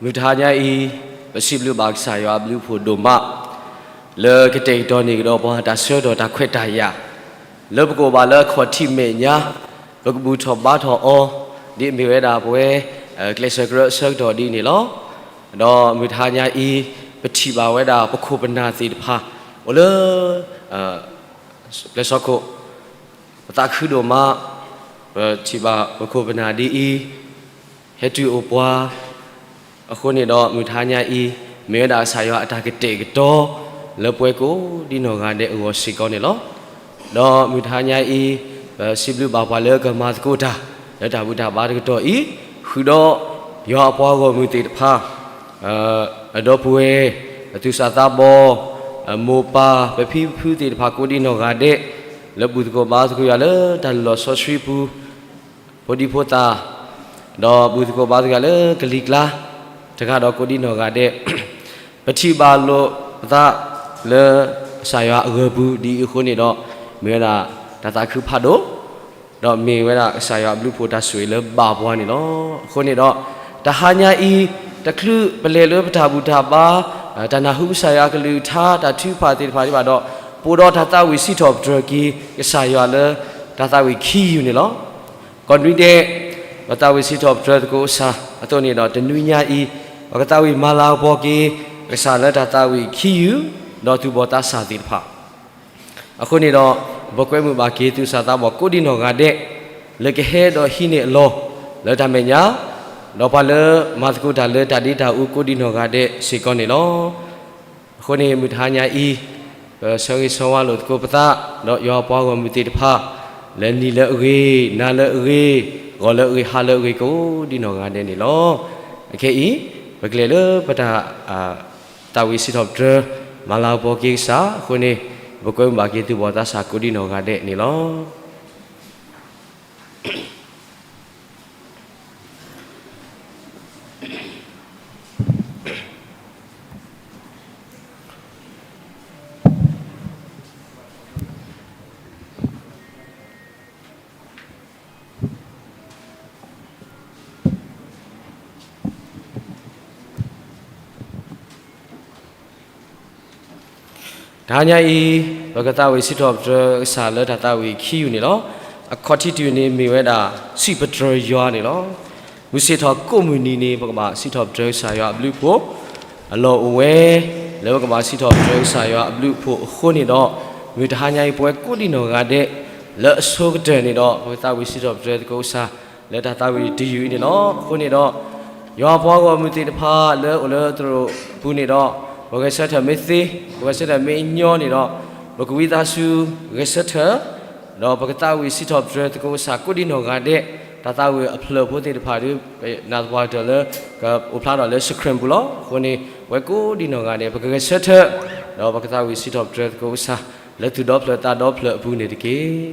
မုၢ်တဟါညါအံၤ, ပစံးဘျုးဘၣ်ကစၢ်ယွၤအဘျုးအဖှိၣ်ဒိၣ်မး, လၢကတဲာ်ကတီၤန့ၢ်ကဒီးပှၤတၢ်ဆၢကတီၢ်တၢ်ခွဲးတၢ်ယာ်, လၢပကအိၣ်ဘၣ်လၢအခီၣ်ထံးမဲာ်ညါ, ပကဘူၣ်ထီၣ်ဘါထီၣ်အီၤ, ဒ်အမ့ၢ်ဝဲဒၣ်ပဝဲ ကျဲးစၢးကရၢအဆၢကတီၢ်ဒ်န့ၣ်လီၤ. ဒီးမုၢ်တဟါညါအံၤ, ပထံၣ်ဘၣ်ဝဲဒၣ်ပခိၣ်ပနၢ်သ့ၣ်တဖၣ်, အိၣ်လၢ ပျဲၢ်စီခိၣ်, ပသးခုဒိၣ်မး, ပထံၣ်ဘၣ်ပခိၣ်ပနၢ်ဒ်အံၤ, ဟဲတုၤအိၣ်ပှၤ, အဃိန့ၣ်ဒီးမုၢ်တဟါညါအံၤ, မ့ၢ်ဝဲဒၣ်ကစၢ်ယွၤအတၢ်ကတဲာ်ကတီၤ, လၢပဝဲကိးဒံနီၢ်ဂၤဒဲးအဂီၢ်စ့ၢ်ကီးန့ၣ်လီၤ. ဒီးမုၢ်တဟါညါအံၤ, ပစံးဘျုးဘၣ်ပှၤလၢကမၤသကိးတၢ်, လၢတၢ်ဘူၣ်တၢ်ဘါတကတီၢ်အံၤ, ဃုာ်ဒီးယွၤအပှၤဂီၢ်မုၢ်သ့ၣ်တဖၣ် အဒီပုၢ်ဝဲၢ်, အသူၣ်စၢ်သးဘီၣ်, အမိၢ်ပၢ်, ပဖံပဖုသ့ၣ်တဖၣ်ကိးဒံနီၢ်ဂၤဒဲး, လၢဘူၣ်သကိးဘါသကိးယွၤလၢတၢ်လုၢ်လီၢ်စီဆှံပူၤ, ဖိဒံဖိသၣ်, ဒီးဘူၣ်သကိးဘါသကိးယွၤလၢကလံၤကျါ, တဂၤဒီးကိးဒံနီၢ်ဂၤဒဲး, ပထံၣ်ဘၣ်လိာ်ပသးလၢကစၢ်ယွၤအဂၢၢ်ပူၤဒ်အံၤအဃိန့ၣ်ဒီး, မ့ၢ်ဝဲဒၣ်တၢ်သးခုဖးဒိၣ် ဒီးမ့ၢ်ဝဲဒၣ်ကစၢ်ယွၤအဘျုးအဖှိၣ်တၢ်ဆိၣ်ဂ့ၤလၢဘၣ်ပှၤန့ၣ်လီၤ. အဃိန့ၣ်ဒီး, တဟါညါအံၤ, တချုးပလဲၤလၢပတၢ်ဘူၣ်တၢ်ဘါ, တၢ်နၢ်ဟူကစၢ်ယွၤကလုၢ်ကထါ, တၢ်ထုကဖၣ်သ့ၣ်တဖၣ်ဒံးဘၣ်ဒီး, ပအိၣ်ဒီးတၢ်သးဝံၣ်စံးထီၣ်ပတြၢၤက့ၤကစၢ်ယွၤလၢတၢ်သးဝံၣ်ခံယူၢ်န့ၣ်လီၤ. ကီၢ်နွံဒဲး, ပသးဝံၣ်စံးထီၣ်ပတြၢၤသကိးကစၢ်အသိးန့ၣ်ဒီး တနွံညါအံၤ, ပကသးဝံၣ်မၤလၤကပီၤက့ၤကစၢ်လၢတၢ်သးဝံၣ်ခံယူၢ်, ဒီးသူၣ်ဘီၣ်သးစၢ်သ့ၣ်တဖၣ် အဃိန့ၣ်ဒီး, ပကွဲမုာ်ဘၣ်က့ၤသူၣ်စၢ်သးဘီၣ်ကိးဒံနီၢ်ဂၤဒဲး, လၢကဟဲဒီးဟံးန့ၢ်အလီၢ်လၢတၢ်မဲာ်ညါ, ဒီးပှၤလၢမၤသကိးတၢ်လၢတၢ်ဒ့တၢ်အူကိးဒံနီၢ်ဂၤဒဲးစ့ၢ်ကီးန့ၣ်လီၤ. အဃိန့ၣ်မုၢ်တဟါညါအံၤ, ပဆၢဂ့ၤဆၢဝါလိာ်သကိးပသး, ဒီးယွၤအပှၤဂီၢ်မုၢ်သ့ၣ်တဖၣ်, လၢနံၤလၢအဂ့ၤ, နၤလၢအဂ့ၤ, ဂီၤလၢအဂ့ၤ, ဟါလၢအဂ့ၤကိးဒံနီၢ်ဂၤဒဲးန့ၣ်လီၤ. အခဲအံၤ, ပကလဲၤလၢပတၢ် သးဝံၣ်စံးထီၣ်ပတြၢၤ, မၤလၤကပီၤက့ၤကစၢ်အဃိန့ၣ်, ပကွဲမုာ်ဘၣ်က့ၤသူၣ်ဘီၣ်သးစၢ်ကိးဒံနီၢ်ဂၤဒဲးန့ၣ်လီၤ. တဟါညါအံၤ, ပကသးဝံၣ်စံးထီၣ်ပတြၢၤကစၢ်လၢတၢ်သးဝံၣ်ခံယူၢ်န့ၣ်လီၤ. အခီၣ်ထံးတယုၢ်န့ၣ်မ့ၢ်ဝဲဒၣ်, စံးပတြၢၤယွၤန့ၣ်လီၤ. မုၢ်ဆ့ၣ်ထီၣ်ကိးမုၢ်နံၤန့ၣ် ပကဘၣ်စံးထီၣ်ပတြၢၤကစၢ်ယွၤအဘျုးအဖှိၣ်, အလီၢ်အိၣ်ဝဲ, လၢပကဘၣ်စံးထီၣ်ပတြၢၤကစၢ်ယွၤအဘျုးအဖှိၣ်အဃိန့ၣ်ဒီး, မုၢ်တဟါညါအံၤပဝဲကိးဒံနီၢ်ဂၤဒဲး, လၢအဆိကတၢၢ်န့ၣ်ဒီး ပကသးဝံၣ်စံးထီၣ်ပတြၢၤသကိးကစၢ်, လၢတၢ်သးဝံၣ်တယုၢ်အံၤန့ၣ်လီၤ. အဃိန့ၣ်ဒီး, ယွၤအပှၤဂီၢ်မုၢ်သ့ၣ်တဖၣ်လၢအိၣ်လၢသရိာ်ပူၤန့ၣ်ဒီး, ပဂဲၤဆၢထၢၣ်မ့ၢ်သ့, ပဂဲၤဆၢထၢၣ်မ့ၢ်ညီန့ၣ်ဒီး, ပကဝံသးစူၤဂဲၤဆၢထၢၣ်, ဒီးပကသးဝံၣ်စံးထီၣ်ပတြၢၤသကိးကစၢ်ကိးဒံနီၢ်ဂၤဒဲး, တၢ်သးဝံၣ်အဖျၢၣ်ဖိသ့ၣ်တဖၣ်ဒီး, ပနာ်သပှၢ်ကတၢၢ်လၢ, ကအိၣ်ဖျါထီၣ်လၢ screen ပူၤလီၤ. အဃိန့ၣ်, ပဝဲကိးဒံနီၢ်ဂၤဒဲး ပကဂဲၤဆၢထၢၣ်, ဒီးပကသးဝံၣ်စံးထီၣ်ပတြၢၤသကိးကစၢ်, လၢသူၣ်ဒီဖျၢၣ်သးဒီဖျၢၣ်အပူၤန့ၣ်တက့ၢ်.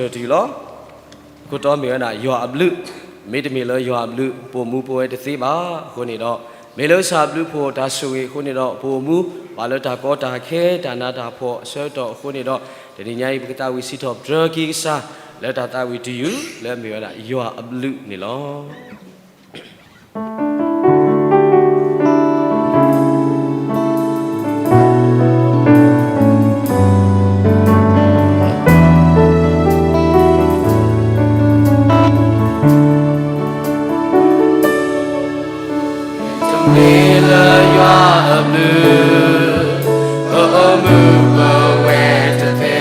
တၢ်ဆၢဂ့ၤဆၢဝါဘၣ်ဆၣ်တတုၤလီၤ. အခိၣ်တီမ့ၢ်ဝဲဒၣ် ယွၤအဘျုး, မ့တမ့ၢ်လၢယွၤအဘျုး ပိာ်မူပိာ်ဝဲတသ့ဘၣ်. အဃိန့ၣ်ဒီး မ့ၢ်လၢကစၢ်အဘျုးအဖှိၣ်တၢ်ဆိၣ်ဂ့ၤအဃိန့ၣ်ဒီး ပိာ်မူ ပာ်လၢတၢ်ကီတၢ်ခဲ တၢ်နးတၢ်ဖှီၣ်အဆၢကတီၢ်အဃိန့ၣ်ဒီး တနံၤညါအံၤ ပကသးဝံၣ်စံးထီၣ်ပတြၢၤက့ၤကစၢ် လၢတၢ်သးဝံၣ်တယုၢ် လၢအမ့ၢ်ဝဲဒၣ် ယွၤအဘျုးန့ၣ်လီၤ. တမ့ၢ်လၢယွၤအဘျုး ပအိၣ်မူပဝဲတသ့,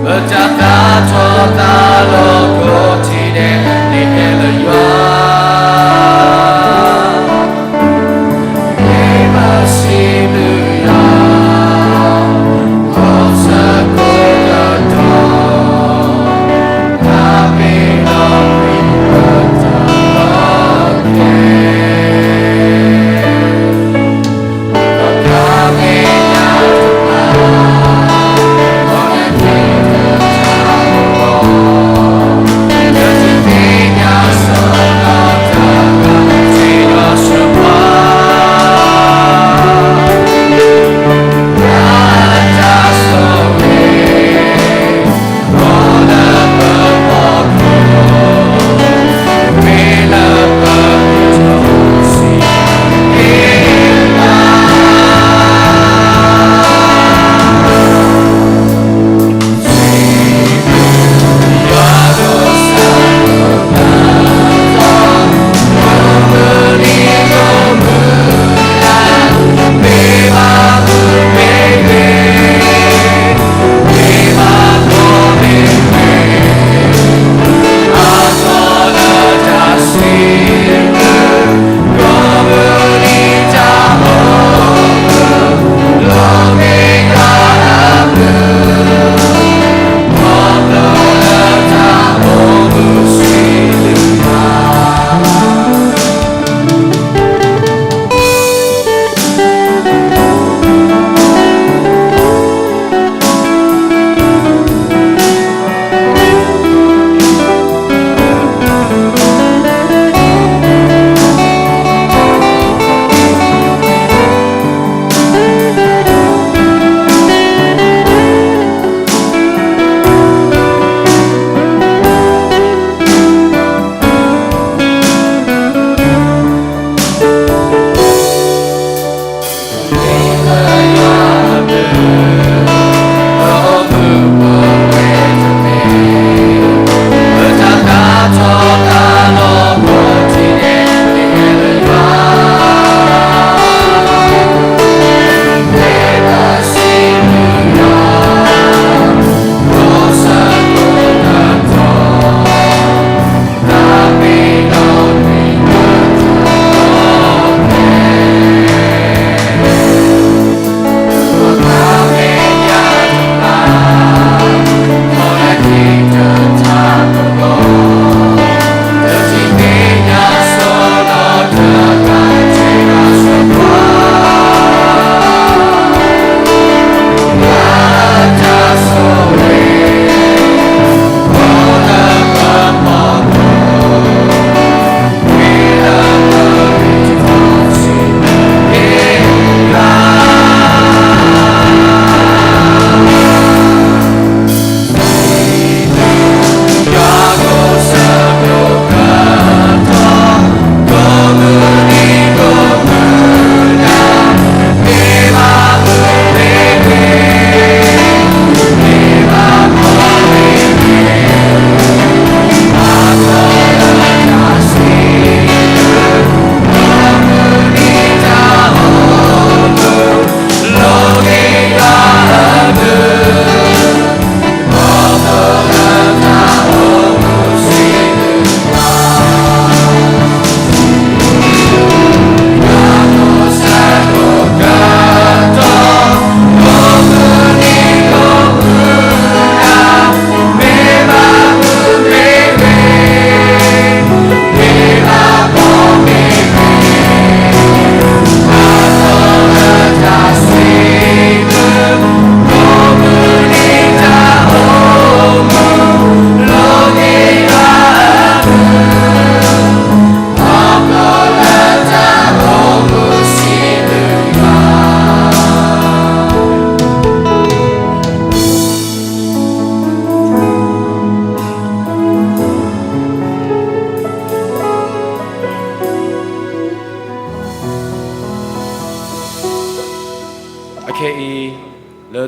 ပတၢ်သးထီၣ်သးလီၤကိးထံၣ်ဒဲး န့ၣ်ဟဲလၢ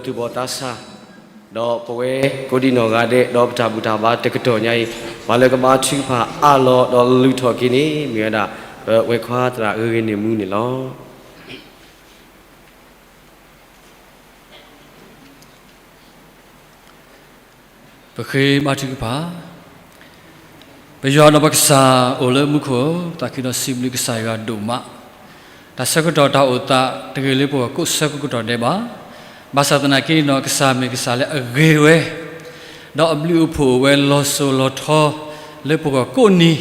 သူၣ်ဘီၣ်သးစၢ်, ဒီးပဝဲကိးဒံနီၢ်ဂၤဒဲး ဒီးပတၢ်ဘူၣ်တၢ်ဘါတကတီၢ်ညါအံၤ, ပှၤလၢကဘါထုကဖၣ်အးလီၤဒီးလုၢ်ထီၣ်က့ၤန့ၣ် မ့ၢ်ဝဲဒၣ် ပဝဲၢ်ခွါသရၣ်ဂ့ၤဂ့ၤန့ၣ်မူန့ၣ်လီၤ. ပဃ့ဘါထုကဖၣ်. ပယွၤဒီးပကစၢ်အိၣ်လၢမူခိၣ်, သးခုဒီးစံးဘျုးကစၢ်ယွၤဒိၣ်မး, တၢ်ဆၢကတီၢ်တၢ်အိၣ်သးတဂ့ၤလၢပဂီၢ်ကိးဆၢကတီၢ်ဒဲးဘၣ်, ဘၣ်ဆၣ်သနာ်က့ဒီး ကစၢ်မ့ၢ်ကစၢ်လၢအဂ့ၤဝဲ ဒီးအဘျုးအဖှိၣ်အိၣ်ဝဲလီၤစိၤလီၤထီလၢပဂီၢ်ကိးနံၤ,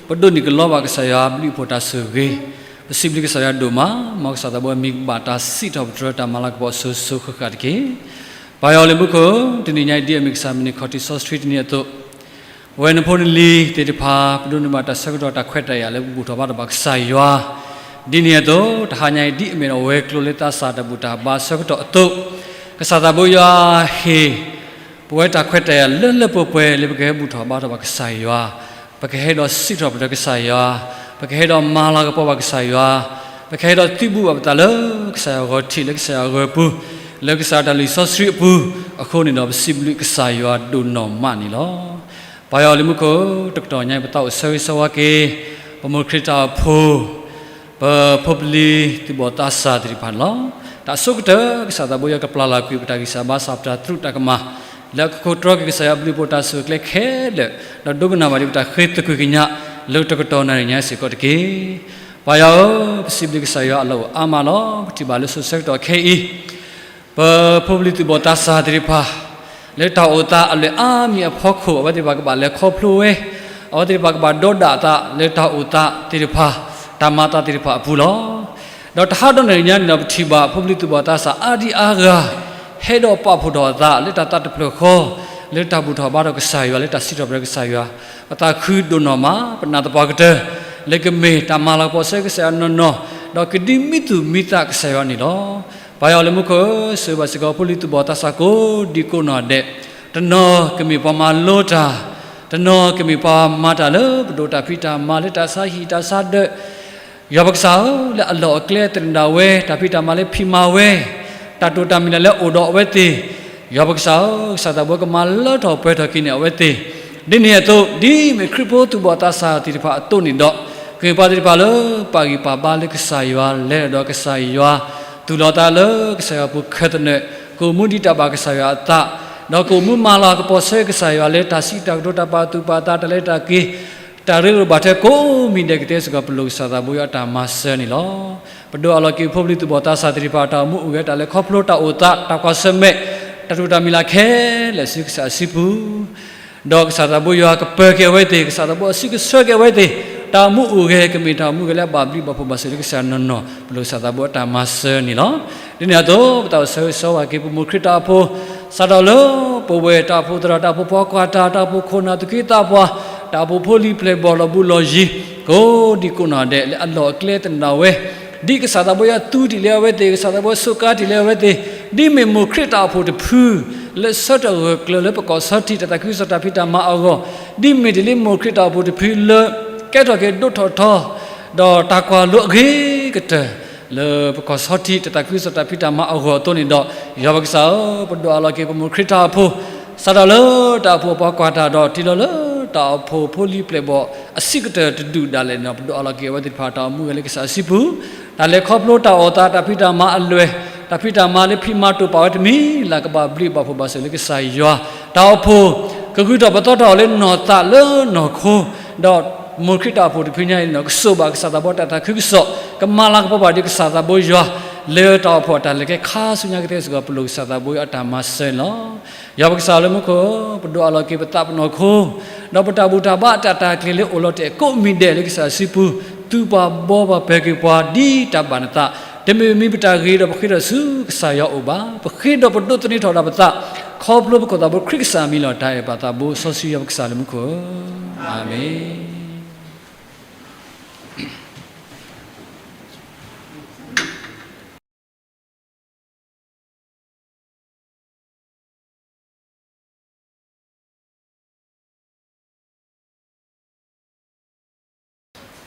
ပဒိးန့ၢ်ကလီဘၣ်ကစၢ်ယွၤအဘျုးအဖှိၣ်တၢ်ဆိၣ်ဂ့ၤ, ပစံးဘျုးကစၢ်ယွၤဒိၣ်မး, မ်ကစၢ်သးဘိအမံၤကဘၣ်တၢ်စံးထီၣ်ပတြၢၤတၢ်မၤလၤကပီၤစိၤစိၤဃၣ်ဃၣ်တက့ၢ်. ပၢ်ယွၤလၢမူခိၣ်, တနံၤညါအံၤဒ်အမ့ၢ်ကစၢ်မုၢ်နံၤခီၣ်ထံးစီဆှံတနံၤအသိး, ပဝဲနဖိနလံၤသ့ၣ်တဖၣ် ပဒိးန့ၢ်ဘၣ်တၢ်ဆၢကတီၢ်တၢ်ခွဲးတၢ်ယာ်လၢပဘူၣ်ထီၣ်ဘါထီၣ်ဘၣ်ကစၢ်ယွၤ, ဒ်န့ၣ်အသိး တဟါညါအံၤဒ်အမ့ၢ်ဒီးဝဲၤကျိၤလၢသးစၢ်တၢ်ဘူၣ်တၢ်ဘါဆၢကတီၢ်အသိး, ကစၢ်သးဘိယွၤဟ့ၣ် ပဝဲတၢ်ခွဲးတၢ်ယာ်လၢလၢပှဲၤပှဲၤလၢပကဟဲဘူၣ်ထီၣ်ဘါထီၣ်ဘၣ်ကစၢ်ယွၤ, ပကဟဲဒီးစံးထီၣ်ပတြၢၤကစၢ်ယွၤ, ပကဟဲဒီးမၤလၤကပီၤဘၣ်ကစၢ်ယွၤ, ပကဟဲဒီးသုးဘူးဘၣ်ပသးလၢကစၢ်ယွၤဂီၤထံး လၢကစၢ်ယွၤဂီၤပူၤ, လၢကစၢ်တၢ်လုၢ်စီဆှံအပူၤ, အဃိန့ၣ်ဒီးပစံးဘျုးကစၢ်ယွၤဒိၣ်နီၢ်မးန့ၣ်လီၤ. ပၢ်ယွၤလၢမူခိၣ်, တကတီၢ်ညါအံၤပသးအိၣ်ဆၢဂ့ၤဆၢဝါက့ၤ ပမိၢ်ခရံာ်တၢ်အိၣ်ဖှိၣ် ပဖိပလံၤသူၣ်ဘီၣ်သးစၢ်သ့ၣ်တဖၣ်န့ၣ်လီၤ. တၢ်အဆိကတၢၢ် ကစၢ်သးဘိယွၤကပျၢ်လီၤကွံာ်ပတၢ်ဂံၢ်စၢ်ဘါစၢ် ပတၢ်သရူးတၢ်ကမၣ်, လၢအကခိးတြီက့ၤကစၢ်ယွၤအဘျုးအဖှိၣ်တၢ်ဆိၣ်ဂ့ၤအကျဲခဲလၢာ်, ဒီးဒိကနၣ်ဘၣ်ဒံးပတၢ်ဃ့သကွံၢ်ကညး လၢတကတီၢ်နၣ်ရံၣ်ညါစ့ၢ်ကီးတက့ၢ်. ပၢ်ယွၤဧၢ, ပစံးဘျုးကစၢ်ယွၤအလီၢ်အိၣ်အါမးလီၤ. ပထံၣ်ဘၣ်လၢစိၤဆၢကတီၢ်ခဲအံၤ ပဖိပလံၤသူၣ်ဘီၣ်သးစၢ်သ့ၣ်တဖၣ် လၢတၢ်အိၣ်သးအလွဲၢ်အါမံၤအဖီခိၣ် အဝဲသ့ၣ်တဖၣ်ကဘၣ်လဲၤခီဖျိဝဲ, အဝဲသ့ၣ်တဖၣ်ကဘၣ်ဒီဒၣ်အသးလၢတၢ်အိၣ်သးသ့ၣ်တဖၣ်, တၢ်မၤအသးသ့ၣ်တဖၣ်အပူၤလီၤ. ဒီးတဟါဒီးနၣ်ရံၣ်ညါန့ၣ်ဒီး ပထံၣ်ဘၣ်ဖိပလံၤသူၣ်ဘီၣ်သးစၢ်အါဒံအါဂၤ ဟဲဒီးပာ်ဖှိၣ်ထီၣ်အသးလၢတၢ်သးတဖျၢၣ်ဃီ, လၢတၢ်ဘူၣ်ထီၣ်ဘါထီၣ်ကစၢ်ယွၤ လၢတၢ်စံးထီၣ်ပတြၢၤကစၢ်ယွၤ, ပသးခုဒိၣ်နီၢ်မး, ပနာ်သပှၢ်ကတၢၢ် လၢကမ့ၢ်တၢ်မၤလၤကပီၤဆၢကစၢ်ယွၤနီၢ်နီၢ်, ဒီးကဒုးမံသူၣ်မံသးကစၢ်ယွၤန့ၣ်လီၤ. ပၢ်ယွၤလၢမူခိၣ်ဧၢ, ဆိၣ်ဂ့ၤဘၣ်စ့ၢ်ကီးဖိလံၤသူၣ်ဘီၣ်သးစၢ်ကိးဒံကိးနီၢ်ဒဲး, တနီၤကမ့ၢ်ပှၤမၤလိတၢ်, တနီၤကမ့ၢ်ပှၤမၤတၢ်လၢပဒိၣ်တၢ်ဖံးတၢ်မၤလၢတၢ်ဆါဟံၣ်တၢ်ဆါဒၢး, ယွၤပကစၢ်ဧၢ, လၢအလီၢ်အကျဲသနၢၣ်ဒၣ်ဝဲ, တၢ်ဖံးတၢ်မၤလၢဖံးမၤဝဲ, တၢ်တိာ်တၢ်မံၤလၢအိၣ်ဒီးအဝဲသ့ၣ်, ယွၤပကစၢ်ဧၢ, ကစၢ်သးဘိကမၤလၢထီၣ်ပှဲၤထီၣ်က့ၤန့ၢ်အဝဲသ့ၣ်, ဒ်န့ၣ်အသိး ဒ်မ့ၢ်ခရံာ်ဖိသူၣ်ဘီၣ်သးစၢ်သ့ၣ်တဖၣ်အသိးန့ၣ်ဒီး, ကမ့ၢ်ပှၤသ့ၣ်တဖၣ်လၢပာ်ဂံၢ်ပာ်ဘါလၢကစၢ်ယွၤ, လဲၤဒီးကစၢ်ယွၤ, သူၣ်လီၤသးလၢကစၢ်ယွၤအပူၤခၢၣ်သနၢၣ်, ကအိၣ်မူဒံးတၢ်ဘၣ်ကစၢ်ယွၤအသး, ဒီးကအိၣ်မူမၤလၤကပီၤဆၢကစၢ်ယွၤလၢတၢ်စံးတၢ်ကတိၤ တၢ်ပာ်သူၣ်ပာ်သး တၢ်လဲၤတၢ်က့ၤ, တၢ်ရ့လိာ်ဘၣ်ထွဲကိးမံၤဒဲးကသ့စ့ၢ်ကီး ပလိၣ်ကစၢ်သးဘိယွၤအတၢ်မၤစၢၤန့ၣ်လီၤ. ပဒိးအးလီၤက့ၤဖိပလံၤသူၣ်ဘီၣ်သးစၢ်သ့ၣ်တဖၣ် တၢ်အိၣ်မူအိၣ်ဂဲၤ တၢ်လဲၤခီဖျိတၢ်အိၣ်သး တၢ်ကွၢ်ဆၢၣ်မဲာ်, တၢ်တိာ်တၢ်မံၤလၢ်ခဲလၢာ်ဆူကစၢ်အစုပူၤ ဒီးကစၢ်သးဘိယွၤကပၢၤက့ၤအဝဲသ့ၣ်, ကစၢ်သးဘိအစုကဆှၢက့ၤအဝဲသ့ၣ်, တၢ်အိၣ်မူအိၣ်ဂဲၤကမ့ၢ်တၢ်အိၣ်မူဂဲၤလၢအဘၣ်ဘျုးဘၣ်ဖှိၣ်ဘၣ်စၢၤလၢကစၢ်နီၢ်နီၢ်, ပလိၣ်ကစၢ်သးဘိအတၢ်မၤစၢၤန့ၣ်လီၤ. ဒ်န့ၣ်အသိး ပသးအိၣ်ဆၢဂ့ၤဆၢဝါက့ၤ ပမိၢ်ခရံာ်တၢ်အိၣ်ဖှိၣ်, စးထီၣ်လၢပဝဲၢ်တၢ်အိၣ်ဖှိၣ်သရၣ်, တၢ်အိၣ်ဖှိၣ်ဖီကွၢ်တၢ်, တၢ်အိၣ်ဖှိၣ်ခိၣ်နၢ်သူၣ်က့သးပှၢ်, တၢ်အိၣ်ဖှိၣ်ဖိလံၤပျဲၢ်ဘီၣ်လီၤဘူးလီၤယံၤ, ကိးဒံကိးနီၢ်ဒဲး လၢအလီၢ်အကျဲသနၢၣ်ဒၣ်ဝဲ, ဒ်ကစၢ်သးဘိယွၤသူတ့ၢ်လံအဝဲသ့ၣ်, ကစၢ်သးဘိယွၤစူးကါတ့ၢ်လံအဝဲသ့ၣ်, ဒ်မ့ၢ်မိၢ်ခရံာ်တၢ်အိၣ်ဖှိၣ်တဖု လၢဆၢထၢၣ်ဂၢၢ်ကျၢၤလၢပကီၢ်ဆီထံး တၢ်သးခုကစီၣ်တၢ်ဖံးတၢ်မၤအဂီၢ်, ဒ်မ့ၢ်တ့ၢ်လံမိၢ်ခရံာ်တၢ်အိၣ်ဖှိၣ်တဖုလၢ ကဲထီၣ်က့ၤဒိၣ်ထီၣ်ထီ ဒီးတၢ်ကွၢ်လိအဂ့ၤကတၢၢ် လၢပကီၢ်ဆီထံး တၢ်သးခုကစီၣ်တၢ်ဖံးတၢ်မၤအဂီၢ်အသိးန့ၣ်ဒီး, ယွၤပကစၢ်ဧၢ, ပဒိးအးလီၤက့ၤပမိၢ်ခရံာ်တၢ်အိၣ်ဖှိၣ်, စးထီၣ်လၢတၢ်အိၣ်ဖှိၣ်အပှၤကွၢ်တၢ်ဒီး တုၤလီၤလၢတၢ်အိၣ်ဖှိၣ်ဖိလံၤပျဲၢ်ဘီၣ်အဆံးကတၢၢ်တဒူၣ်ဒၣ်လဲာ်န့ၣ်ဒီး, ပဒိးအးလီၤက့ၤအဝဲသ့ၣ်တဖၣ် တၢ်အိၣ်မူဂဲၤလၢကစၢ်အစုပူၤ, တၢ်လဲၤခီဖျိတၢ်အိၣ်သး တၢ်ဖံးတၢ်မၤအလွဲၢ်, တၢ်ဖံးတၢ်မၤလၢဖံးမၤတိာ်ပာ်ဝဲတမံၤလၢ် ကဘၣ်ဘျုးဘၣ်ဖှိၣ်ဘၣ်စၢၤလၢကစၢ်ယွၤ, တၢ်အိၣ်ဖှိၣ် ကဂုာ်ထီၣ်ပသီထီၣ်အီၤလၢနီၢ်သးလၢနီၢ်ခိ, ဒီးမိၢ်ခရံာ်တၢ်အိၣ်ဖှိၣ်တဖုညါအံၤန့ၣ်ဒီး ကစိာ်ဘၣ်ကစၢ်သးဘိတၢ်သးခုကစီၣ်, ကမၤလၤကပီၤဘၣ်ဒံးကစၢ်သးဘိယွၤ, လၢတၢ်အိၣ်ဖှိၣ်အတၢ်လဲၤကျဲခါဆူညါကသ့စ့ၢ်ကီး ပလိၣ်ကစၢ်သးဘိယွၤအတၢ်မၤစၢၤန့ၣ်လီၤ. ယွၤပကစၢ်လၢမူခိၣ်, ပဒိးအးလီၤက့ၤပသးပနီၢ်ခိ, ဒီးပတၢ်ဘူၣ်တၢ်ဘါအတၢ်တၢ်ကျဲၤလၢအိၣ်လီၤတဲာ်ကိးမံၤဒဲးလၢကစၢ်စုပူၤ, သုပှၤဘီပှၤပၢၤက့ၤပှၤဒ်တၢ်ဘၣ်နသး, တမ့ၢ်မ့ၢ်ပတၢ်ဂ့ၤဒီးပဃ့ထီၣ်ဆူကစၢ်ယွၤအိၣ်ဘၣ်, ပဃ့ဒီးပဒိးသန့ၤထီၣ်ဒၣ်ပသး, ခီဖျိပခိၣ်သးဘိခရံာ်ကစၢ်အမံၤလီၤ. တၢ်အဲၣ်ပၢ်သးဘိစီဆှံယွၤပကစၢ်လၢမူခိၣ်ဧၢ, အၤမ့ၣ်.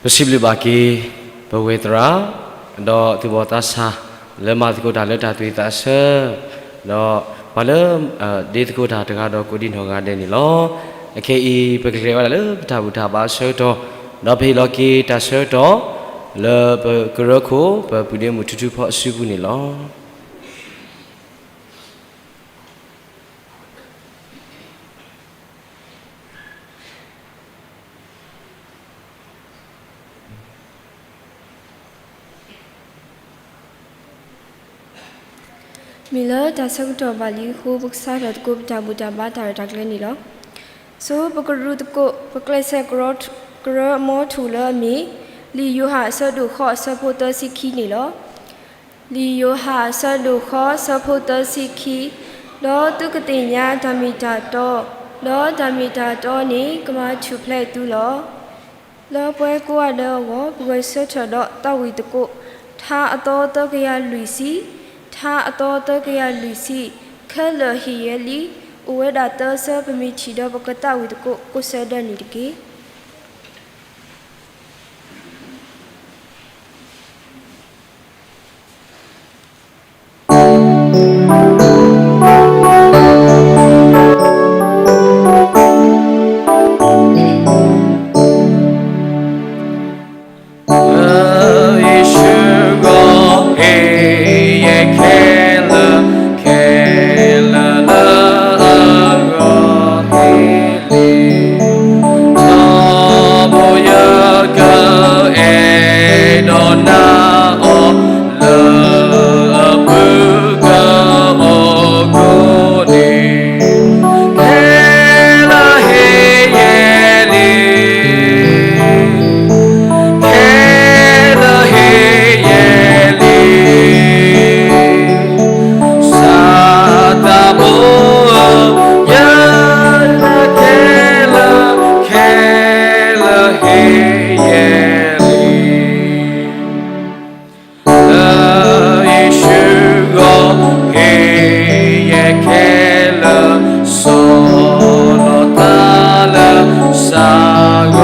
ပစံးဘျုးဘၣ်က့ၤ ပဝဲၢ်သရၣ်, ဒီးသူၣ်ဘီၣ်သးစၢ် လၢမၤသကိးတၢ်လၢတၢ်သူၣ်ဝံၣ်သးဆၢ, ဒီးပှၤလၢ ဒ့သကိးတၢ်တဂၤဒီးကိးဒံနီၢ်ဂၤဒဲးန့ၣ်လီၤ. အခဲအံၤ ပကလဲၤဝဲဒၣ်လၢပတၢ်ဘူၣ်တၢ်ဘါအဆၢကတီၢ်, ဒီးပဟ့ၣ်လီၤက့ၤတၢ်ဆၢကတီၢ် လၢပကရၢခိၣ် ပပုၢ်ဒ့မုၣ်ထူထူဖီအစုပူၤန့ၣ်လီၤ. မ့ၢ်လၢတၢ်ဆၢကတီၢ်ဘၣ်လံအဃိ ပကစးထီၣ်သကိးပတၢ်ဘူၣ်တၢ်ဘါတၢ်ရဲၣ်တၢ်ကျဲၤန့ၣ်လီၤ. ဆိပကရူၢ်သကိး ပကျဲးစၢးကရၢအမီထူၣ်လၢအမ့ၢ် လံာ်ယိၤဟၣ်အဆၢဒိၣ်ဃိးအဆၢဖိသၢဆံခံန့ၣ်လီၤ. လံာ်ယိၤဟၣ်အဆၢဒိၣ်ဃိးအဆၢဖိသၢဆံခံ, ဒီးသုကသ့ၣ်ညါတၢ်မ့ၢ်တၢ်တီ, ဒီးတၢ်မ့ၢ်တၢ်တီန့ၣ် ကမၤထူၣ်ဖျဲးသုလီၤ. လၢပှၤကိးဂၤဒဲးအဂီၢ် ပဂဲၤဆၢထၢၣ်ဒီးသးဝံၣ်သကိး ထါအသီသၢကယၤလွံၢ်ဆံ, ထါအသီသၢကယၤလွံၢ်ဆံ, ခဲလၢာ်ဟ့ၣ်ယဲလံ, အိၣ်ဝဲဒၣ်သၢဆၢ ပမ့ၢ်ထံၣ်ဒီးပကသးဝံၣ်သကိးကိးဆၢဒၢန့ၣ်တက့ၢ်. လၢယ့ၣ်ၡူးဂီၢ်ဟ့ၣ်ယဲခဲလၢာ်, ခဲလၢာ်လၢအဂီၢ်ဟ့ၣ်လံ, ထီဘိယကအဲၣ်ဒိးနာ်အီၤ လၢအပူၤကအိၣ်ကိးနံၤ, ခဲလၢာ်ဟ့ၣ်ယဲလံ, ခဲလၢာ်ဟ့ၣ်ယဲလံ, စၢ်သးဘိဧၢ, ယနာ်ခဲလၢာ်, ခဲလၢာ်ဟ့ၣ်ယဲလံ. လၢယ့ၣ်ၡူးဂီၢ်ဟ့ၣ်ယဲခဲလၢာ်, ဆီၣ်လီၤသးလၢစၢ်ဂီၤ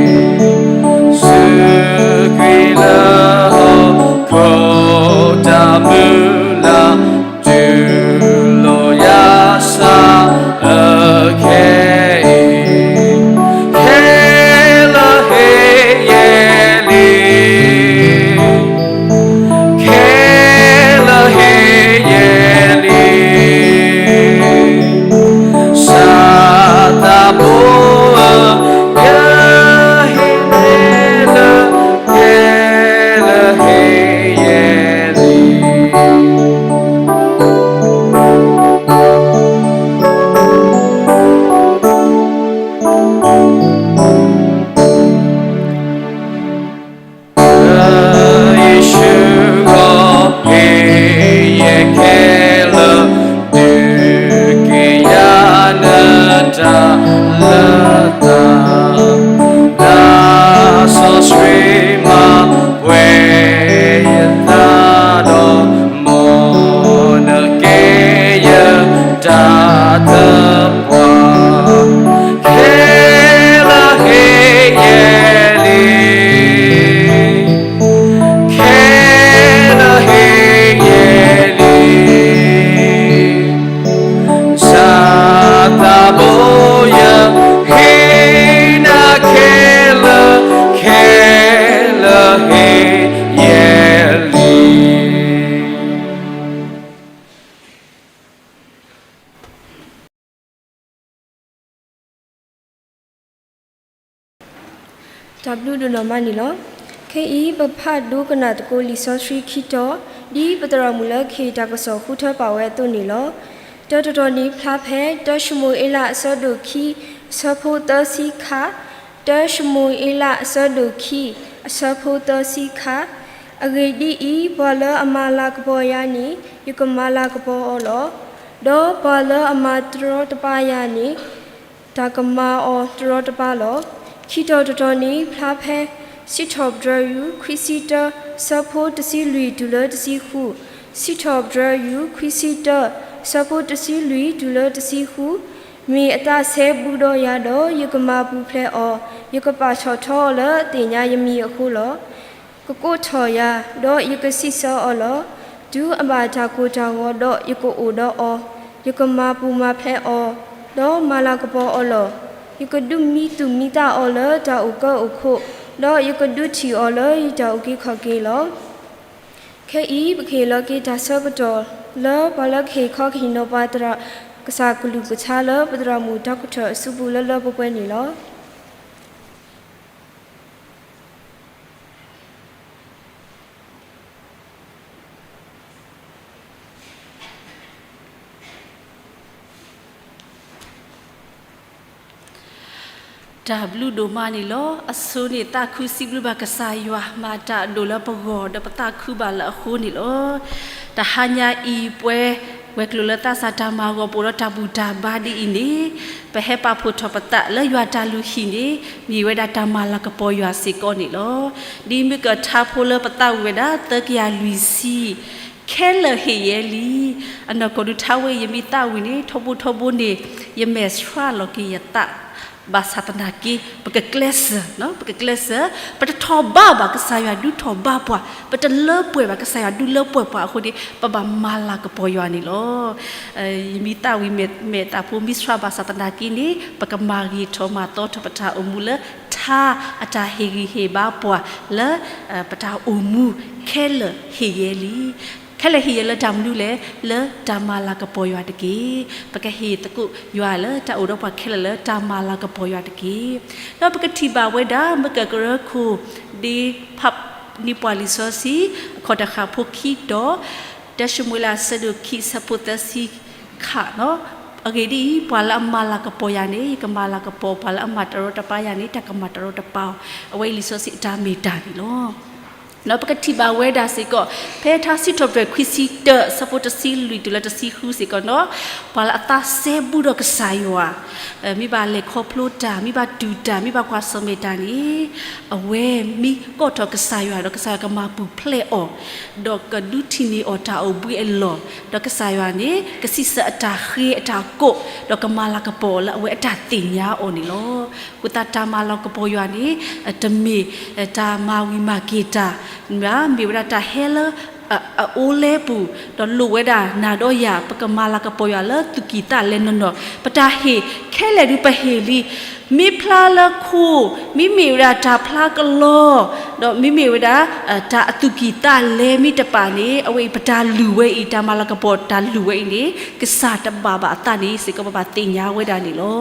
ထံး, စူးကွံာ်လၢဟီၣ်ခိၣ်တၢ်မုၢ်လၢ်, တူၢ်လိာ်ယၤစၢ်အခဲအံၤ, ခဲလၢာ်ဟ့ၣ်ယဲလံ, ခဲလၢာ်ဟ့ၣ်ယဲလံ, စၢ်သးဘိဧၢ, ယဟ့ၣ်နဲလၢ, ခဲလၢာ်ဟ့ၣ်ယဲလံ. လၢယ့ၣ်ၡူးဂီၢ်ဟ့ၣ်ယဲခဲလၢာ်, ဒုးက့ၤယၤနတၢ်လၢသး, တၢ်စီဆှံမၤပှဲၤယသးဒီး, မ်နကဲယတၢ်သပှၢ်, ခဲလၢာ်ဟ့ၣ်ယဲလံ, ခဲလၢာ်ဟ့ၣ်ယဲလံ, စၢ်သးဘိဧၢ, ဟ့ၣ်နၤခဲလၢာ်, ခဲလၢာ်ဟ့ၣ်ယဲလံ. တၢ်ဘျုးဒိၣ်နီၢ်မးန့ၣ်လီၤ. ခဲအံၤ ပဖးဒိကနၣ်သကိးလံာ်စီဆှံခံတီၤ, ဒ်ပသရၣ်မုၣ်လၢခ့ၣ်တၢ်ကစီၣ်ဃုထၢပာ်ဝဲအသိးန့ၣ်လီၤ. တၢတတီၤန့ၣ်ဖျါဖဲ တၢၡမူၤအ့လးအဆၢဒိၣ်ခံ အဆၢဖိသၢဆံခါ, တၢၡမူၤအ့လးအဆၢဒိၣ်ခံ အဆၢဖိသၢဆံခါ, အဂ့ၢ်ဒ်အံၤ, ပှၤလၢအမၤလၤကပီၤယၤန့ၣ် ယကမၤလၤကပီၤအီၤလီၤ. ဒီးပှၤလၢအမၤတရီတပါယၤန့ၣ် တၢ်ကမၤအီၤတရီတပါလီၤ. ခံတီၤတတီၤန့ၣ်ဖျါဖဲ စံးထီၣ်ပတြၢၤယူၢ် ခွံဆံတၢ ဆၢဖိတဆံလွံၢ်တုၤလၢတဆံဃု, စံးထီၣ်ပတြၢၤယူၢ် ခွံဆံတၢ ဆၢဖိတဆံလွံၢ်တုၤလၢတဆံဃု, မ့ၢ်အသးဆဲးဘူးဒီးယၤဒီး ယကမၤပူၤဖျဲးအီၤ, ယကပာ်ထီၣ်ထီအီၤလၢအသ့ၣ်ညါယမံၤအဃိလီၤ. ကကိးထီၣ်ယၤ, ဒီးယကစံးဆၢအီၤလီၤ. တုၤအဘၣ်တၢ်ကိၢ်တၢ်ဂီၤဒီး ယကအိၣ်ဒီးအီၤ, ယကမၤပူၤမၤဖျဲးအီၤ, ဒီးမၤလၤကပီၤအီၤလီၤ. ယကဒုးမံသူၣ်မံသးအီၤလၢတၢ်အိၣ်ကၢအိၣ်ခိၣ်, ဒီးယကဒုးထံၣ်အီၤလၢယတၢ်အုၣ်က့ၤခီၣ်က့ၤလီၤ. ခဲအံၤ ပကဟ့ၣ်လီၤက့ၤတၢ်ဆၢကတီၢ် လၢပှၤလၢကဟ့ၣ်ခီကဟ့ၣ်နီၤပှၤသရၣ် ကစၢ်ကလုၢ်ကထါလၢပသရၣ်မုၣ်တၢ်ကထၢၣ်အစုပူၤလၢလၢပှဲၤပှဲၤန့ၣ်လီၤ. တၢ်ဘျုးဒိၣ်မးန့ၣ်လီၤ. အဆိန့ၣ် သးခုစံးဘျုးဘၣ်ကစၢ်ယွၤ မၤတၢ်အဒိၣ်လၢပဂီၢ် ဒီးပသးခုဘၣ်လၢအဃိန့ၣ်လီၤ. တဟါညါအံၤ ပဝဲ ဝဲၤကျိၤလၢသးစၢ်တၢ်မၤဂီၤပအိၣ်ဒီးတၢ်ဘူၣ်တၢ်ဘါဒ်အံၤန့ၣ်, ပဟဲပာ်ဖှိၣ်ထီၣ်ပသးလၢယွၤတၢ်လုၢ်ဟံၣ်န့ၣ် မ့ၢ်ဝဲဒၣ်တၢ်မၤလၤကပီၤယွၤစ့ၢ်ကီးန့ၣ်လီၤ. ဒ်မ့ၢ်ကထါဖိလၢပသးဝံၤဝဲဒၣ် သၢကယၤလွံၢ်ဆံ ခဲလၢာ်ဟ့ၣ်ယဲလံ. အနီၢ်ကီၢ်ဒုးထါဝဲအံၤ ယမ့ၢ်သးဝံၤန့ၣ် ထီဘိထီဘိန့ၣ် ယမဲာ်ဆှးလီၤက့ၤယသး ဘၣ်ဆၣ်သနာ်က့ ပကကျဲးစၢး, ပကကျဲးစၢး, ပတထီၣ်ဘးဘၣ် ကစၢ်ယွၤဒုးထီၣ်ဘးပှၤ, ပတလၢပှဲၤဘၣ် ကစၢ်ယွၤဒုးလၢပှဲၤပှၤအဃိန့ၣ် ပဘၣ်မၤလၤကပီၤယွၤန့ၣ်လီၤ. ယမ့ၢ်သးဝံၤ မဲာ်သးဖိမ့ၢ်ဆှးဘၣ်ဆၣ်သနာ်က့န့ၣ် ပကမၤဂ့ၤထီၣ်မၤသီထီၣ်ပတၢ်အိၣ်မူလၢ ထါအတၢ်ဟ့ၣ်ဂံၢ်ဟ့ၣ်ဘါပှၤလၢ ပတၢ်အိၣ်မူခဲလၢာ်ဟ့ၣ်ယဲလံ. ခဲလၢာ်ဟ့ၣ်ယဲလၢတၢ်မနုၤလဲၣ်, လၢတၢ်မၤလၤကပီၤယွၤတက့ၢ်. ပကဟ့ၣ်သကိးယွၤလၢတၢ်အိၣ်ဒီးပှၤခဲလၢာ်လၢတၢ်မၤလၤကပီၤယွၤတက့ၢ်. ဒီးပကထံၣ်ဘၣ်ဝဲဒၣ် မကကရၢခိၣ် ဒ်ဖးန့ၢ်ပှၤလံာ်စီဆှံ အခီၣ်တဃၣ်ဖိခံတီၤ, တၢၡမူၤအ့လး အဆၢဒိၣ်ခံ အဆၢဖိသၢဆံခါ, အဂ့ၢ်ဒ်အံၤ, ပှၤလၢအမၤလၤကပီၤယၤန့ၣ် ယကမၤလၤကပီၤ, ပှၤလၢအမၤတရီတပါယၤန့ၣ် တၢ်ကမၤတရီတပါအီၤ. အဝဲအံၤလံာ်စီဆှံအတၢ်မ့ၢ်တၢ်န့ၣ်လီၤ. ဒီးပကထံၣ်ဘၣ်ဝဲဒၣ်စ့ၢ်ကီး ဖဲထါစံးထီၣ်ပတြၢၤခွံဆံတၢ အဆၢဖိတဆံလွံၢ်တုၤလၢတဆံဃုစ့ၢ်ကီးန့ၣ်, ပှၤလၢအသးစဲဘူးဒီးကစၢ်ယွၤ, မ့ၢ်ဘၣ်လဲၤခီဖျိတၢ်, မ့ၢ်ဘၣ်တူၢ်တၢ်, မ့ၢ်ဘၣ်ကွၢ်ဆၢၣ်မဲာ်တၢ်န့ၣ်, အဝဲမ့ၢ်ကိးထီၣ်ကစၢ်ယွၤဒီး ကစၢ်ယွၤကမၤပူၤဖျဲးအီၤ, ဒီးကဒုးထံၣ်န့ၢ်အီၤတၢ်အိၣ်ဘှံးအလီၢ်, ဒီးကစၢ်ယွၤန့ၣ် ကစံးဆၢအတၢ်ဃ့အတၢ်ကိး, ဒီးကမၤလၤကပီၤအီၤလၢအဝဲအတၢ်သ့ၣ်ညါအီၤန့ၣ်လီၤ. အဃိသတးတၢ်မၤလၤကပီၤယွၤန့ၣ် တမ့ၢ်တၢ်မၤဝံၤမၤက့ၤတၢ်, မ့ၢ်ဝဲဒၣ်တၢ်ဟဲလၢ အအိၣ်လၢပူၤ, ဒီးလိၣ်ဝဲဒၣ်နၤဒီးယၤ ပကမၤလၤကပီၤယွၤလၢသူၣ်ကံၢ်သးလဲနီၢ်နီၢ်, ပတၢ်ဟ့ၣ်ခဲလၢာ်ဒုးပဟ့ၣ်လံ, မ့ၢ်ဖျါလၢခိ, မ့မ့ၢ်ဝဲဒၣ်တၢ်ဖျါကလီ, ဒီးမ့မ့ၢ်ဝဲဒၣ် တၢ်အသူၣ်ကံၢ်သးလဲမ့ၢ်တပာ်န့ၣ်, အဝဲအံၤပတၢ်လုၢ်ဝဲအံၤ, တၢ်မၤလၤကပီၤတၢ်လုၢ်ဝဲအံၤန့ၣ် ကစၢ်တဘၣ်ဘၣ်အသးန့ၣ်စ့ၢ်ကီး ပဘၣ်သ့ၣ်ညါဝဲဒၣ်န့ၣ်လီၤ.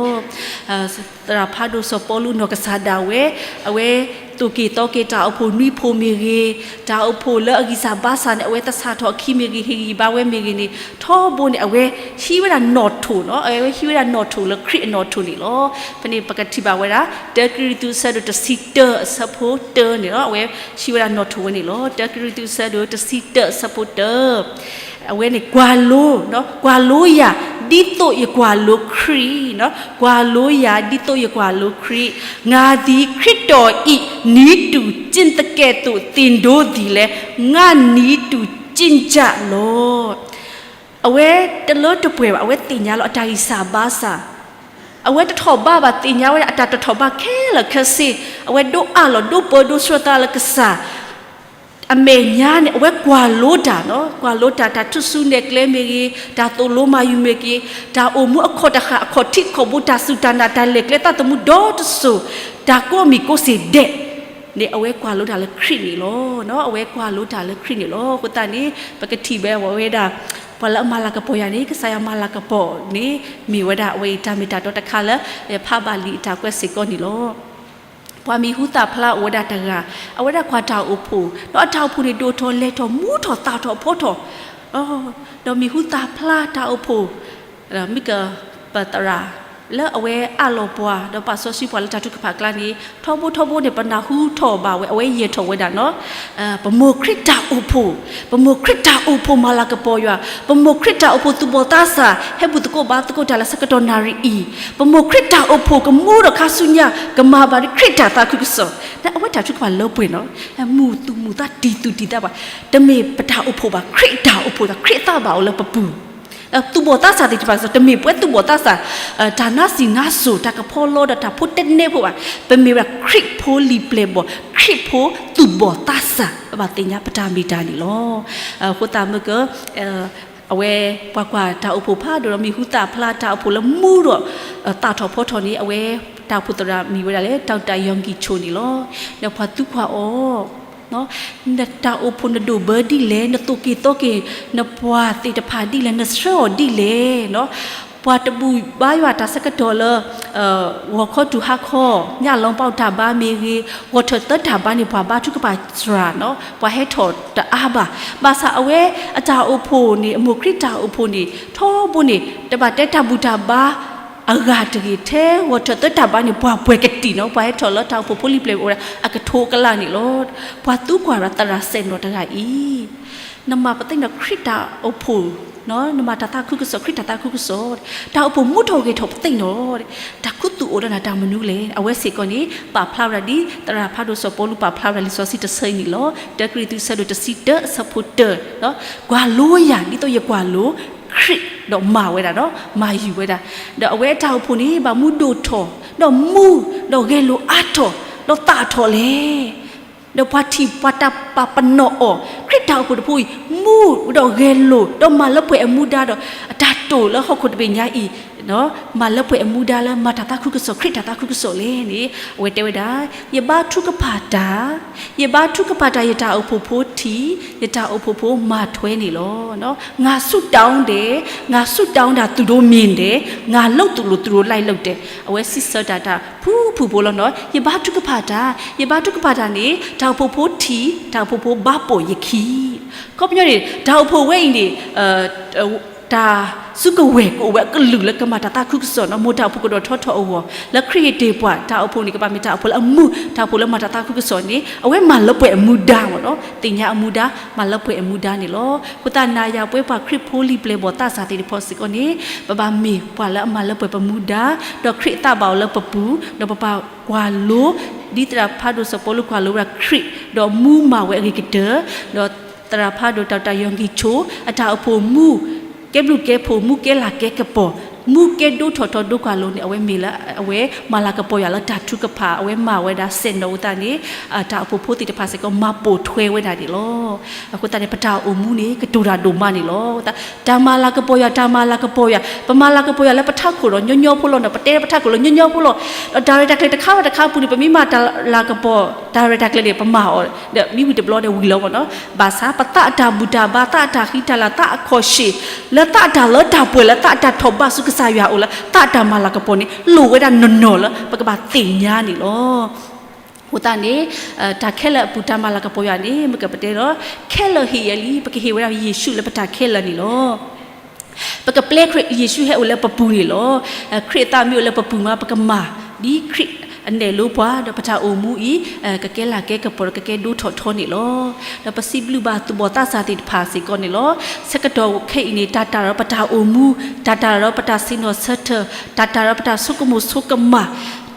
သရၣ်ဖးဒိၣ်စီၤပီလူးနီၢ်ကစၢ်ဒၣ်ဝဲ, အဝဲသိၣ်က့ၤသီက့ၤတၢ်အိၣ်ဖှိၣ်နွံဖှိၣ်မ့ၢ်ဂ့ၤ, တၢ်အိၣ်ဖှိၣ်လၢအဂံၢ်စၢ်ဘါစၢ်န့ၣ် အဝဲသဆၣ်ထီၣ်အခံမ့ၢ်ဂ့ၤ, ဟ့ၣ်ဂံၢ်ဘါဝဲမ့ၢ်ဂ့ၤန့ၣ်, ထီဘိန့ၣ် အဝဲဟံးဝဲဒၣ်နီၣ်ထိၣ်, အဝဲဟံးဝဲဒၣ်နီၣ်ထိၣ်လၢခရံာ်အနီၣ်ထိၣ်န့ၣ်လီၤ. ဖဲန့ၣ်ပကထံၣ်ဘၣ်ဝဲဒၣ် တၢကရံၣ်သူး အဆၢဒိၣ်တဆံတၢ အဆၢဖိတၢန့ၣ်လီၤ. အဝဲဟံးဝဲဒၣ်နီၣ်ထိၣ်ဝဲန့ၣ်လီၤ. တၢကရံၣ်သူး အဆၢဒိၣ်တဆံတၢ အဆၢဖိတၢ အဝဲန့ၣ် ကွၢ်လိ, ကွၢ်လိယၤ ဒ်သိးယကွၢ်လိခရံာ်, ကွၢ်လိယၤ ဒ်သိးယကွၢ်လိခရံာ်, ငါသည်ခရစ်တော်၏ နည်းတူကျင့်သကဲ့သို့ သင်တို့သည်လည်း ငါ့နည်းတူကျင့်ကြလော့. အဝဲတလၢတပှဲၤဘၣ်, အဝဲသ့ၣ်ညါလီၤအတၢ်ဂံၢ်စၢ်ဘါစၢ်, အဝဲတထီၣ်ဘးဘၣ်, သ့ၣ်ညါဝဲဒၣ်အတၢ်တထီၣ်ဘးခဲလၢာ်ခဲဆ့, အဝဲဒိးအးလီၤ ဒိးပၢဒိးဆှၢသးလၢကစၢ် အမဲာ်ညါန့ၣ် အဝဲကွၢ်လိတၢ်, ကွၢ်လိတၢ်, တၢ်ထူၣ်စုနဲၣ်ကျဲမ့ၢ်ဂ့ၤ, တၢ်သိၣ်လိမၤယူၤမ့ၢ်ဂ့ၤ, တၢ်အိၣ်မူအခီၣ်တဃၣ်အခီၣ်ထံးခီၣ်ဘိ, တၢ်စူၢ်တၢ်နာ်, တၢ်လဲၤကျဲသးသမူဒီတစိၤ, တၢ်ကိးမံၤကိးစ့ၢ်ဒဲးန့ၣ် အဝဲကွၢ်လိတၢ်လၢခရံာ်န့ၣ်လီၤ. အဝဲကွၢ်လိတၢ်လၢခရံာ်န့ၣ်လီၤ. အဃိသတးန့ၣ် ပကထံၣ်ဘၣ်ဝဲဒၣ် ပှၤလၢအမၤလၤကပီၤယၤန့ၣ် ကစၢ်ယွၤမၤလၤကပီၤန့ၣ် မ့ၢ်ဝဲဒၣ်အဝဲအံၤတၢ်မ့ၢ်တၢ်တီတခါလၢ ယဖးဘၣ်လံာ်အတၢ်ကွဲးစ့ၢ်ကီးန့ၣ်လီၤ. ပှၤမံၤဟူသၣ်ဖျါအိၣ်ဝဲဒၣ်တဂၤ, အဝဲဒၣ်ကွၢ်တၢ်အိၣ်ဖှိၣ်, ဒီးအတၢ်အိၣ်ဖှိၣ်န့ၣ် ဒိၣ်ထီၣ်လဲၢ်ထီၣ်မူထီၣ်သၣ်ထီၣ်ဖီထီၣ်, ဒီးမံၤဟူသၣ်ဖျါတၢ်အိၣ်ဖှိၣ်, မ့ၢ်ကပသရၣ်လၢအဝဲအးလီၤပှၤ ဒီးပာ်စီဆှံပှၤလၢတၢ်ထုကဖၣ်ကျါန့ၣ် ထီဘိထီဘိန့ၣ် ပနၢ်ဟူထီၣ်ဘၣ်ဝဲ အဝဲယဲၢ်ထီၣ်ဝဲဒၣ်န့ၣ်, ပမိၢ်ခရံာ်တၢ်အိၣ်ဖှိၣ်, ပမိၢ်ခရံာ်တၢ်အိၣ်ဖှိၣ်မၤလၤကပီၤယွၤ, ပမိၢ်ခရံာ်တၢ်အိၣ်ဖှိၣ်သူၣ်ဘီၣ်သးစၢ် ဟဲဘူၣ်သကိးဘါသကိးတၢ်လၢဆၢကတီၢ်နၣ်ရံၣ်အံၤ, ပမိၢ်ခရံာ်တၢ်အိၣ်ဖှိၣ်ကမူဒီးခါဆူညါ ကမၤဘၣ်ဒ်ခရံာ်တၢ်သးခုကစီၣ်, အဝဲတၢ်ထုကဖၣ်လၢပှဲၤန့ၣ်, မူၤသူၣ်မူၤသးတံၢ်သူၣ်တံၢ်သးဘၣ်, တမ့ၢ်ပတၢ်အိၣ်ဖှိၣ်ဘၣ်, ခရံာ်တၢ်အိၣ်ဖှိၣ်သး ခရံာ်သးဘၣ်အိၣ်လၢပပူၤ သူၣ်ဘီၣ်သးစၢ်သ့ၣ်တဖၣ်စ့ၢ်ကီး တမ့ၢ်ပဝဲသူၣ်ဘီၣ်သးစၢ် တၢ်နါစံၣ်နါစိၤ တၢ်ကဖီလီဒီးတၢ်ဖိတနဲဖိဘၣ်. ပမ့ၢ်ဝဲဒၣ်ခရံာ်ဖိလံာ်ပျဲၢ်ဘီၣ် ခရံာ်ဖိသူၣ်ဘီၣ်သးစၢ် ပဘၣ်သ့ၣ်ညါပတၢ်မ့ၢ်တၢ်န့ၣ်လီၤ. အဃိသတးမ့ၢ်က အဝဲပှၤကွၢ်တၢ်အိၣ်ဖှိၣ်ဖးဒိၣ်ဒီး မံၤဟူသၣ်ဖျါတၢ်အိၣ်ဖှိၣ်လၢမူဒီး သၣ်ထီၣ်ဖီထီၣ်န့ၣ် အဝဲတၢ်အိၣ်ဖှိၣ်သရၣ်မံၤဝဲဒၣ်လၢ တၢ်တၢ်ယီၢ်ကံၣ်ဆိၣ်န့ၣ်လီၤ. ဒီးပှၤသံကွၢ်အီၤ နတၢ်အိၣ်ဖှိၣ်နဒိၣ်ဘၢဒ်လဲၣ်, နသိၣ်က့ၤသီက့ၤ နပှၤသ့ၣ်တဖၣ်ဒ်လဲၣ်, နဆှၢအီၤဒ်လဲၣ်. ပှၤတဘူၣ်ဘါယွၤတၢ်ဆၢကတီၢ်လၢ ဂီၤခီတုၤဟါခီ, ညၣ်လီၤပီၣ်တၢ်ဘါမ့ၢ်ဂ့ၤ, ဂီၤထၢၣ်သၢတၢ်ဘါန့ၣ် ပှၤဘါထုကဖၣ်စှၤနီၤ, ပှၤဟဲထီၣ်တအါဘၣ်. ဘၣ်ဆၣ်အဝဲအတၢ်အိၣ်ဖှိၣ်န့ၣ် အမိၢ်ခရံာ်တၢ်အိၣ်ဖှိၣ်န့ၣ် ထီဘိန့ၣ် တဘၣ်တဲတၢ်ဘူၣ်တၢ်ဘါ အဂၤတဂ့ၤ, ထဲဂီၤထၢၣ်သၢတၢ်ဘါန့ၣ် ပှၤပှဲၤကတံာ်နီၤ, ပှၤဟဲထီၣ်လၢတၢ်အိၣ်ဖှိၣ်ဖိလံာ်ပျဲၢ်အိၣ်ဝဲဒၣ် အကထိကလၢ်န့ၣ်လီၤ. ပှၤသံကွၢ်ဒီးသရၣ်စဲးနီၤတဂၤအံၤ နမၤပသ့ၣ်နီၣ်ခရံာ်တၢ်အိၣ်ဖှိၣ်, နမၤတၢ်သးခုကစီၣ် ခရံာ်တၢ်သးခုကစီၣ်, တၢ်အိၣ်ဖှိၣ်မူထီၣ်ဂဲၤထီၣ်ပသ့ၣ်နီၣ်, တၢ်ခူသူၣ်အိၣ်ဒီးနၤတၢ်မနုၤလဲၣ်. အဝဲစ့ၢ်ကီးန့ၣ် ပာ်ဖျါဝဲဒၣ်ဒ် သရၣ်ဖးဒိၣ်စီၤပီလူးပာ်ဖျါဝဲဒၣ်လံာ်စီဆှံတဆၢအံၤန့ၣ်လီၤ. တၢကရံၣ်သူး အဆၢဒိၣ်တဆံတၢ အဆၢဖိတၢ, ကွၢ်လိယၤ ဒ်သိးယကွၢ်လိခရံာ်ဒီးမၤဝဲဒၣ်ဒီး မၤယုၤဝဲဒၣ်. ဒီးအဝဲအတၢ်အိၣ်ဖှိၣ်န့ၣ် ဘၣ်မူဒိၣ်ထီၣ် ဒီးမူ ဒီးဂဲၤလိာ်အါထီၣ် ဒီးသၣ်ထီၣ်လဲၣ်. ဒီးပှၤထံၣ်ပှၤတၢ်ပာ်ပနီၣ်အီၤ ခရံာ်တၢ်အိၣ်ဖှိၣ်တဖုအံၤ မူဒီးဂဲၤလိာ် ဒီးမၤလၢပှဲၤအမူဒါဒီး အတၢ်တိာ်လၢဟီၣ်ခိၣ်တဘ့ၣ်ညါအံၤ မၤလၢပှဲၤအမူဒါလၢမၤတၢ်သးခုကစီၣ် ခရံာ်တၢ်သးခုကစီၣ်လဲၣ်န့ၣ် အဝဲတဲဝဲဒၣ် ယဘါထုကဖၣ်တၢ်, ယဘါထုကဖၣ်တၢ် ယတၢ်အိၣ်ဖှိၣ်ဖိထံၣ်, ယတၢ်အိၣ်ဖှိၣ်ဖိမၤထွဲန့ၣ်လီၤ. ငါဆုတောင်းတယ်, ငါဆုတောင်းတာ သူတို့မြင်တယ်, ငါလုပ်သလို သူတို့လိုက်လုပ်တယ်. အဝဲစံးဆၢတၢ်တၢ်ဖုဖုဖိလီၤနီၤ. ယဘါထုကဖၣ်တၢ်, ယဘါထုကဖၣ်တၢ်န့ၣ် တၢ်အိၣ်ဖှိၣ်ဖိထံၣ်, တၢ်အိၣ်ဖှိၣ်ဖိဘါပိာ်ယခံ ခီပညီန့ၣ် တၢ်အိၣ်ဖှိၣ်ဝဲအံၤန့ၣ် တၢ်စုကဝဲၤကအိၣ်ဝဲအကလုာ်လၢကမၤတၢ်သးခုကစီၣ်နီၤ, မိၢ်တၢ်အိၣ်ဖှိၣ်ကဒီးထီထီၣ်အဂီၢ် လၢခရံာ်ယတ့ၢ်ပှၤ တၢ်အိၣ်ဖှိၣ်န့ၣ် ကဘၣ်မ့ၢ်တၢ်အိၣ်ဖှိၣ်လၢအမုာ်, တၢ်အိၣ်ဖှိၣ်လၢမၤတၢ်သးခုကစီၣ်န့ၣ် အဝဲမၤလၢပှဲၤအမူဒါမ့ၢ်နီၤ, သ့ၣ်ညါအမူဒါ မၤလၢပှဲၤအမူဒါန့ၣ်လီၤ. အဃိသတးနၤယၤပဝဲပှၤခရံာ်ဖိလံာ်ပျဲၢ်ဘီၣ်သးစၢ်သ့ၣ်တဖၣ်စ့ၢ်ကီးန့ၣ် ပဘၣ်မ့ၢ်ပှၤလၢအမၤလၢပှဲၤပမူဒါ, ဒီးခရံာ်အသးဘၣ်အီၤလၢပပူၤ, ဒီးပပာ်ကွၢ်လိ ဒ်သရၣ်ဖးဒိၣ်စီၤပီလူးကွၢ်လိဝဲဒၣ်ခရံာ် ဒီးမူမၤဝဲအဂ့ၤကတၢၢ်, ဒီးသရၣ်ဖးဒိၣ်တၢ်တၢ်ယီၢ်ကံၣ်ဆိၣ် အတၢ်အိၣ်ဖှိၣ်မူ ကဲဘျုးကဲဖှိၣ် မူကဲလၤကဲကပီၤ မူကဲဒိထီၣ်ထီဒိကွၢ်လိန့ၣ် အဝဲမ့ၢ်လၢ အဝဲမၤလၤကပီၤယွၤလၢတၢ်ထုကဖၣ် အဝဲမၤဝဲဒၣ်စဲးနီၤအသးန့ၣ် တၢ်အိၣ်ဖှိၣ်ဖိသ့ၣ်တဖၣ်စ့ၢ်ကီးမၤပိာ်ထွဲဝဲဒၣ်န့ၣ်လီၤ. အဃိသတးန့ၣ် ပတၢ်အိၣ်မူန့ၣ် ကတိၤတၢ်ဒိၣ်မးန့ၣ်လီၤ. တၢ်မၤလၤကပီၤယွၤ တၢ်မၤလၤကပီၤယွၤ ပမၤလၤကပီၤယွၤလၢပထးခိၣ်ဒီးညီညီဖိလီၤနီၤ, ပတဲပထးခိၣ်လၢညီညီဖိလီၤ, ဒီးတၢ်ရဲၣ်တၢ်ကျဲၤတခါဝဲတခါအပူၤန့ၣ် ပမ့ၢ်မၤတၢ်လၤကပီၤ တၢ်ရဲၣ်တၢ်ကျဲၤန့ၣ် ပမၤအီၤ ဒီးမ့ၢ်ဝံၤတဘျီဒီးဝံၤလီၤမ့ၢ်နီၤ. ဘၣ်ဆၣ်ပသးအတၢ်ဘူၣ်တၢ်ဘါ သးအတၢ်ဃံတၢ်လၤ သးအခီၣ်ဆ့ၣ် လၢသးအတၢ်လၢတၢ်ပှဲၤ လၢသးအတၢ်ထီၣ်ဘးဆူကစၢ်ယွၤအအိၣ် လၢသးအတၢ်မၤလၤကပီၤန့ၣ် လိၣ်ဝဲဒၣ်နီၢ်နီၢ်လၢပကဘၣ်သ့ၣ်ညါန့ၣ်လီၤ. အဃိသတးန့ၣ် တၢ်ခဲလၢာ်အပူၤတၢ်မၤလၤကပီၤယွၤန့ၣ် မ့ၢ်ကပတဲဒီး ခဲလၢာ်ဟ့ၣ်ယဲလံ ပကဟ့ၣ်ဝဲဒၣ်ယ့ၣ်ၡူးလၢပတၢ်ခဲလၢာ်န့ၣ်လီၤ. ပကပျဲခရံာ်ယ့ၣ်ၡူးဟဲအိၣ်လၢပပူၤန့ၣ်လီၤ. ခရံာ်အသးမ့ၢ်အိၣ်လၢပပူၤမး ပကမၤဒ်ခရံာ်အနဲၣ်လိပှၤ ဒီးပတၢ်အိၣ်မူအံၤ ကကဲလၤကဲကပီၤဒီးကကဲဒိထီၣ်ထီန့ၣ်လီၤ. ဒီးပစံးဘျုးဘၣ်သူၣ်ဘီၣ်သးစၢ်သ့ၣ်တဖၣ်စ့ၢ်ကီးန့ၣ်လီၤ. ဆၢကတီၢ်ခဲအံၤန့ၣ် တၢ်တၢ်ဒီးပတၢ်အိၣ်မူ, တၢ်တၢ်ဒီးပတၢ်ဆ့ၣ်နီၤဆၢထၢၣ်, တၢ်တၢ်ဒီးပတၢ်ဆိကမိၣ်ဆိကမး,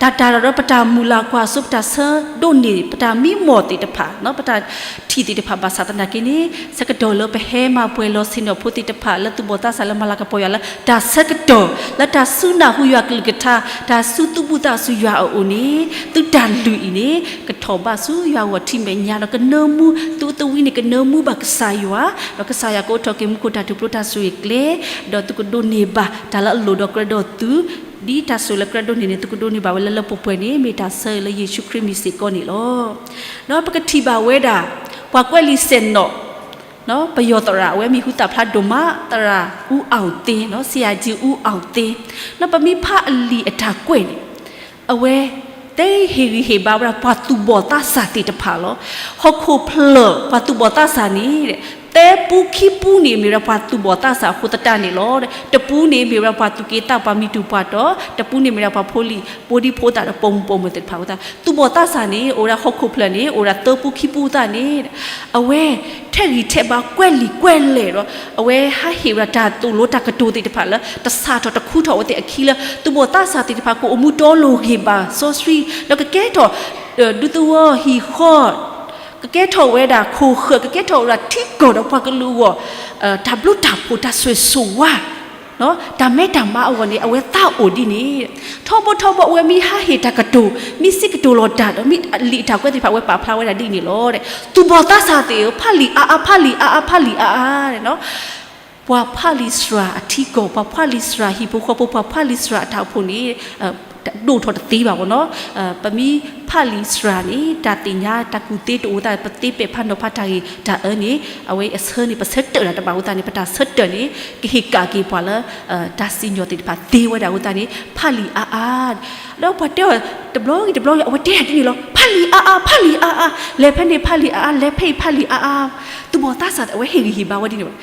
တၢ်တၢ်ဒီးပတၢ်မုၢ်လၢ်ကွၢ်စိ ပတၢ်ဆၢဒိးန့ၢ် ပတၢ်မံမီၢ်သ့ၣ်တဖၣ်, ပတၢ်ထံၣ်သ့ၣ်တဖၣ်ဘၣ်ဆၣ်သနာ်က့န့ၣ် ဆၢကတီၢ်လၢပဟဲမၤပှဲၤလီၤဆ့ၣ်နီၤဖိသ့ၣ်တဖၣ် လၢသူၣ်ဘီၣ်သးစၢ်လၢမၤလၤကပီၤယွၤလၢ တၢ်ဆၢကတီၢ် လၢတၢ်စူၢ်နၢ်ဟူယွၤကလုၢ်ကထါ, တၢ်စူၢ်သူၣ်ဘံၣ်သးစူၤယွၤအအိၣ်န့ၣ် သုတၢ်လုၢ်အံၤန့ၣ် ကထီၣ်ဘးဆူယွၤဂီၢ်ထံးမဲာ်ညါ ဒီးကနၢမူ သုသဝံန့ၣ် ကနၢမူဘၣ်ကစၢ်ယွၤ, ဒီးကစၢ်ယွၤကအိးထီၣ်က့ၤမူခိၣ်တၢ်ထူၣ်ဖျိတၢ်ဆိၣ်ဂ့ၤကျဲ, ဒီးသုကဒိးန့ၢ်ဘၣ်တၢ်လၢအလိၣ်ဒီးကြၢးဒီးသု, ဒ်တၢ်ဆိၣ်လၢကြၢးဒိးန့ၢ်န့ၣ် သုကဒိးန့ၢ်ဘၣ်ဝဲလၢလၢပှဲၤပှဲၤန့ၣ် မ့ၢ်တၢ်ဆၢလၢယ့ၣ်ၡူးခရံာ်မံၤစ့ၢ်ကီးန့ၣ်လီၤ. ဒီးပကထံၣ်ဘၣ်ဝဲဒၣ် ပှၤကွဲးလံာ်စဲးနီၤ ပယီၤသရၣ် အဝဲမံၤဟူသၣ်ဖျါဒိၣ်မး သရၣ်အူအီၣ်သ့, ဆရာကြီးအူအီၣ်သ့, ပမ့ၢ်ဖးအလံာ်အတၢ်ကွဲးန့ၣ် အဝဲ တဲဟ့ၣ်ဂံၢ်ဟ့ၣ်ဘါဝဲဒၣ်ပှၤသူၣ်ဘီၣ်သးစၢ်သ့ၣ်တဖၣ်လီၤ. ဟီၣ်ခိၣ်ဖျၢၣ်ပှၤသူၣ်ဘီၣ်သးစၢ်န့ၣ် သၢပူခံပူန့ၣ် မ့ၢ်ဝဲဒၣ်ပှၤသူၣ်ဘီၣ်သးစၢ်အဃိသတးန့ၣ်လီၤ. တပူန့ၣ် မ့ၢ်ဝဲဒၣ်ပှၤသူၣ်က့သး ပှၤမံၤတူၢ်ပှၤတီၤ, တပူန့ၣ်မ့ၢ်ဝဲဒၣ်ပှၤဖိလံၤ ဖိဒံဖိသၣ်ဒီးပိာ်မုၣ်ပိာ်မၢၤသ့ၣ်တဖၣ်အဃိသတး သူၣ်ဘီၣ်သးစၢ်န့ၣ် အိၣ်ဝဲဒၣ်ဟီၣ်ခိၣ်ဖျၢၣ်န့ၣ် အိၣ်ဝဲဒၣ်ဟီၣ်ခိၣ်ဖျၢၣ်န့ၣ်အိၣ်ဝဲဒၣ်သၢပူခံပူသ့ၣ်န့ၣ် အဝဲ ထဲးဂံၢ်ထဲးဘါကွဲးလံာ်ကွဲးလဲၢ်ဒီး အဝဲဟးဟ့ၣ်ဝဲဒၣ်တၢ်သိၣ်လိတၢ်ကတိၤသ့ၣ်တဖၣ်လၢ တစးထီၣ်တခူထီၣ်ဝဲသ့ၣ်အခံလၢ သူၣ်ဘီၣ်သးစၢ်သ့ၣ်တဖၣ် ကအိၣ်မူတီလိၤဂ့ၤဘၣ်စီဆှံ ဒီးကကဲထီၣ် ဒူသဝီဟံၣ်ဃီ ကကဲထီၣ်ဝဲဒၣ်ခိၣ်ဃၢၤ ကကဲထီၣ်ဝဲဒၣ်ထံကီၢ်ဒီးပှၤကလုာ်အဂီၢ် တၢ်ဘျုးတၢ်ဖှိၣ်တၢ်ဆိၣ်ဂ့ၤဆိၣ်ဝါ တၢ်မဲတၢ်မါအဂီၢ်န့ၣ် အဝဲသးအိၣ်ဒ်န့ၣ်, ထီဘိထီဘိအဝဲမ့ၢ်ဟးဟ့ၣ်တၢ်ကတိၤ, မ့ၢ်စံးကတိၤလီၤတၢ်ဒီး မ့ၢ်အလံာ်အတၢ်ကွဲးသ့ၣ်တဖၣ် အဝဲပာ်ဖျါဝဲဒၣ်ဒ်န့ၣ်လီၤ. သူၣ်ဘီၣ်သးစၢ်သ့ၣ်ဧၢ, ဖးလံာ်အါအါ, ဖးလံာ်အါအါ, ဖးလံာ်အါအါ. ပှၤဖးလံာ်စှၤအထံကီၢ်, ပှၤဖးလံာ်စှၤဟံၣ်ဖိဃီဖိ, ပှၤဖးလံာ်စှၤအတၢ်အိၣ်ဖှိၣ်န့ၣ် ဒိၣ်ထီၣ်တသ့ဘၣ်ဘၣ်နီၤ. ပမ့ၢ်ဖးလံာ်စှၤန့ၣ် တၢ်သ့ၣ်ညါတၢ်ကူၣ်သ့တအိၣ်သး, ပသ့ပဲာ်ဖးနီၤဖးတၢ်ဂ့ၢ်တၢ်အၢန့ၣ် အဝဲအဆၢန့ၣ် ပဆၢတၢးတၢ်တဘၣ်အဃိသတးန့ၣ် ပတၢ်ဆၢတၢးန့ၣ် ကဟ့ၣ်ကၣ်က့ၤပှၤလၢ တၢ်စံၣ်ညီၣ်သ့ၣ်တဖၣ်သ့ဝဲဒၣ်အဃိသတးန့ၣ် ဖးလံာ်အါအါ ဒီးပှၤတဲအီၤ တဘျီဂ့ၤတဘျီဂ့ၤ အဝဲတဲဒၣ်ဒ်န့ၣ်လီၤ. ဖးလံာ်အါအါ, ဖးလံာ်အါအါ, လဲၤဖဲန့ၣ်ဖးလံာ်အါအါ, လဲၤဖဲအံၤဖးလံာ်အါအါ, သူၣ်ဘီၣ်သးစၢ်အဝဲဟ့ၣ်ဂံၢ်ဟ့ၣ်ဘါဝဲဒ်န့ၣ်ဘၣ်.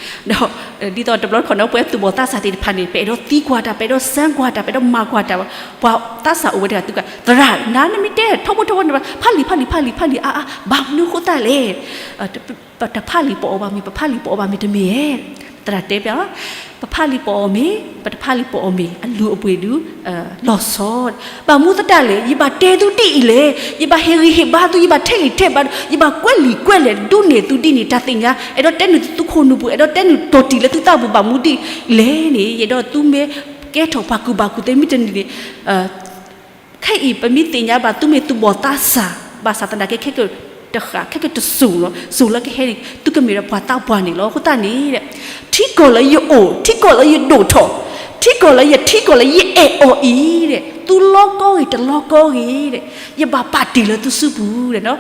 ဒီး ဒ်သိးတဘျီတခီၣ်န့ၣ် ပဝဲသူၣ်ဘီၣ်သးစၢ်သ့ၣ်တဖၣ်န့ၣ် ပအဲၣ်ဒိးသံကွၢ်တၢ်, ပအဲၣ်ဒိးစၢကွၢ်တၢ်, ပအဲၣ်ဒိးမၤကွၢ်တၢ်, ပှၤသးစၢ်အိၣ်ဝဲတဂၤ သူက သရၣ် နၤနမ့ၢ်တဲထီဘိထီဘိန့ၣ် ဖးလံာ် ဖးလံာ် ဖးလံာ် ဖးလံာ်အါအါ ဘၣ်မနုၤအဃိသတးလဲၣ်. တဖးလံာ်ပိာ်အီၤဘၣ်မ့ၢ် ပဖးလံာ်ပိာ်အီၤဘၣ်မ့ၢ်တမ့ၢ်ဧါ. သရၣ်တဲပျး ပဖးလံာ်ပိာ်အီၤမ့ၢ် ပတဖးလံာ်ပိာ်အီၤမ့ၢ် အလုၢ်အပှ့ၤဒုး လီၤဆီ, ဘၣ်မနုၤသတးလဲၣ်. ယဘၣ်တဲသုဒ်အံၤလဲၣ်, ယဘၣ်ဟ့ၣ်ဂံၢ်ဟ့ၣ်ဘါသု, ယဘၣ်ထဲးဂံၢ်ထဲးဘါ, ယဘၣ်ကွဲးလံာ်ကွဲးလဲၢ် ဒုးနဲၣ်သုဒ်န့ၣ် တၢ်သ့ၣ်ညါ အဲၣ်ဒိးတဲနုာ်သုခိၣ်နူာ်ပူၤ, အဲၣ်ဒိးတဲနုာ်တီၢ်တံၢ်လၢသုသးပူၤ ဘၣ်မနုၤဒ်လဲၣ်န့ၣ် ယအဲၣ်ဒိးသုမ့ၢ်ကဲထီၣ်ပှၤကူၣ်ဘၣ်ကူၣ်သ့မ့ၢ်တနံၤန့ၣ် ခဲအံၤပမ့ၢ်သ့ၣ်ညါဘၣ်သုမ့ၢ်သူၣ်ဘီၣ်သးစၢ် ဘၣ်ဆၣ်သနာ်က့ ခဲကတဃၣ် ခဲကတစိၤလီၤ, စိၤလၢကဟဲန့ၣ် သုကမ့ၢ်ဒီးပှၤသးပှၢ်န့ၣ်လီၤ. အဃိသတးန့ၣ် ထံကီၢ်လၢယအိၣ်, ထံကီၢ်လၢယဒိၣ်ထီၣ်, ထံကီၢ်လၢယထံကီၢ်လၢယအဲၣ်အီၤအံၤ, သုလီၤကီဂ့ၤတလီၤကီဂ့ၤ, ယဘၣ်ပာ်တ့ၢ်လၢသုစုပူၤ,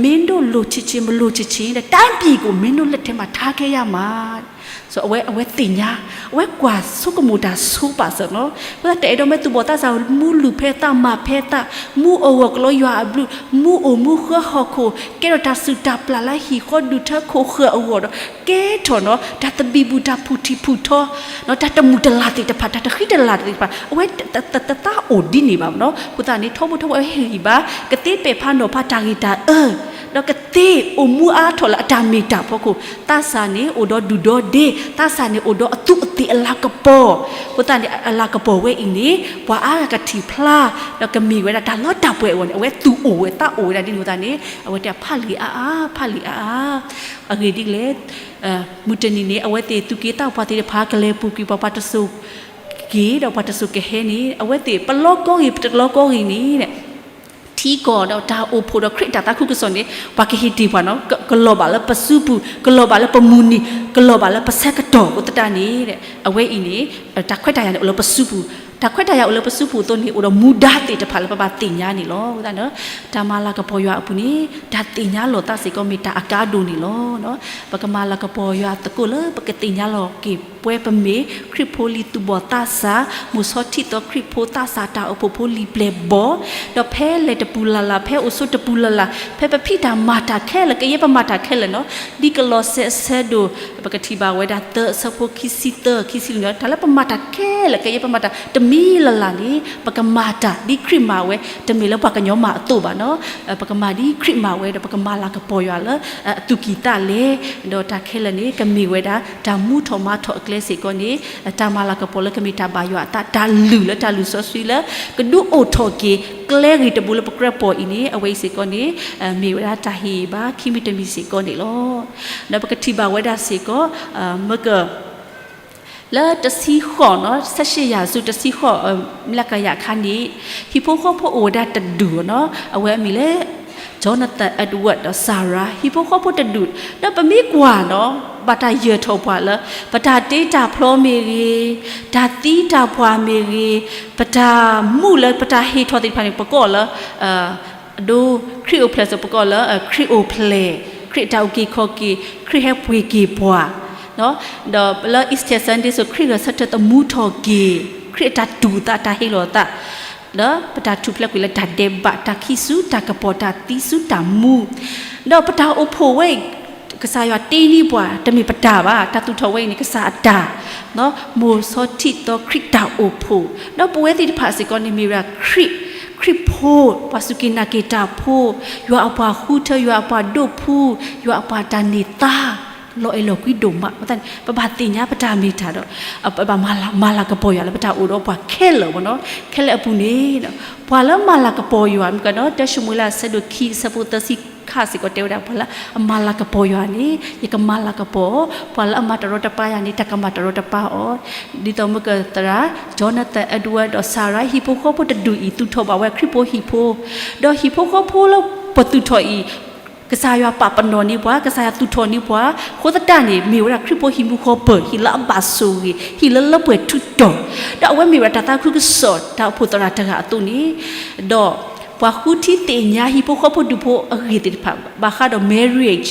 မင်းတို့လိုချင်ချင် မလိုချင်ချင် တိုင်းပြည်ကို မင်းတို့လက်ထဲမှာ ထားခဲ့ရမှာ. အဝဲသ့ၣ်ညါ, အဝဲကွၢ်ဆိကမိၣ်တၢ်ဆိပာ်စၢၤနီၤ. အဃိသတး တအဲၣ်ဒိးမ့ၢ်သူၣ်ဘီၣ်သးစၢ် မူလုၢ်ဖဲသး မၤဖဲသး, မူအဂီၢ်ကလီယွၤအဘျုး, မူအိၣ်မူဃၢဟီၣ်ခိၣ်, ကဲထီၣ်တၢ်စုၣ်တၢ်ပျၢ်လၢဟံၣ်ဃီဒူၣ်ထၢခိၣ်ဃၢၤအဂီၢ်ဒီး ကဲထီၣ်နီၤ တၢ်သဘံၣ်ဘုၣ် တၢ်ဖုၣ်ထံၣ်ဖုၣ်ထီ, တၢ်တမုာ်တလၤသ့ၣ်တဖၣ် တၢ်တဃံတလၤသ့ၣ်တဖၣ် အဝဲတသးအိၣ်ဒ်န့ၣ်ဘၣ်နီၤ. အဃိသတးန့ၣ် ထီဘိထီဘိအဝဲဟ့ၣ်ဂံၢ်ဘါ ကသ့ပဲာ်ဖးနီၤဖးတၢ်ဂ့ၢ်တၢ်အၢ ဒီးကသ့အိၣ်မူအါထီၣ်လၢအတၢ်မ့ၢ်တၢ်ဖီခိၣ်, သးစၢ်န့ၣ်အိၣ်ဒီးဒုၣ်ဒီဒ့, သးစၢ်န့ၣ်အိၣ်ဒီးအသူးအသ့ၣ်အလၤကပီၤ, အဃိသတးန့ၣ် အလၤကပီၤဝဲအံၤန့ၣ် ပှၤအါဂၤကထံၣ်ဖျါ, ဒီးကမ့ၢ်ဝဲဒၣ်တၢ်လီတၢ်ပှဲၤအဂီၢ်န့ၣ် အဝဲသူၣ်အိၣ်ဝဲသးအိၣ်ဝဲဒၣ်ဒ်န့ၣ်အဃိသတးန့ၣ် အဝဲတဲဖးလံာ်အါအါ ဖးလံာ်အါအါ, အဂ့ၢ်ဒ်လဲၣ်, မုၢ်တနံၤန့ၣ် အဝဲသ့ၣ်သူၣ်က့သးပှၢ်သ့ၣ်တဖၣ် ကလဲၤပူၤကွံာ်ပှၤပှၤတစိၤက့ၤ ဒီးပှၤတစိၤကဟဲန့ၣ် အဝဲသ့ၣ်ပလီၤကီဂ့ၤ ပတလီၤကီဂ့ၤန့ၣ် ထံကီၢ်ဒီးတၢ်အိၣ်ဖှိၣ်ဒီးခရံာ်တၢ်သးခုကစီၣ်န့ၣ် ပှၤကဟ့ၣ်တ့ၢ်ပှၤနီၤ, ကလီၤဘၣ်လၢပစုပူၤ, ကလီၤဘၣ်လၢပမုၢ်နံၤ, ကလီၤဘၣ်လၢပဆၢကတီၢ်အဃိသတးန့ၣ် အဝဲအံၤန့ၣ် တၢ်ခွဲးတၢ်ယာ်န့ၣ်အိၣ်လၢပစုပူၤ, တၢ်ခွဲးတၢ်ယာ်အိၣ်လၢပစုပူၤအသိးန့ၣ် အိၣ်ဒီးမူဒါသ့ၣ်တဖၣ်လၢပဘၣ်သ့ၣ်ညါန့ၣ်လီၤ. တၢ်မၤလၤကပီၤယွၤအပူၤန့ၣ် တၢ်သ့ၣ်ညါလီၤသးစ့ၢ်ကီးမ့ၢ်တၢ်အကါဒိၣ်န့ၣ်လီၤ. ပကမၤလၤကပီၤယွၤသကိးလၢပကသ့ၣ်ညါလီၤက့ၤပှဲၤပမ့ၢ် ခရံာ်ဖိလံၤသူၣ်ဘီၣ်သးစၢ်, မိၢ်ဆီထံးသီခရံာ်ဖိသးစၢ်တၢ်အိၣ်ဖှိၣ်ဖိလံၤပျဲၢ်ဘီၣ်, ဒီးဖဲလဲၤတပူၤလၢ်လၢ် ဖဲအိၣ်ဆိးတပူၤလၢ်လၢ် ဖဲပဖံးတၢ်မၤတၢ်ခဲလၢာ် ကယဲၢ်ပမၤတၢ်ခဲလၢာ်နီၤ, ဒ်ကလီးစဲအဆၢဒိၣ် ပကထံၣ်ဘၣ်ဝဲဒၣ်သၢ အဆၢဖိခံဆံသၢ ခံဆံလွံၢ်န့ၣ် တၢ်လၢပမၤတၢ်ခဲလၢာ် ကယဲၢ်ပမၤတၢ်တမံၤလၢ်လၢ်န့ၣ် ပကမၤတၢ်ဒ်ခရံာ်မၤဝဲ တမ့ၢ်လၢပှၤကညီမၤအသိးဘၣ်နီၤ, ပကမၤဒ်ခရံာ်မၤဝဲဒီး ပကမၤလၤကပီၤယွၤလၢအသူၣ်ကံၢ်သးလဲ, ဒီးတၢ်ခဲလၢာ်န့ၣ် ကမ့ၢ်ဝဲဒၣ် တၢ်မူထီၣ်မၤထီၣ်အကျဲစ့ၢ်ကီးန့ၣ် တၢ်မၤလၤကပီၤလၢကမ့ၢ်တၢ်ဘၣ်ယွၤအသး တၢ်လုၢ်လၢတၢ်လုၢ်စီဆှံလၢ ကဒုးအိၣ်ထီၣ်က့ၤ ကျဲဂ့ၤတဘိလၢပကြၢးပိာ်အံၤန့ၣ် အဝဲအံၤစ့ၢ်ကီးန့ၣ် မ့ၢ်ဝဲဒၣ်တၢ်ဟ့ၣ်ဘါခံမံၤတမံၤစ့ၢ်ကီးန့ၣ်လီၤ. ဒီးပကထံၣ်ဘၣ်ဝဲဒၣ်စ့ၢ်ကီး မက လၢတဆံဃိးနီၤ ဆယ့်ရှစ်ရာစု တဆံဃိး မလကယၤအခါန့ၣ် ဟံၣ်ဖိဃီဖိအိၣ်ဝဲဒၣ်တဒူၣ်နီၤ အဝဲအမံၤလၢ Jonathan Edward ဒီး Sarah ဟံၣ်ဖိဃီဖိတဒူၣ် ဒီးပမ့ၢ်ကွၢ်နီၤ ဘၣ်တၢ်ယၢၢ်ထီၣ်ပှၤလၢ ပတၢ်တ့တၢ်ဖျီမ့ၢ်ဂ့ၤ, တၢ်သံတၢ်ပှၢ်မ့ၢ်ဂ့ၤ, ပတၢ်မူလၢပတၢ်ဟ့ၣ်ထီၣ်သ့ၣ်တဖၣ်န့ၣ် ပကိးလၢ အဒိ ခရံာ်အိၣ်ဖျဲၣ်စ့ၢ် ပကိးလၢ ခရံာ်အိၣ်ဖျဲၣ်, ခရံာ်အတၢ်အုၣ်က့ၤခီၣ်က့ၤ, ခရံာ်ဟဲပှ့ၤက့ၤပှၤ, ဒီးလၢ Easter Sunday စ့ၢ် ခရံာ်ဂဲၤဆၢထၢၣ်သမူထီၣ်က့ၤ, ခရံာ်အတၢ်တူၢ်သး တၢ်ဟ့ၣ်လီၤသး, ဒီးပတၢ်ထူၣ်ဖျဲးကွံာ်လၢတၢ်ဒဲးဘး, တၢ်ခံးဆူတၢ်ကပီၤ, တၢ်သံဆူတၢ်မူ, ဒီးပတၢ်အိၣ်ဖှိၣ်ဝဲအံၤ ကစၢ်ယွၤတ့န့ၢ်ပှၤ တမ့ၢ်ပတၢ်ဘၣ်, တၢ်သူၣ်ထီၣ်ဝဲအံၤန့ၣ် ကစၢ်အတၢ် မိၢ်ဆီထံးသီခရံာ်တၢ်အိၣ်ဖှိၣ်, ဒီးပဝဲသ့ၣ်တဖၣ်စ့ၢ်ကီးန့ၣ် မ့ၢ်ဝဲဒၣ်ခရံာ်, ခရံာ်ဖိ, ပှၤစူၢ်က့ၤနာ်က့ၤတၢ်ဖိ, ယွၤအပှၤဃုထၢ, ယွၤအပှၤဒိၣ်ဖု, ယွၤအပှၤတၢ်န့ၢ်သါ, လီၤအဲၣ်လီၤကွံဒိၣ်မး, ပဘၣ်သ့ၣ်ညါပတၢ်မ့ၢ်တၢ်ဒီး ပဘၣ်မၤလၤကပီၤယွၤလၢပတၢ်အိၣ်ဒီးပှၤခဲလၢာ်ဘၣ်နီၤ, ခဲလၢာ်အပူၤန့ၣ်, ပှၤလၢမၤလၤကပီၤယွၤ မ့ၢ်ကဒီး တၢၡမူၤအ့လး အဆၢဒိၣ်ခံ အဆၢဖိသၢဆံခ ဟးစ့ၢ်ကီးတဲဝဲဒၣ် ပှၤလၢအမၤလၤကပီၤယွၤန့ၣ် ယကမၤလၤကပီၤအီၤ, ပှၤလၢအမၤတရီတပါယွၤန့ၣ် တၢ်ကမၤတရီတပါအီၤ. ဒ်သိးမုၢ်ကသရၣ် Jonathan Edwards ဒီး Sarah ဟံၣ်ဖိဃီဖိတဒူၣ်အံၤ သူၣ်ထီၣ်ဘၣ်ဝဲခရံာ်ဖိဟံၣ်ဖိ, ဒီးဟံၣ်ဖိဃီဖိလၢပသူၣ်ထီၣ်အံၤ ကစၢ်ယွၤပာ်ပနီၣ်န့ၢ်ပှၤ, ကစၢ်ယွၤသူၣ်ထီၣ်န့ၢ်ပှၤ, အဃိသတးန့ၣ် မ့ၢ်ဝဲဒၣ်ခရံာ်ဖိဟံၣ်မူဃီပၢၤ ဟံၣ်လၢအဘၣ်ဆိၣ်ဂ့ၤ, ဟံၣ်လၢလၢပှဲၤထူတီၤ, ဒီးအဝဲမ့ၢ်ဝဲဒၣ်တၢ်သးခုကစီၣ်တၢ်အိၣ်ဖှိၣ်သရၣ်တဂၤအသိးန့ၣ်, ဒီးပှၤဃုထံသ့ၣ်ညါဟံၣ်ဖိဃီဖိဒူၣ်ဖိအဂ့ၢ်သ့ၣ်တဖၣ် ဘၣ်ဃးဒီး marriage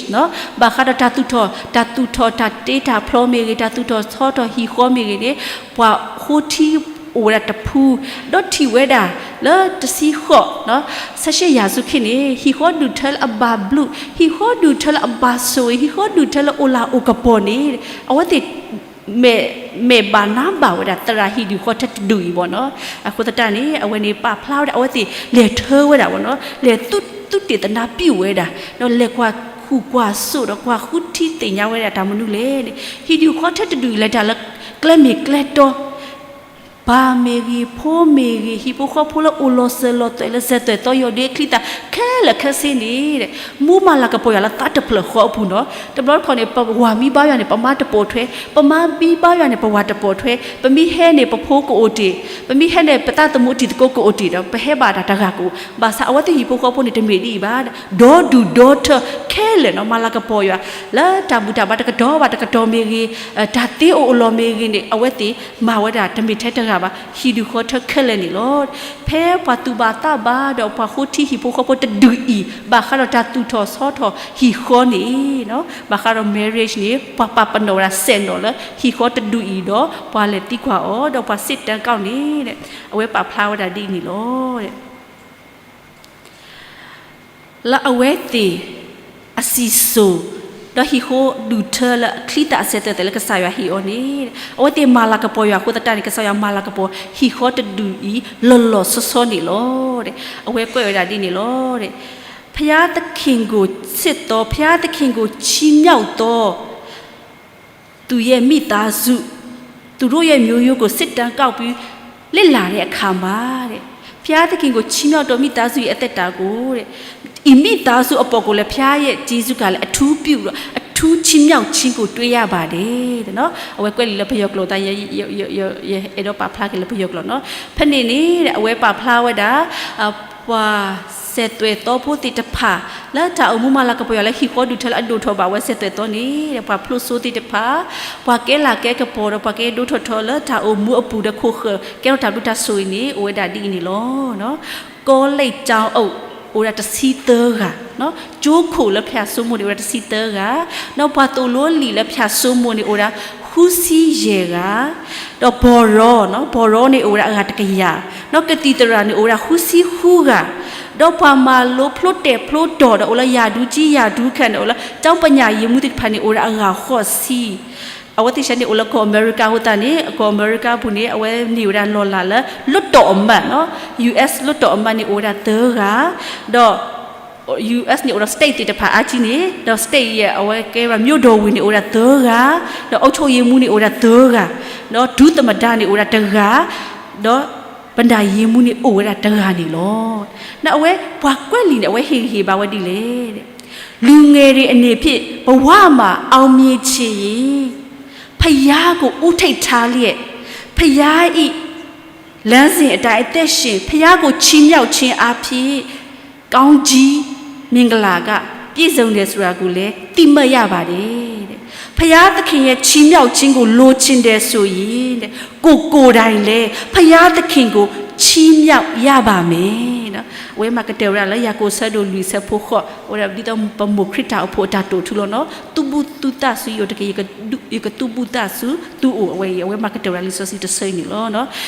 ဘၣ်ဃးဒီးတၢ်သူၣ်ထီၣ်, တၢ်သူၣ်ထီၣ်တၢ်တ့တၢ်ဖျီမ့ၢ်ဂ့ၤ, တၢ်သူၣ်ထီၣ်ဆီထီၣ်ဟံၣ်ဃီမ့ၢ်ဂ့ၤန့ၣ်, ပှၤဃိထံအိၣ်ဝဲဒၣ်တဖု, ဒီးထံၣ်ဝဲဒၣ်လၢတဆံဃိး, ဆၢရှ့ယၤစူခ့န့ၣ် ဟံၣ်ဃီဒူၣ်ထၢလၢအဘၣ်ဘျုး, ဟံၣ်ဃီဒူၣ်ထၢလၢအဘၣ်ဆိၣ်ဂ့ၤ, ဟံၣ်ဃီဒူၣ်ထၢလၢအိၣ်လၤအိၣ်ကပီၤန့ၣ်, အဝဲသ့ၣ် မဲာ်ဘၣ်နါဘၣ်ဝဲဒၣ် သရၣ်ဟံၣ်ဒူၣ်ဃီထၢတဒူၣ်အံၤဘၣ်နီၤ. အဃိသတးန့ၣ် အဝဲန့ၣ်ပာ်ဖျါဝဲဒၣ် အဝဲသ့ၣ်လဲၤထၢဝဲဒၣ်ဘၣ်နီၤ, လဲၤသူၣ်တ့ၢ်သနၢ်ပျုာ်ဝဲဒၣ်, ဒီးလဲၤကွၢ်ဃုာ်ကွၢ်စိၣ်ဒီးကွၢ်ဃုထံသ့ၣ်ညါဝဲဒၣ်တၢ်မနုၤလဲၣ်န့ၣ်, ဟံၣ်ဒူၣ်ဃီထၢတဒူၣ်အံၤလဲၤတၢ်လၢကျဲမ့ၢ်ကျဲတီ ပၢ်မ့ၢ်ဂ့ၤ, ဖိမ့ၢ်ဂ့ၤ, ဟံၣ်ဖိဃီဖိလၢအိၣ်လီၤစၢၤလီၤသွဲၣ်လၢစဲးသွဲၣ်သီယီၢ်ဒ့အချံသၣ်ခဲလၢာ်ခဲဆ့န့ၣ်, မူမၤလၤကပီၤယွၤလၢသးတဖျၢၣ်ဃီအပူၤနီၤ. တဘျီတခီၣ်န့ၣ် ပဝၤမ့ၢ်ဘါယွၤန့ၣ် ပမါတပိာ်ထွဲ, ပမါမ့ၢ်ဘါယွၤန့ၣ် ပဝၤတပိာ်ထွဲ, ပမ့ၢ်ဟဲန့ၣ် ပဖိကအိၣ်တ့ၢ်, ပမ့ၢ်ဟဲန့ၣ် ပသးသမူအတံၤသကိးကအိၣ်တ့ၢ်ဒီး ပဟဲဘၣ်တၢ်တဂၤကအိၣ်, ဘၣ်ဆၣ်အဝဲသ့ၣ်ဟံၣ်ဖိဃီဖိန့ၣ် တမ့ၢ်ဒ်အံၤဘၣ်, ဒီဒူၣ်ဒီထၢခဲလၢာ်နီၤ မၤလၤကပီၤယွၤ လၢတၢ်ဘူၣ်တၢ်ဘါတကတီၢ်ဘၣ်တကတီၢ်မ့ၢ်ဂ့ၤ, တၢ်သ့အိၣ်အလီၢ်မ့ၢ်ဂ့ၤန့ၣ် အဝဲသ့ၣ်မၤဝဲဒၣ်တမ့ၢ်ထဲတဂၤဘၣ်, ဟံၣ်ဒူၣ်ဃီထၢခဲလၢာ်န့ၣ်လီၤ. ဖဲပှၤသူၣ်ဘၣ်သးဘၣ်ဒီးပှၤဃိထံဟံၣ်ဖိဃီဖိတဒူၣ်အံၤ ဘၣ်ဃးဒီးတၢ်သူၣ်ထီၣ်ဆီထီၣ်ဟံၣ်ဃီန့ၣ်, ဘၣ်ဃးဒီး marriage န့ၣ် ပှၤပာ်ပနီၣ်ဝဲဒၣ်စဲးနီၣ်လၢဟံၣ်ဃီတဒူၣ်အံၤဒီး ပှၤလဲၤသံကွၢ်အီၤ ဒီးပှၤစံးတၢ်ကီၢ်န့ၣ်, အဝဲပာ်ဖျါဝဲဒၣ်ဒ်အံၤန့ၣ်လီၤ. လၢအဝဲသ့ၣ်အစံၣ်စိၤ, ဒီးဟံၣ်ဃီဒူၣ်ထၢလၢအချံသၣ်အစဲးသွဲၣ်သွဲၣ်လၢကစၢ်ယွၤဟ့ၣ်အီၤန့ၣ်, အဝဲသ့ၣ်မၤလၤကပီၤယွၤအဃိသတးန့ၣ် ကစၢ်ယွၤမၤလၤကပီၤဟံၣ်ဃီတဒူၣ်အံၤ လီၤလီၤဆီဆီန့ၣ်လီၤ. အဝဲကွဲးဝဲဒၣ်ဒ်န့ၣ်လီၤ. ဘုရားသခင်ကိုချစ်သော, ဘုရားသခင်ကိုချီးမြှောက်သော သူရဲ့မိသားစု, သူတို့ရဲ့မျိုးရိုးကို စစ်တမ်းကောက်ပြီး လေ့လာတဲ့အခါမှာတဲ့, ဘုရားသခင်ကိုချီးမြှောက်တော့ မိသားစုရဲ့အသက်တာကိုတဲ့, ဒီမိသားစုအပေါ်ကိုလည်း ဘုရားရဲ့ကျေးဇူးကလည်း အထူးပြုပြီးတော့ အထူးချီးမြှောက်ခြင်းကို တွေ့ရပါတယ်တဲ့နော်. အဝဲကွဲးလံာ်လၢပယီၤကျိာ်သး ယအဲၣ်ဒိးပာ်ဖျါက့ၤလၢပယီၤကျိာ်နော်. ဖဲန့ၣ်န့ၣ် အဝဲပာ်ဖျါဝဲဒၣ် ပှၤစဲးသွဲၣ်သီဖိသ့ၣ်တဖၣ် လၢတၢ်အိၣ်မူမၤလၤကပီၤယွၤလၢဟံၣ်ဃီဒူၣ်ထၢလၢအဒိၣ်ထီၣ်ဘၣ်ဝဲစဲးသွဲၣ်သီန့ၣ်, ပှၤဖျိးစိသ့ၣ်တဖၣ်, ပှၤကဲလၤကဲကပီၤဒီးပှၤကဲဒိထီၣ်ထီလၢတၢ်အိၣ်မူအပူၤဒီးခိၣ်ဃၢၤ ကဲထီၣ်တၢ်ဘျုးတၢ်ဆိၣ်ဂ့ၤန့ၣ် အိၣ်ဝဲဒၣ်ဒ်အံၤန့ၣ်လီၤ. ကီးလ့ၣ်ကၠီအိၣ် အိၣ်ဝဲဒၣ်တဆံသၢဂၤ, ကၠိခိၣ်လၢဖၠၣ်စိမိၤန့ၣ် အိၣ်ဝဲဒၣ်တဆံသၢဂၤ, ဒီးပှၤသိၣ်လိလံာ်လၢဖၠၣ်စိမိၤန့ၣ် အိၣ်ဝဲဒၣ်ဃုဆံယဲၢ်ဂၤ, ဒီးဘီၣ်ရီ, ဘီၣ်ရီန့ၣ်အိၣ်ဝဲဒၣ်အဂၤတကယၤ, ဒီးကသံၣ်သရၣ်န့ၣ်အိၣ်ဝဲဒၣ်ဃုဆံဃုဂၤ, ဒီးပှၤမၤလိဖျိတဲာ်ဖျိတီၤဒီးအိၣ်လၢယၤဒူကၠံယၤဒူခၣ်န့ၣ် အိၣ်လၢ ကျောင်းပညာရေးမှူး သ့ၣ်တဖၣ်န့ၣ် အိၣ်ဝဲဒၣ်အဂၤဃိးဆံ အဝဲသ့ၣ်ဆၢန့ၣ်အိၣ်လၢကီၢ်အမဲရကၤအဃိသတးန့ၣ် ကီၢ်အမဲရကၤအပူၤန့ၣ် အဝဲန့ၢ်ဝဲဒၣ်လီၢ်လၤလၢ လွှတ်တော်အမတ်နော်, US လွှတ်တော်အမတ်န့ၣ်အိၣ်ဝဲဒၣ်သၢဂၤ, ဒီး US န့ၣ်အိၣ်ဒီး state သ့ၣ်တဖၣ်အါကံန့ၣ် ဒီး state အံၤအဝဲကဲဝဲဒၣ် မြို့တော်ဝန်န့ၣ်အိၣ်ဝဲဒၣ်သၢဂၤ, ဒီးအုပ်ချုပ်ရေးမှူးန့ၣ်အိၣ်ဝဲဒၣ်သၢဂၤ, ဒီးဒုသမ္မတန့ၣ်အိၣ်ဝဲဒၣ်တဂၤ, ဒီး ဘဏ္ဍာရေးမှူးန့ၣ်အိၣ်ဝဲဒၣ်တဂၤန့ၣ်လီၤ. ဒီးအဝဲပှၤကွဲးလံာ်န့ၣ် အဝဲဟ့ၣ်ဂံၢ်ဟ့ၣ်ဘါဝဲဒ်လဲၣ်, လူငယ်တွေအနေဖြင့် ဘဝမှာ အောင်မြင်ချင်ရင် ဘုရားကို ဦးထိပ်ထားလျက် ဘုရား၏ လမ်းစဉ်အတိုင်း အသက်ရှင် ဘုရားကို ချီးမြှောက်ခြင်းအားဖြင့် ကောင်းကြီးမင်္ဂလာက ပြည့်စုံတယ်ဆိုတာကိုလည်း သိမှတ်ရပါတယ်တဲ့။ ဘုရားသခင်ရဲ့ ချီးမြှောက်ခြင်းကို လိုချင်တယ်ဆိုရင်တဲ့ ကိုယ်ကိုယ်တိုင်လည်း ဘုရားသခင်ကို ချီးမြှောက်ရပါမယ်တဲ့။ အဝဲမၤကတၢၢ်ဝဲဒၣ်လၢ ယၤကိာ်ဆၢဒိၣ်လွံၢ်ဆၢဖိဃိး အဝဲဒၣ်ဒ်သိးပမိၢ်ခရံာ်တၢ်အိၣ်ဖှိၣ်အတၢ်တိာ်ထူလီၤနီၤ. သူၣ်ဘူၣ်သူၣ်သးစူၤယိာ်တက့ၢ်, ယကသူၣ်ဘူၣ်သးစူၤသုအိၣ် အဝဲအံၤ အဝဲမၤကတၢၢ်ဝဲဒၣ်လံာ်စီဆှံတဆၢအံၤန့ၣ်လီၤ.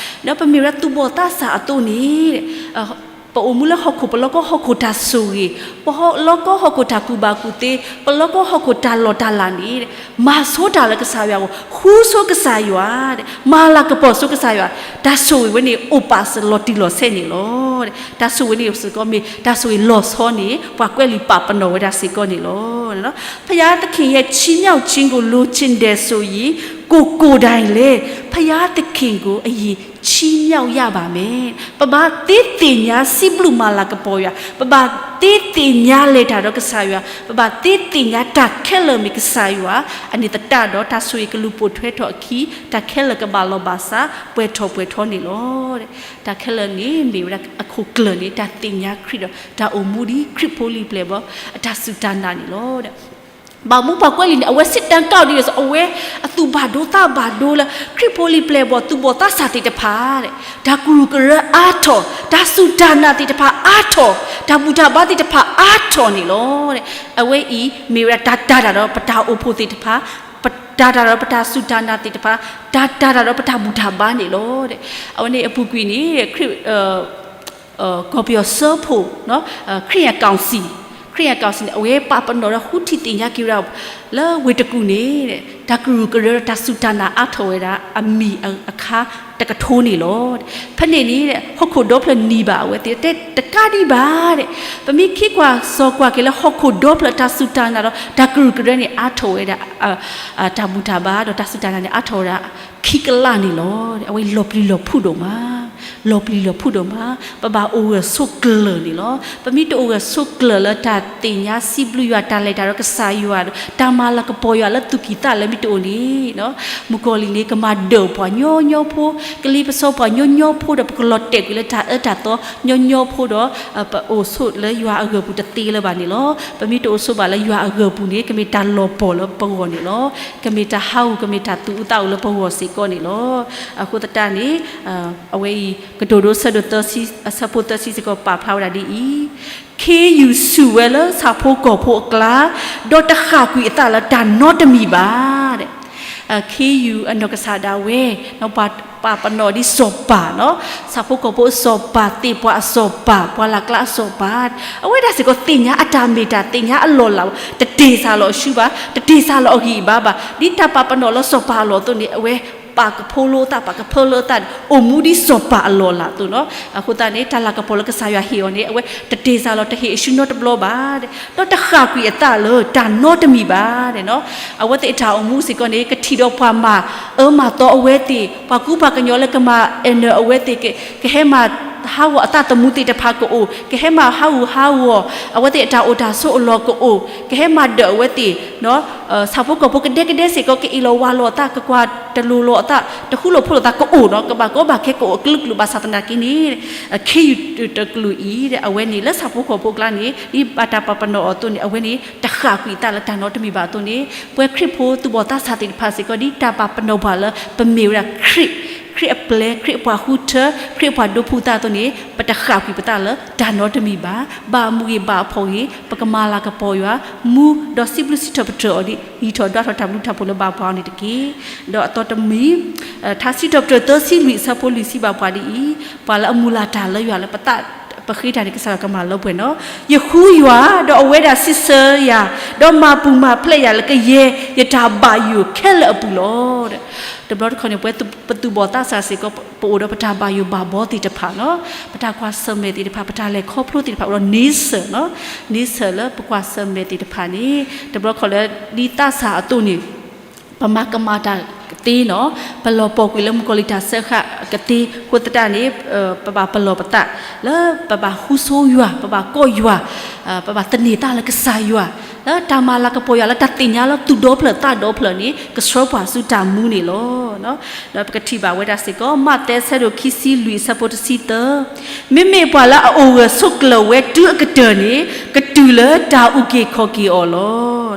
ဒီးပမ့ၢ်ဝဲဒၣ်သူၣ်ဘီၣ်သးစၢ်အသိးန့ၣ် ပအိၣ်မူလၢဟီၣ်ခိၣ် ပလီၢ်ကီၢ်ဟီၣ်ခိၣ်တၢ်ဆိၣ်ဂ့ၤ, ပလီၢ်ကီၢ်ဟီၣ်ခိၣ်တၢ်ကူၣ်ဘၣ်ကူၣ်သ့, ပလီၢ်ကီၢ်ဟီၣ်ခိၣ်တၢ်လီၢ်တၢ်လၤန့ၣ် မၤဆိတၢ်လၢကစၢ်ယွၤအဂီၢ်, ဃူဆိကစၢ်ယွၤ, မၤလၤကပီၤဆိကစၢ်ယွၤ, တၢ်ဆိၣ်ဂ့ၤဝဲန့ၣ် အိၣ်ပာ်စၢၤလီၤတံၢ်လီၤဆဲးန့ၣ်လီၤ. တၢ်ဆိၣ်ဂ့ၤန့ၣ်စ့ၢ်ကီးမ့ၢ် တၢ်ဆိၣ်ဂ့ၤလီၤဆီန့ၣ် ပှၤကွဲးလံာ်ပာ်ပနီၣ်ဝဲဒၣ်စ့ၢ်ကီးန့ၣ်လီၤ. ဘုရားသခင်ရဲ့ ချီးမြှောက်ခြင်းကို လိုချင်တယ်ဆိုရင် ကိုယ်ကိုယ်တိုင်လည်း ဘုရားသခင် ခင်ကို အရင်ချီးမြှောက်ရပါမယ်. ပဘၣ်သ့သ့ၣ်ညါစံးဘျုးမၤလၤကပီၤယွၤ, ပဘၣ်သ့သ့ၣ်ညါလဲၤတၢ်ဒီးကစၢ်ယွၤ, ပဘၣ်သ့သ့ၣ်ညါတၢ်ခဲလၢာ်မ့ၢ်ကစၢ်ယွၤ, အန့ၣ်သတးဒီး တၢ်ဆိၣ်ဂ့ၤကလူၤပိာ်ထွဲထီၣ်အခံ, တၢ်ခဲလၢာ်ကဘၣ်လီၤဘၣ်စး ပှဲၤထီၣ်ပှဲၤထီန့ၣ်လီၤ. တၢ်ခဲလၢာ်န့ၣ် မ့ၢ်ဝဲဒၣ်အခိၣ်ကျၢၢ်န့ၣ် တၢ်သ့ၣ်ညါခရံာ်ဒီး တၢ်အိၣ်မူဒ်ခရံာ်ဖိလံၤပျဲၢ်ဘီၣ် အတၢ်စူၢ်တၢ်နာ်န့ၣ်လီၤ. ဘၣ်မူဘၣ်ကွဲးလံာ်န့ၣ် အဝဲစံးတၢ်ကီဒ်န့ၣ် အဝဲအသူၣ်ဘၣ်ဒိသးဘၣ်ဒိလၢ ခရံာ်ဖိလံၤပျဲၢ်ဘီၣ် သူၣ်ဘီၣ်သးစၢ်သ့ၣ်တဖၣ် တၢ်ကရူၢ်ကရၢအါထီၣ်, တၢ်စူၢ်တၢ်နာ်သ့ၣ်တဖၣ်အါထီၣ်, တၢ်ဘူၣ်တၢ်ဘါသ့ၣ်တဖၣ်အါထီၣ်န့ၣ်လီၤ. အဝဲအံၤ မ့ၢ်ဝဲဒၣ်တၢ်တၤတၢ်ဒီးပတၢ်အိၣ်ဖှိၣ်သ့ၣ်တဖၣ်, ပတၤတၤဒီးပတၢ်စူၢ်တၢ်နာ်သ့ၣ်တဖၣ်, တၢ်တၤတၢ်ဒီးပတၢ်ဘူၣ်တၢ်ဘါန့ၣ်လီၤ. အဝဲန့ၣ်အပူၤကွံာ်န့ၣ် ခရံာ် ကီၢ်ပယီၤစၢဖှိၣ် ခရံာ်အကီၢ်စံၣ်, ခရံာ်အကီၢ်စံၣ်န့ၣ် အဝဲပာ်ပနီၣ်ဒီးဃုထံၣ်သ့ၣ်ညါက့ၤဝဲဒၣ် လၢဝ့ၢ်တကူၣ်န့ၣ် တၢ်ကရူၢ်ကရၢဒီးတၢ်စူၢ်တၢ်နာ်အါထီၣ်ဝဲဒၣ် အမံၤအခါတကထိန့ၣ်လီၤ. ဖဲန့ၣ်န့ၣ် ဟီၣ်ခိၣ်ဒီဖျၢၣ်နံၤဘၣ်အဝဲသ့ၣ်တဲတကးဒံးဘၣ်. ပမ့ၢ်ခံကွၢ်စိာ်ကွၢ်က့ၤလၢဟီၣ်ခိၣ်ဒီဖျၢၣ်တၢ်စူၢ်တၢ်နာ်ဒီး တၢ်ကရူၢ်ကရၢန့ၣ် အါထီၣ်ဝဲဒၣ် တၢ်ဘူၣ်တၢ်ဘါဒီးတၢ်စူၢ်တၢ်နာ်န့ၣ် အါထီၣ်ဝဲဒၣ် ခံကလးန့ၣ်လီၤ. အဝဲလီၤပျံၤလီၤဖုးဒိၣ်မး, လီၤပျံၤလီၤဖုးဒိၣ်မး, ပဘၣ်အိၣ်ဂၢၢ်ဆိးကျၢၤန့ၣ်လီၤ. ပမ့ၢ်တအိၣ်ဂၢၢ်ဆိးကျၢၤလၢတၢ်သ့ၣ်ညါစံးဘျုးယွၤ တၢ်လဲၤတၢ်ဒီးကစၢ်ယွၤဒီး တၢ်မၤလၤကပီၤယွၤလၢသူၣ်ကံၢ်သးလဲမ့ၢ်တအိၣ်န့ၣ် မုၣ်ကီၤလံၢ်န့ၣ် ကမၤဒၢၣ်ပှၤညီညီဖိ, ကလံၤပစီပှၤညီညီဖိဒီး ပကလီၤတဲာ်ကွံာ်လၢတၢ်အၢတၢ်သီညီညီဖိဒီး ပအိၣ်ဆိးလၢယွၤအဂၢၢ်ပူၤတသ့လၢၤဘၣ်န့ၣ်လီၤ. ပမ့ၢ်တအိၣ်ဆိးဘၣ်လၢယွၤအဂၢၢ်ပူၤန့ၣ် ကမ့ၢ်တၢ်လီၤပှီၢ်လၢပဂီၢ်န့ၣ်လီၤ. ကမ့ၢ်တၢ်ဟးဂူာ် ကမ့ၢ်တၢ်သူၣ်အုးသးအုးလၢပဂီၢ်စ့ၢ်ကီးန့ၣ်လီၤ. အဃိသတးန့ၣ် အဝဲအံၤ ကတိၤဒိ ဆၢဒိၣ်သၢဆံ အဆၢဖိသၢဆံစ့ၢ်ကီး ပာ်ဖျါဝဲဒၣ်ဒ်အံၤ, ခ့ယုၢ်ဆူၣ်ဝဲလၢဆၣ်ဖိကီၢ်ဖိအကျါ, ဒီးတဃၣ်ကွံာ်အသးလၢတၢ်နီတမံၤဘၣ်. ခ့ယုၢ်အနီၢ်ကစၢ်ဒၣ်ဝဲ ပာ်ပနီၣ်ဒ်စီၤပၤနီၤ, ဆၣ်ဖိကီၢ်ဖိအစီၤပၤ, သ့ၣ်ပှၢ်အစီၤပၤ, ပှၢ်လၢ်ကျါအစီၤပၤ, အဝဲဒၣ်စ့ၢ်ကီးသ့ၣ်ညါအတၢ်မ့ၢ်တၢ် သ့ၣ်ညါအလီၢ်လၤ, တတ့ၢ်စၢ်လီၤအရှုံးဘၣ်, တတ့ၢ်စၢ်လီၤအဂံၢ်အဘါဘၣ်. ဒ်တၢ်ပာ်ပနီၣ်လၢစီၤပၤအလီၢ်အသိးန့ၣ် အဝဲပာ်ကဖိလိအသး ပာ်ကဖၢလၢအသးန့ၣ် အိၣ်မူဒ်စီၤပၤအလီၢ်အလၤအသိးနီၤ. အဃိသတးန့ၣ် တၢ်လၤကပီၤလၢကစၢ်ယွၤဟ့ၣ်အီၤန့ၣ် အဝဲတတ့ၢ်စၢ်လီၤ တဟ့ၣ်အရှုံးနီတဘျီဘၣ်, ဒီးတဃၣ်ကွံာ်အသးလၢတၢ်နီတမံၤဘၣ်နီၤ. အဝဲသ့ၣ်အတၢ်အိၣ်မူစ့ၢ်ကီးန့ၣ် ကထံၣ်ဒီးပှၤမၤအၢမၤသီအဝဲသ့ၣ်, ပှၤကူပှၤကညီလၢကမၤအဲၣ်နၢၤအဝဲသ့ၣ်, ကဟဲမၤဟးဂီၤအသးသမူသ့ၣ်တဖၣ်ကအိၣ်, ကဟဲမၤဟးဂူာ်ဟးဂီၤ အဝဲသ့ၣ်အတၢ်အိၣ်တၢ်ဆိးအလီၢ်ကအိၣ်, ကဟဲမၤဒၢးအဝဲသ့ၣ် ဆၣ်ဖိကီၢ်ဖိကဒဲကဒဲစ့ၢ်ကီး ကအ့ၣ်လိာ်ဝၤလိာ်အသး, ကကွၢ်တလိၤလိာ်အသး, တဃူလိာ်ဖိးလိာ်သးကအိၣ်နီၤ, ကဘၣ်ကီဘၣ်ခဲကအိၣ်အကလုာ်ကလုာ် ဘၣ်ဆၣ်သနာ်က့န့ၣ် ခ့ယုၢ်တကလုာ်အံၤ အဝဲန့ၣ်လၢဆၣ်ဖိကီၢ်ဖိအကျါန့ၣ် ဒ်ဘၣ်တၢ်ပာ်ပနီၣ်အီၤအသိးန့ၣ် အဝဲန့ၣ် တဃၣ်ကွံာ်အသးလၢတၢ်နီတမံၤဘၣ်အသိးန့ၣ် ပှၤခရံာ်ဖိသူၣ်ဘီၣ်သးစၢ်သ့ၣ်တဖၣ်စ့ၢ်ကီး ဒ်တၢ်ပာ်ပနီၣ်ပှၤလၢ ပမ့ၢ်ဝဲဒၣ်ခရံာ်, ခရံာ်အပျဲၢ်, ခရံာ်အပှၤဃုထၢ, ခရံာ်အပှၤဒိဖုသးအသိးန့ၣ် ပတဃၣ်ကွံာ်ပသးလၢတၢ်နီတမံၤဘၣ်. ဘၣ်မုာ်ဂ့ၤဘၣ်ဖှီၣ်ဂ့ၤ ပကမၤလၤကပီၤယွၤ, မူဒီးစံးဘျုးစံးထီၣ်ပတြၢၤအီၤဒ် ဟံးထီၣ်ဒွးထီၣ်တၢ်ဘျုးတၢ်ဖှိၣ်လၢဘၣ်ပှၤအီၤန့ၣ်တက့ၢ်. ဒီးအသီတမံၤ ထါစံးထီၣ်ပတြၢၤသၢဆံလွံၢ်အဆၢဖိလွံၢ်ဆံဘၣ်ပှၤဒ်အံၤ, ပှၤလၢအမုၢ်လၢ်တၢ်လၢယွၤလၢပသး ပဃ့တၢ်န့ၣ် ကစၢ်ယွၤကမၤလၢပှဲၤနီၤ. ယဃုယွၤ, ဒီးအဝဲဒၣ်စံးဆၢယၤ, ဒီးမၤပူၤမၤဖျဲးယၤလၢကယဲၢ်ယတၢ်ဘၣ်ယိၣ်ခဲလၢာ်အပူၤလီၤ. တဘျီတခီၣ်န့ၣ် ပဝဲပသူၣ်ဘီၣ်သးစၢ်စ့ၢ်ကီး ပအိၣ်ဒီးပတၢ်ဘၣ်ယိၣ်ဘၣ်ဘီသ့ၣ်တဖၣ်နီၤ, ပတၢ်ကွၢ်ဆၢၣ်မဲာ်သ့ၣ်တဖၣ်, ပတၢ်လဲၤခီဖျိသ့ၣ်တဖၣ် အိၣ်ဒီးန့ဆၢၣ်နီၤ, န့ဆၢၣ်လၢပကွၢ်ဆၢၣ်မဲာ်သ့ၣ်တဖၣ်န့ၣ် တဘျီတခီၣ်လၢဒ်သးစၢ်အသိးန့ၣ် ပမၤကမၣ်တၢ်ကသ့နီၤ, ပလီၤပှီၢ်ကွံာ်လၢမုၣ်ကီၤလံၢ်တၢ်စၢဃာ်ကသ့အဃိသတးန့ၣ် ပဘၣ်ပလီၢ်ပသး လၢပဘၣ်ဃူဆိယွၤ, ပဘၣ်ကိးယွၤ, ပဘၣ်သန့ၤသးလၢကစၢ်ယွၤ, လၢတၢ်မၤလၤကပီၤယွၤလၢတၢ်သ့ၣ်ညါလၢသူၣ်ဒီဖျၢၣ်သးဒီဖျၢၣ်န့ၣ် ကဆှၢပှၤဆူတၢ်မူန့ၣ်လီၤ. ဒီးပကထံၣ်ဘၣ်ဝဲဒၣ်စ့ၢ်ကီး မးသဲအဆၢဒိၣ်ခံဆံလွံၢ်အဆၢဖိတဆံသၢ, မ့မ့ၢ်ပှၤလၢအအိၣ်ဂၢၢ်ဆိးကျၢၤဝဲတုၤအကတၢၢ်န့ၣ် ကတုၤလၢတၢ်အုၣ်က့ၤခီၣ်က့ၤအီၤလီ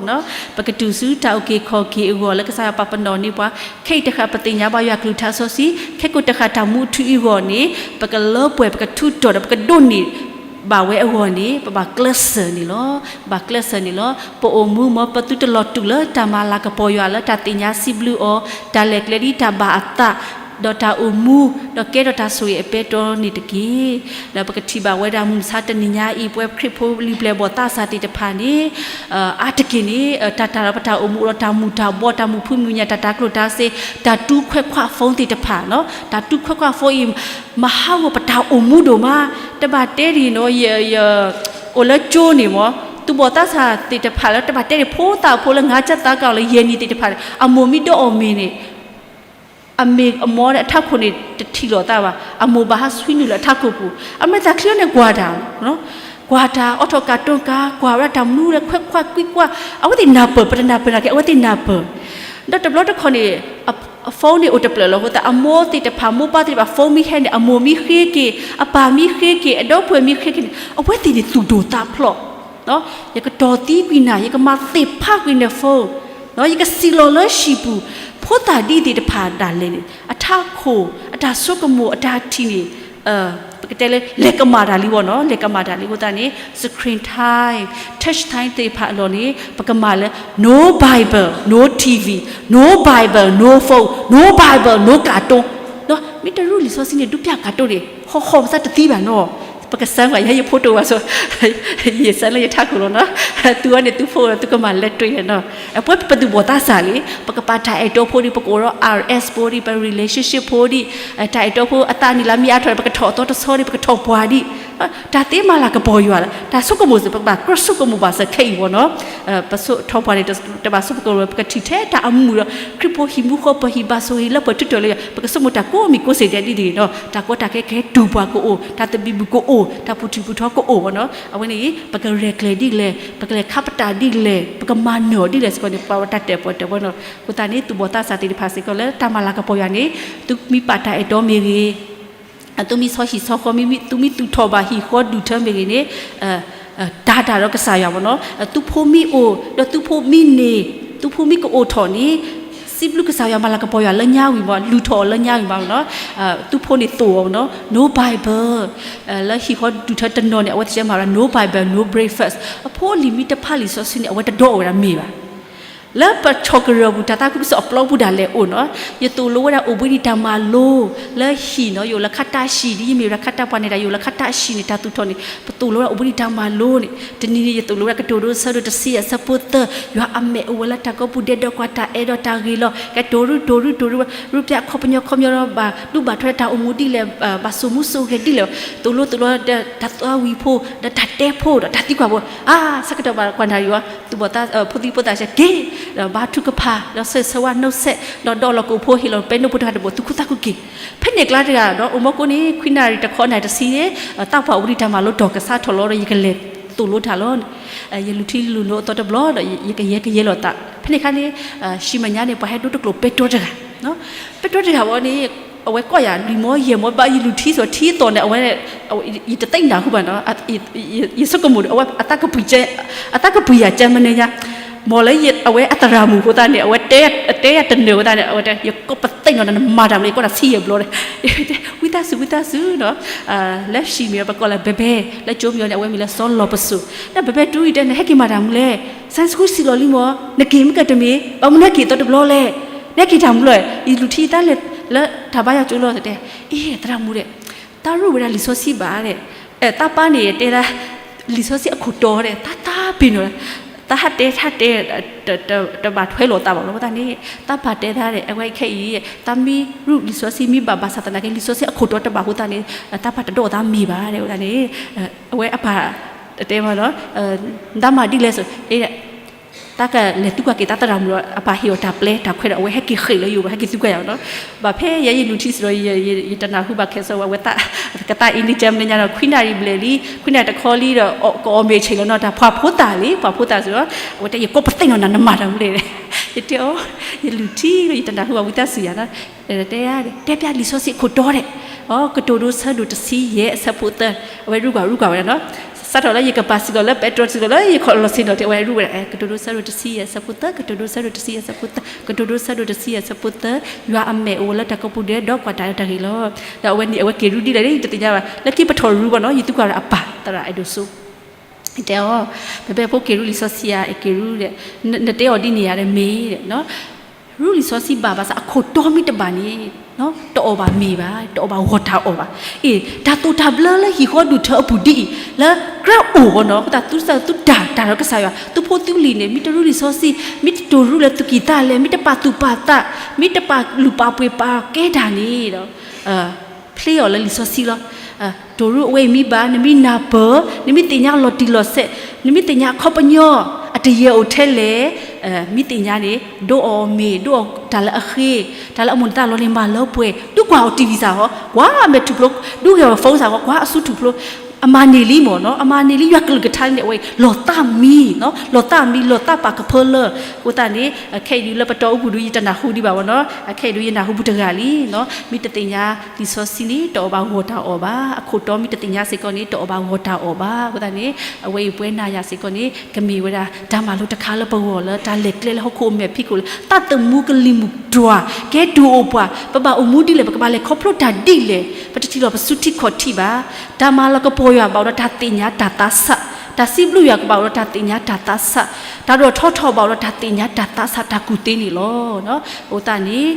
ၤ. ပကတုၤဆူတၢ်အုၣ်က့ၤခီၣ်က့ၤအဂီၢ်လၢကစၢ်ယွၤပာ်ပနီၣ်န့ၢ်ပှၤ, ခဲအံၤတဃၣ်ပသ့ၣ်ညါဘၣ်ယွၤကလုၢ်ကထါစီဆှံ, ခဲကိာ်တဃၣ်တၢ်မူအထူအံၤအဂီၢ်န့ၣ် ပကလၢပှဲၤ ပကထူးတီၤဒီး ပကဒိးန့ၢ်ဘၣ်ဝဲအဂီၢ်န့ၣ် ပဘၣ်ကျဲးစၢးန့ၣ်လီၤ. ဘၣ်ကျဲးစၢးန့ၣ်လီၤ. ပအိၣ်မူမ့ၢ် ပသုတလီၤတူာ်လၢတၢ်မၤလၤကပီၤယွၤလၢတၢ်သ့ၣ်ညါစံးဘျုးအီၤ, တၢ်လဲၤကျဲဒ်တၢ်ဘၣ်အသး ဒီးတၢ်အိၣ်မူ ဒီးကဲထီၣ်တၢ်ဆိၣ်ဂ့ၤအပဲတြီန့ၣ်တက့ၢ်. ဒီးပကထံၣ်ဘၣ်ဝဲဒၣ်မုၢ်မဆါတနံၤညါအံၤ ပဝဲခရံာ်ဖိလံၤပျဲၢ်ဘီၣ်သးစၢ်သ့ၣ်တဖၣ်န့ၣ် အါတက့ၢ်န့ၣ် တၢ်တၢ်ဒီးပတၢ်အိၣ်မူအိၣ်ဒီးတၢ်မူၤတၢ်ဘှီ တၢ်မူၤဖုမူၤညၣ် တၢ်တၤကျိၣ်တၤစ့ တၢ်တူၢ်ခွဲးခွး phone သ့ၣ်တဖၣ်နီၤ, တၢ်တူၢ်ခွဲးခွး phone အံၤ မၤဟးဂီၤပတၢ်အိၣ်မူဒိၣ်မး, တဘၣ်တဲဒ်နီၤ ယ ယ အိၣ်လၢကၠိန့ၣ်မ့ၢ် သူၣ်ဘီၣ်သးစၢ်သ့ၣ်တဖၣ်လၢ တဘၣ်တဲဒ်ဖိသၣ်ဖိလၢ ငါးကျပ်သား ကအိၣ်လၢယဲၢ်နံၣ်သ့ၣ်တဖၣ်န့ၣ် အမိၢ်မ့ၢ်ဒိးအီၣ်မ့ၤန့ၣ် အမ့ၢ်အမီၢ်န့ၣ် အထးခိၣ်န့ၣ် တထံၣ်လိာ်သးဘၣ်, အမိၢ်ဘၣ်ဟးဆွံနုာ်လၢအထးခိၣ်ပူၤ, အမဲာ်သၣ်ချံအီၤန့ၣ်ကွၢ်တၢ်, ကွၢ်တၢ် အိးထီၣ်ကၢ်တိၢ်ကါ, ကွၢ်ဝဲဒၣ်တၢ်မနုၤလဲၣ် ခွဲးခွါကွံကွါ, အဝဲသ့ၣ်နၢ်ပၢၢ် ပတနၢ်ပၢၢ်နာ်က့ အဝဲသ့ၣ်နၢ်ပၢၢ်, ဒီးတဘျီတခီၣ်န့ၣ် အ phone န့ၣ်အိၣ်တဖျၢၣ်လီၤအဃိသတး အမိၢ်သ့ၣ်တဖၣ် မိၢ်ပၢ်သ့ၣ်တဖၣ် phone မ့ၢ်ဟဲန့ၣ် အမိၢ်မ့ၢ်ဃ့က့ၤ အပၢ်မ့ၢ်ဃ့က့ၤ အဒီပုၢ်ဝဲၢ်မ့ၢ်ဃ့က့ၤန့ၣ် အဝဲသ့ၣ်န့ၣ်သူၣ်ဒိၣ်သးဖျိး ယကတီၢ်သံကွံာ်နၤ, ယကမၤသ့ၣ်ဖးကွံာ်န phone, ယကစံၣ်လီၤလၢဟံၣ်ပူၤ, ဖိသၣ်ဒ်သ့ၣ်တဖၣ်ဒၣ်လဲာ်န့ၣ် အထးခိၣ် အတၢ်ဆိကမိၣ် အတၢ်ထံၣ်န့ၣ် ပကတဲလၢ လဲၤကမၣ်တၢ်လံဝဲနီၤ, လဲၤကမၣ်တၢ်လံအဃိသတးန့ၣ် screen time, touch time သ့ၣ်တဖၣ်အလီၢ်န့ၣ် ပကမၤလၢ no Bible, no TV, no Bible, no phone, no Bible, no cartoon မ့ၢ်တရူးလံာ်စီဆှံန့ၣ် ဒုးပျၢ် cartoon န့ၣ် ဟီၣ်ဟီၣ်ပသးတသံဘၣ်နီၤ, ပကစၢ်ကွၢ် ယဲယဖိတိၢ်ဘၣ်ဆိ, ယစၢ်လၢယထးခိၣ်လီၤနီၤ, သုဝဲန့ၣ်သုဖိ သုကမၤလဲၤတ့ၢ်နီၤ, အပှဲၤပသူၣ်ဘီၣ်သးစၢ်လံ, ပကပာ်တၢ်အဲၣ်တီဖိဒံး ပကအိၣ်ဒီး RS ဖိဒံး ပ relationship ဖိဒံး, တၢ်အဲၣ်တီဖိအသးနံၣ်လါမ့ၢ်အါထီၣ် ပကထီၣ်အသီတဆီဒံး ပကထီၣ်ပှၢ်ဒံး, တၢ်သ့မၤလၤကပီၤယွၤလီၤ, တၢ်ဆိကမိၣ်စ့ၢ် ပကဘၣ်ကြၢးဆိကမိၣ်ဘၣ်စ့ၢ်ခဲအံၤဝဲနီၤ, ပဆိထီၣ်ပှၢ်န့ၣ် တဘၣ်ဆိပကလီၤ ပကထံၣ်ထဲတၢ်အမုာ်ဒီး ခရံာ်ဖိဟံၣ်မူဃီ ပဟံၣ်ဘၣ်ဆိၣ်ဂ့ၤလၢပှဲၤထူတီၤလၢယွၤ ပကဆိကမိၣ်တၢ်ကိးမံၤကိးစ့ၢ်ဒဲးဒ်န့ၣ်နီၤ, တၢ်ကီတၢ်ခဲကဟဲတူၢ်ပှၤကအိၣ်, တၢ်သဘံၣ်ဘုၣ်ကအိၣ်, တၢ်ပူၤထံၣ်ပူၤထီကအိၣ်ဝဲနီၤ, အဝဲန့ၣ် ပကရဲၣ်ကျဲၤဒ်လဲၣ်, ပကလဲၤခါပတာ်ဒ်လဲၣ်, ပကမၤနၢၤအီၤဒ်လဲၣ်စ့ၢ်ကီးန့ၣ် ပှၤဝဲတၢ်တၢၣ်ပီၣ်တၢၣ်ပီနီၤ, အဃိသတးန့ၣ် သူၣ်ဘီၣ်သးစၢ်သ့ၣ်တဖၣ်စ့ၢ်ကီးလၢ တၢ်မၤလၤကပီၤယွၤန့ၣ် သုမ့ၢ်ပာ်တၢ်အဲၣ်တီမ့ၢ်ဂ့ၤ သုမ့ၢ်ဆီဟံၣ်ဆီဃီမ့ၢ်ဂ့ၤ သုမ့ၢ်သူၣ်ထီၣ်ဘၣ်ဟံၣ်ဃီဒူၣ်ထၢမ့ၢ်ဂ့ၤန့ၣ်, တၢ်တၢ်ဒီးကစၢ်ယွၤမ့ၢ်နီၤ, သုဖိမ့ၢ်အိၣ် ဒီးသုဖိမ့ၢ်န့ၢ် သုဖိမ့ၢ်ကအိၣ်ထီၣ်န့ၣ်, စံးဘျုးကစၢ်ယွၤ မၤလၤကပီၤယွၤလၢညါဝံၤမ့ၢ် လုၢ်ထီၣ်အီၤလၢညါဝံၤမ့ၢ်နီၤ, သုဖိန့ၣ်သိၣ်အီၤမ့ၢ်နီၤ, no Bible, လၢဟံၣ်ဃီဒူၣ်ထၢတနီၤန့ၣ် အဝဲသ့ၣ်မၤဝဲဒၣ် no Bible, no breakfast, အဖိအလံၤမ့ၢ်တဖးလံာ်စီဆှံန့ၣ် အဝဲတဒိးအီၣ်ဝဲဒၣ်မ့ၤဘၣ် လၢပဆီၣ်ကရၢၢ်ပူၤ တၢ်သးခုကစီၣ်အပျီပူၤဒၣ်လဲာ်အိၣ်နီၤ, ယသိၣ်လိဝဲဒၣ်အိၣ်ဘှံးနံၤတၢ်မၤလိ လၢဟံၣ်နီၤ, ယအိၣ်လၢခါတၢ်ဟံၣ် ဒ်ယမ့ၢ်ဝဲဒၣ်ခါတၢ်ပှၤန့ၣ်ဒၣ် ယအိၣ်လၢခါတၢ်ဟံၣ်န့ၣ် တၢ်သူၣ်ထီၣ်န့ၣ် ပသိၣ်လိဝဲဒၣ်အိၣ်ဘှံးနံၤတၢ်မၤလိန့ၣ်, တနံၤန့ၣ် ယသိၣ်လိဝဲဒၣ် ကတိၤဒိ ဆၢဒိၣ်တဆံအဆၢဖိသၢ, ယွၤအမဲာ်အိၣ်ဝဲလၢတၢ်ကိးပူၤဒဲး ဒီးကွၢ်တၢ်အဲၣ်ဒီးတၢ်ဂ့ၤလီၤ, ကတိၤဒိ တိၤဒိ တိၤဒိ ရူပျးခီပညီခီပညီဒီး ဘၣ်ဒူဘၣ်ထီတၢ်အိၣ်မူဒ်လဲၣ်, ဘၣ်စိာ်မူစိာ်ဂဲၤဒ်လဲၣ်, သိၣ်လိသိၣ်လိဒီး တၢ်သးဝံၣ်ဖိ ဒီးတၢ်တဲဖိ ဒီးတၢ်သံကွၢ်ဖိ, အါ ဆၢကတီၢ်ဘၣ်ကွၢ်နၣ်ရံၣ်ဝဲ, သူၣ်ဘီၣ်သး ဖိသံဖိသၣ်စဲက့ၤ, ဒီးဘါထုကဖၣ် ဒီးဆၢဂ့ၤဆၢဝါ နှုတ်ဆက်, ဒီးဒီးလီၤကအိၣ်ဖိ ဟ့ၣ်လီၤပဲနိၣ်ဖိတဂၤတဘိ သူၣ်ခုသးခုက့ၤ, ဖဲန့ၣ်ကျါတဂၤဒီး အိၣ်မူကိးန့ၣ် ခွံနၣ်ရံၣ်တခီနၣ်ရံၣ်တဆံန့ၣ်, သးပှၢ်အိၣ်ဘှံးနံၤတၢ်မၤလိတီၢ်ကစးထီၣ်လီၤဒီး ယကလဲၤသိၣ်လိတၢ်လီၤ, ယလူၤထံလူၤနိအသီတဘျီဒီး ယကယဲကယဲလိာ်သး, ဖဲန့ၣ်အခါန့ၣ်, ဟံၣ်မဲာ်ညါန့ၣ် ပှၤဟဲဒိတကျိာ်ပဲတြီတဂၤ, ပဲတြီတဂၤဝဲန့ၣ်, အဝဲကိးယၤ လွံၢ်မီယဲၢ်မီဘၣ် ယလူၤထံစ့ၢ်ထံသီၣ်န့ၣ် အဝဲ ယတသ့ၣ်ညါဃုာ်ဘၣ်နီၤ, ယဆိကမိၣ်ဒီး အဝဲ အသးကပှံၤယၤကဲမနုၤညါ, မ်လၢအဝဲအသရၣ်မုၣ်အဃိသတးန့ၣ် အဝဲတဲယၤတနၢၤအဃိသတးန့ၣ် အဝဲတဲ ယကိးပသ့ၣ်နီၤ နမၤတၢ်မနုၤ ယကိးနၤဆံယဲၢ်ဘျီဒီး, ဝံသးစူၤ ဝံသးစူၤနီၤ, လၢဟံၣ်မ့ၢ်ပကိးလၢ ဘဲဘဲ, လၢကၠိမ့ၢ်အီၤန့ၣ် အဝဲမ့ၢ်လၢစီၤလီၤပစိာ်, ဒီးဘဲဘဲတူၢ်အံၤတဲ နဟဲက့ၤမၤတၢ်မနုၤလဲၣ်, Sunday school စံၣ်လီၤလံမီၢ်, နက့ၤမ့ၢ်ကတမ့ၢ် ဘၣ်မနုၤနဟဲက့ၤအသီတဘျီလဲၣ်, နဟဲက့ၤတၢ်မနုၤလဲၣ်, ယလူၤထံတၢ်လဲၤ လၢတၢ်ဘါယွၤကၠိလီၤတဲ, အ့ သရၣ်မုၣ်ဒီး တၢ်ရူၢ်ဝဲဒၣ်လံာ်စီဆှံဘၣ်ဒီး, သးပၢ်န့ၣ်တဲဒၣ် လံာ်စီဆှံအခိၣ်တီဒီး တၢ်တၢ်ပ့ၤနီၣ်, တၢ်ဟးတဲ တၢ်တဲ တဘၣ်ထွဲလိာ်သးဘၣ်လီၤ အဃိသတးန့ၣ်, သးပၢ်တဲတၢ်ဒီး အဝဲခဲအံၤ သးမ့ၢ်ရူၢ်လံာ်စီဆှံမ့ၢ်ဘၣ်ဘၣ်ဆၣ်သနာ်က့ လံာ်စီဆှံအခိၣ်တီတဘၣ်အဃိသတးန့ၣ်, သးပၢ်တဒိးအသးမ့ၤဘၣ် တဲဝဲဒၣ်န့ၣ်, အဝဲအပၢ်တဲမးလီၤ, နတၢ်မၤဒ်လဲၣ်ဆိ, တၢ်ကလဲၤသံကွၢ်က့ၤသးသရၣ်မုၣ်ဒီး အပၢ်ဟ့ၣ်အီၤတၢ်ပျဲတၢ်ခွဲးဒီး အဝဲဟဲက့ၤဃ့ၢ်လၢယအိၣ် ဟဲက့ၤသံကွၢ်ယၤနီၤ, ဘၣ်ဖဲယဲယလူၤထံစ့ၢ်ဒီး ယတနၢ်ဟူဘၣ်ခဲစၢးဝဲ အဝဲသးကသးအံၤန့ၣ် ကဲမနုၤညါဒီး ခွံနၣ်ရံၣ်ဘျဲၣ်လံ ခွံနၣ်ရံၣ်တခီလံဒီး ကအီၣ်မ့ၤဆံးလီၤနီၤ တၢ်ဖှီၣ်ဖိသၣ်လံ ပှၤဖိသၣ်စ့ၢ်ဒီး အဝဲတဲ ယကိးပသ့ၣ်နီၤ နမၤတၢ်မနုၤလဲၣ်, ယတဲအီၤ, ယလူၤထံဒီး ယတနၢ်ဟူဘၣ်ဝံသးစူၤယၤနီၤ, တဲ တဲပျၢ်လံာ်စီဆှံအခိၣ်တီဒီး, ကတိၤဒိဆၢဒိၣ်တဆံယဲၢ်အဆၢဖိသၢ, အဝဲရူၢ်ကွၢ်ရူၢ်ကွၢ်ဝဲဒၣ်နီၤ, စးထီၣ်လၢယကပၤစ့ၢ်ကီးလၢ ပဲတြီစ့ၢ်ကီးလၢယခီၣ်လီၤဆ့ၣ်နီၤ တဲဝဲရူၢ်ဝဲဒၣ် ကတိၤဒိဆၢဒိၣ်တဆံယဲၢ်အဆၢဖိသၢ ကတိၤဒိဆၢဒိၣ်တဆံယဲၢ်အဆၢဖိသၢ ကတိၤဒိဆၢဒိၣ်တဆံယဲၢ်အဆၢဖိသၢ, ယွၤအမဲာ်အိၣ်ဝဲလၢတၢ်ကိးပူၤဒဲး ဒီးကွၢ်တၢ်ဒီးတၢ်ဂ့ၤလီၤ, ဒီးအဝဲန့ၣ် အဝဲက့ၤရူၢ်ဒ်လဲၣ် ယတသ့ၣ်ညါဘၣ် လၢခံပထီၣ်ရူၢ်ဘၣ်နီၤ ယသံကွၢ်ဒီးအပၢ် သရၣ်အဲၣ်ဒိၣ်စိ တဲအီၤ, ဖဲဖဲဖိက့ၤရူၢ်လံာ်စီဆှံဧါ က့ၤရူၢ်ဒီး, နတဲအီၤဒ်န့ၣ်ဧါဒီးမ့ၢ်ဒီး, ရူၢ်လံာ်စီဆှံဘၣ်ဘၣ်ဆၣ် အခိၣ်တီမ့ၢ်တဘၣ်န့ၣ်, တအီၣ်ဘၣ်မ့ၤဘၣ်, တအီၣ်ဘၣ်ဂီၤတၢ်အီၣ်ဘၣ်. အ့ၣ် တၢ်သိၣ်တၢ်ဘျၢလၢဟံၣ်ဃီဒူၣ်ထၢအပူၤဒ်အံၤ, လၢကြၢးအိၣ်ဘၣ်နီၤ, အဃိသတးသုစၢၢ်သုတၢ်တၢ်ဒီးကစၢ်ယွၤ, သုဖိသုလံၤန့ၣ် မ့ၢ်တရူၢ်လံာ်စီဆှံ, မ့ၢ်တတိၢ်ရူၢ်လၢသုကံၢ်သးလဲ, မ့ၢ်တပာ်သူၣ်ပာ်သး, မ့ၢ်တပာ်လုၢ်ပာ်ပှ့ၤပာ်ကဲတၢ်န့ၣ်ဒီး ဖျ့အီၤလၢလံာ်စီဆှံလီၤ. တိၤရူၢ်အဝဲအံၤမ့ၢ်ဘၣ်, နမ့ၢ်နၢ်ပၢၢ်, နမ့ၢ်သ့ၣ်ညါအလီၤတံၢ်လီၤဆဲး, နမ့ၢ်သ့ၣ်ညါအခီပညီ, အတယဲၢ်အိၣ်ထဲလဲၣ်, မ့ၢ်သ့ၣ်ညါန့ၣ် ဒိးအီၤမ့ၤ, ဒိးအီၤတၢ်လၢအဃ့, တၢ်လၢအမိၢ်နသးလီၤန့ၣ် မၤလၢပှဲၤ, ဒုးကွၢ်အီၤ TV စ့ၢ်ကီး, ကွၢ်အမဲာ်ထူၣ်ဖျိ, ဒုးဂဲၤအီၤ phone စ့ၢ်ကီး, ကွၢ်အစုထူၣ်ဖျိ, အမၤန့ၢ်လံမ့ၢ်နီၤ, အမၤန့ၢ်လံ ယွၤကလုၢ်ကထါန့ၣ် အဝဲလီၤသးမံ, လီၤသးမံ လီၤသးပာ်ကဖၢလၢ, အဃိသတးန့ၣ် ခဲအံၤဒုးလၢပတီၢ်အိပူၤဒုး ယတနၢ်ဟူဒံးဘၣ်မ့ၢ်နီၤ, ခဲအံၤဒုးယနၢ်ဟူပူၤတဂၤလံနီၤ, မ့ၢ်တသ့ၣ်ညါလံာ်စီဆှံန့ၣ် တအီၣ်ဘၣ်ဂီၢ်တၢ်အီၣ်ဘၣ်, အခိၣ်တီမ့ၢ်တသ့ၣ်ညါစ့ၢ်ကီးန့ၣ် တအီၣ်ဘၣ်ဂီၢ်တၢ်အီၣ်ဘၣ်, အဃိသတးန့ၣ် အဝဲအံၤပဝဲနၤယၤစ့ၢ်ကီးန့ၣ် ကမ့ၢ်ဝဲဒၣ် တၢ်မၤလိတခါလၢပဂီၢ်လၢတၢ်လဲၤကျဲလၢဟီၣ်ခိၣ်အမဲာ်ဖံးခိၣ်လၢ သးသမူကလံၤမုၢ်တွၤ ကဲဒိၣ်အိၣ်ပှၤ, ပဘၣ်အိၣ်မူဒ်လဲၣ်, ပကဘၣ်လဲၤခီဖျိတၢ်ဒ်လဲၣ်, ပတထံၣ်လီၤပစုထံခီၣ်ထံးဘၣ်. တၢ်မၤလၤကပီၤယွၤဘၣ်အိၣ်ဒီးတၢ်သ့ၣ်ညါတၢ်သးဆး, တၢ်စံးဘျုးယွၤကဘၣ်အိၣ်ဒီးတၢ်သ့ၣ်ညါတၢ်သးဆး, တၢ်ဒိၣ်ထီၣ်ထီထီၣ်ဘၣ်အိၣ်ဒီးတၢ်သ့ၣ်ညါတၢ်သးဆး တၢ်ကူၣ်သ့န့ၣ်လီၤ. အဃိသတးန့ၣ်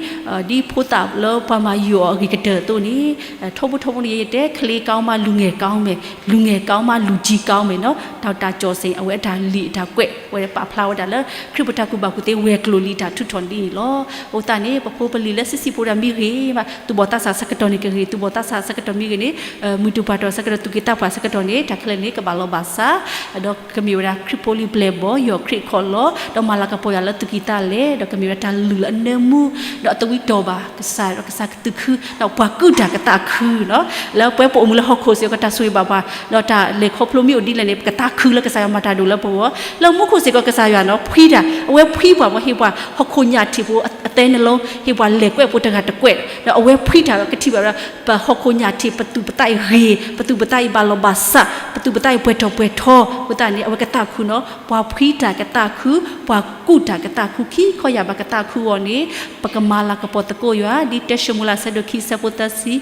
ဒ်ဖိသၣ်လၢပှၤမၤယိာ်အီၤအဂ့ၤကတၢၢ်အသိးန့ၣ် ထီဘိထီဘိန့ၣ် ယတဲ ကလေးကောင်းမှ လူငယ်ကောင်းမယ်, လူငယ်ကောင်းမှ လူကြီးကောင်းမယ်နီၤ, ဒေါက်တာကျော်စိန် အဝဲအတၢ်လံာ်အတၢ်ကွဲး အဝဲပာ်ဖျါဝဲဒၣ်လၢ ခရံာ်ဖိတၢ်ကူၣ်ဘၣ်ကူၣ်သ့ဝဲၤကျိၤလံတၢ်ထုးထီၣ်ဒ်န့ၣ်လီၤ. အဃိသတးန့ၣ် ပဖိပလံၤလၢဆံးဆံးဖိဒၣ်မ့ၢ်ဂ့ၤဘၣ်, သူၣ်ဘီၣ်သးစၢ်ဆၢကတီၢ်န့ၣ်ကဂ့ၤ, သူၣ်ဘီၣ်သးစၢ်ဆၢကတီၢ်မ့ၢ်ဂ့ၤန့ၣ် မုၢ်တူၢ်ပှၢ်တီၢ်ဆၢကတီၢ် သူၣ်က့သးပှၢ်ဆၢကတီၢ်န့ၣ် တၢ်ခဲလၢာ်န့ၣ် ကဘၣ်လီၤဘၣ်စး, ဒီးကမ့ၢ်ဝဲဒၣ်ခရံာ်ဖိလံၤပျဲၢ်ဘီၣ် ယီၢ်ခရံာ်ခီၣ်လီၢ်, ဒီးမၤလၤကပီၤယွၤလၢသူၣ်ကံၢ်သးလဲ, ဒီးကမ့ၢ်ဝဲဒၣ်တၢ်လုၢ်လၢအနၢမူ, ဒီးအသဝံတီၢ်ဘၣ်ကစၢ်ယွၤ ဒီးကစၢ်ကသုးခု, ဒီးပှၤကူၣ်တၢ်ကသးခုနီၤ, လၢပဝဲပအိၣ်မူလၢဟီၣ်ခိၣ်စ့ၢ်ကီး တၢ်ဆိၣ်ဂ့ၤဘၣ်ပှၤ, ဒီးတၢ်လဲၤခီဖျိမ့ၢ်အိၣ်ဒ်လဲၣ်န့ၣ် ပကသးခုလၢကစၢ်ယွၤမၤတၢ်ဒိၣ်လၢပဂီၢ်, လၢမူခိၣ်စ့ၢ်ကီး ကစၢ်ယွၤနီၤ ဖှံတၢ်, အဝဲဖှံပှၤမ့ၢ်ဟ့ၣ်ပှၤ ဟီၣ်ခိၣ်ညၣ်ထံးဖိ အသဲနလီ, ဟ့ၣ်ပှၤလဲၤကွဲးဖိတဂၤတကွဲး, ဒီးအဝဲဖှံတၢ် ကထံၣ်ဘၣ်ဝဲဒၣ် ပဟီၣ်ခိၣ်ညၣ်ထံး ပသူၣ်ပသးအံၤဂ့ၤ, ပသူၣ်ပသးအံၤဘၣ်လီၤဘၣ်စး, ပသူၣ်ပသးအံၤပှဲၤထီၣ်ပှဲၤထီ, အဃိသတးန့ၣ် အဝဲကသးခုနီၤ, ပှၤဖှံတၢ်ကသးခု, ပှၤကူၣ်တၢ်ကသးခု, ခံခီယၢ်ဘၣ်ကသးခုအဂီၢ်န့ၣ် ပကမၤလၤကပီၤသကိးယွၤ, ဒ်တၢၡမူၤလး ဆၢဒိၣ်ခံ ဆၢဖိသၢဆံ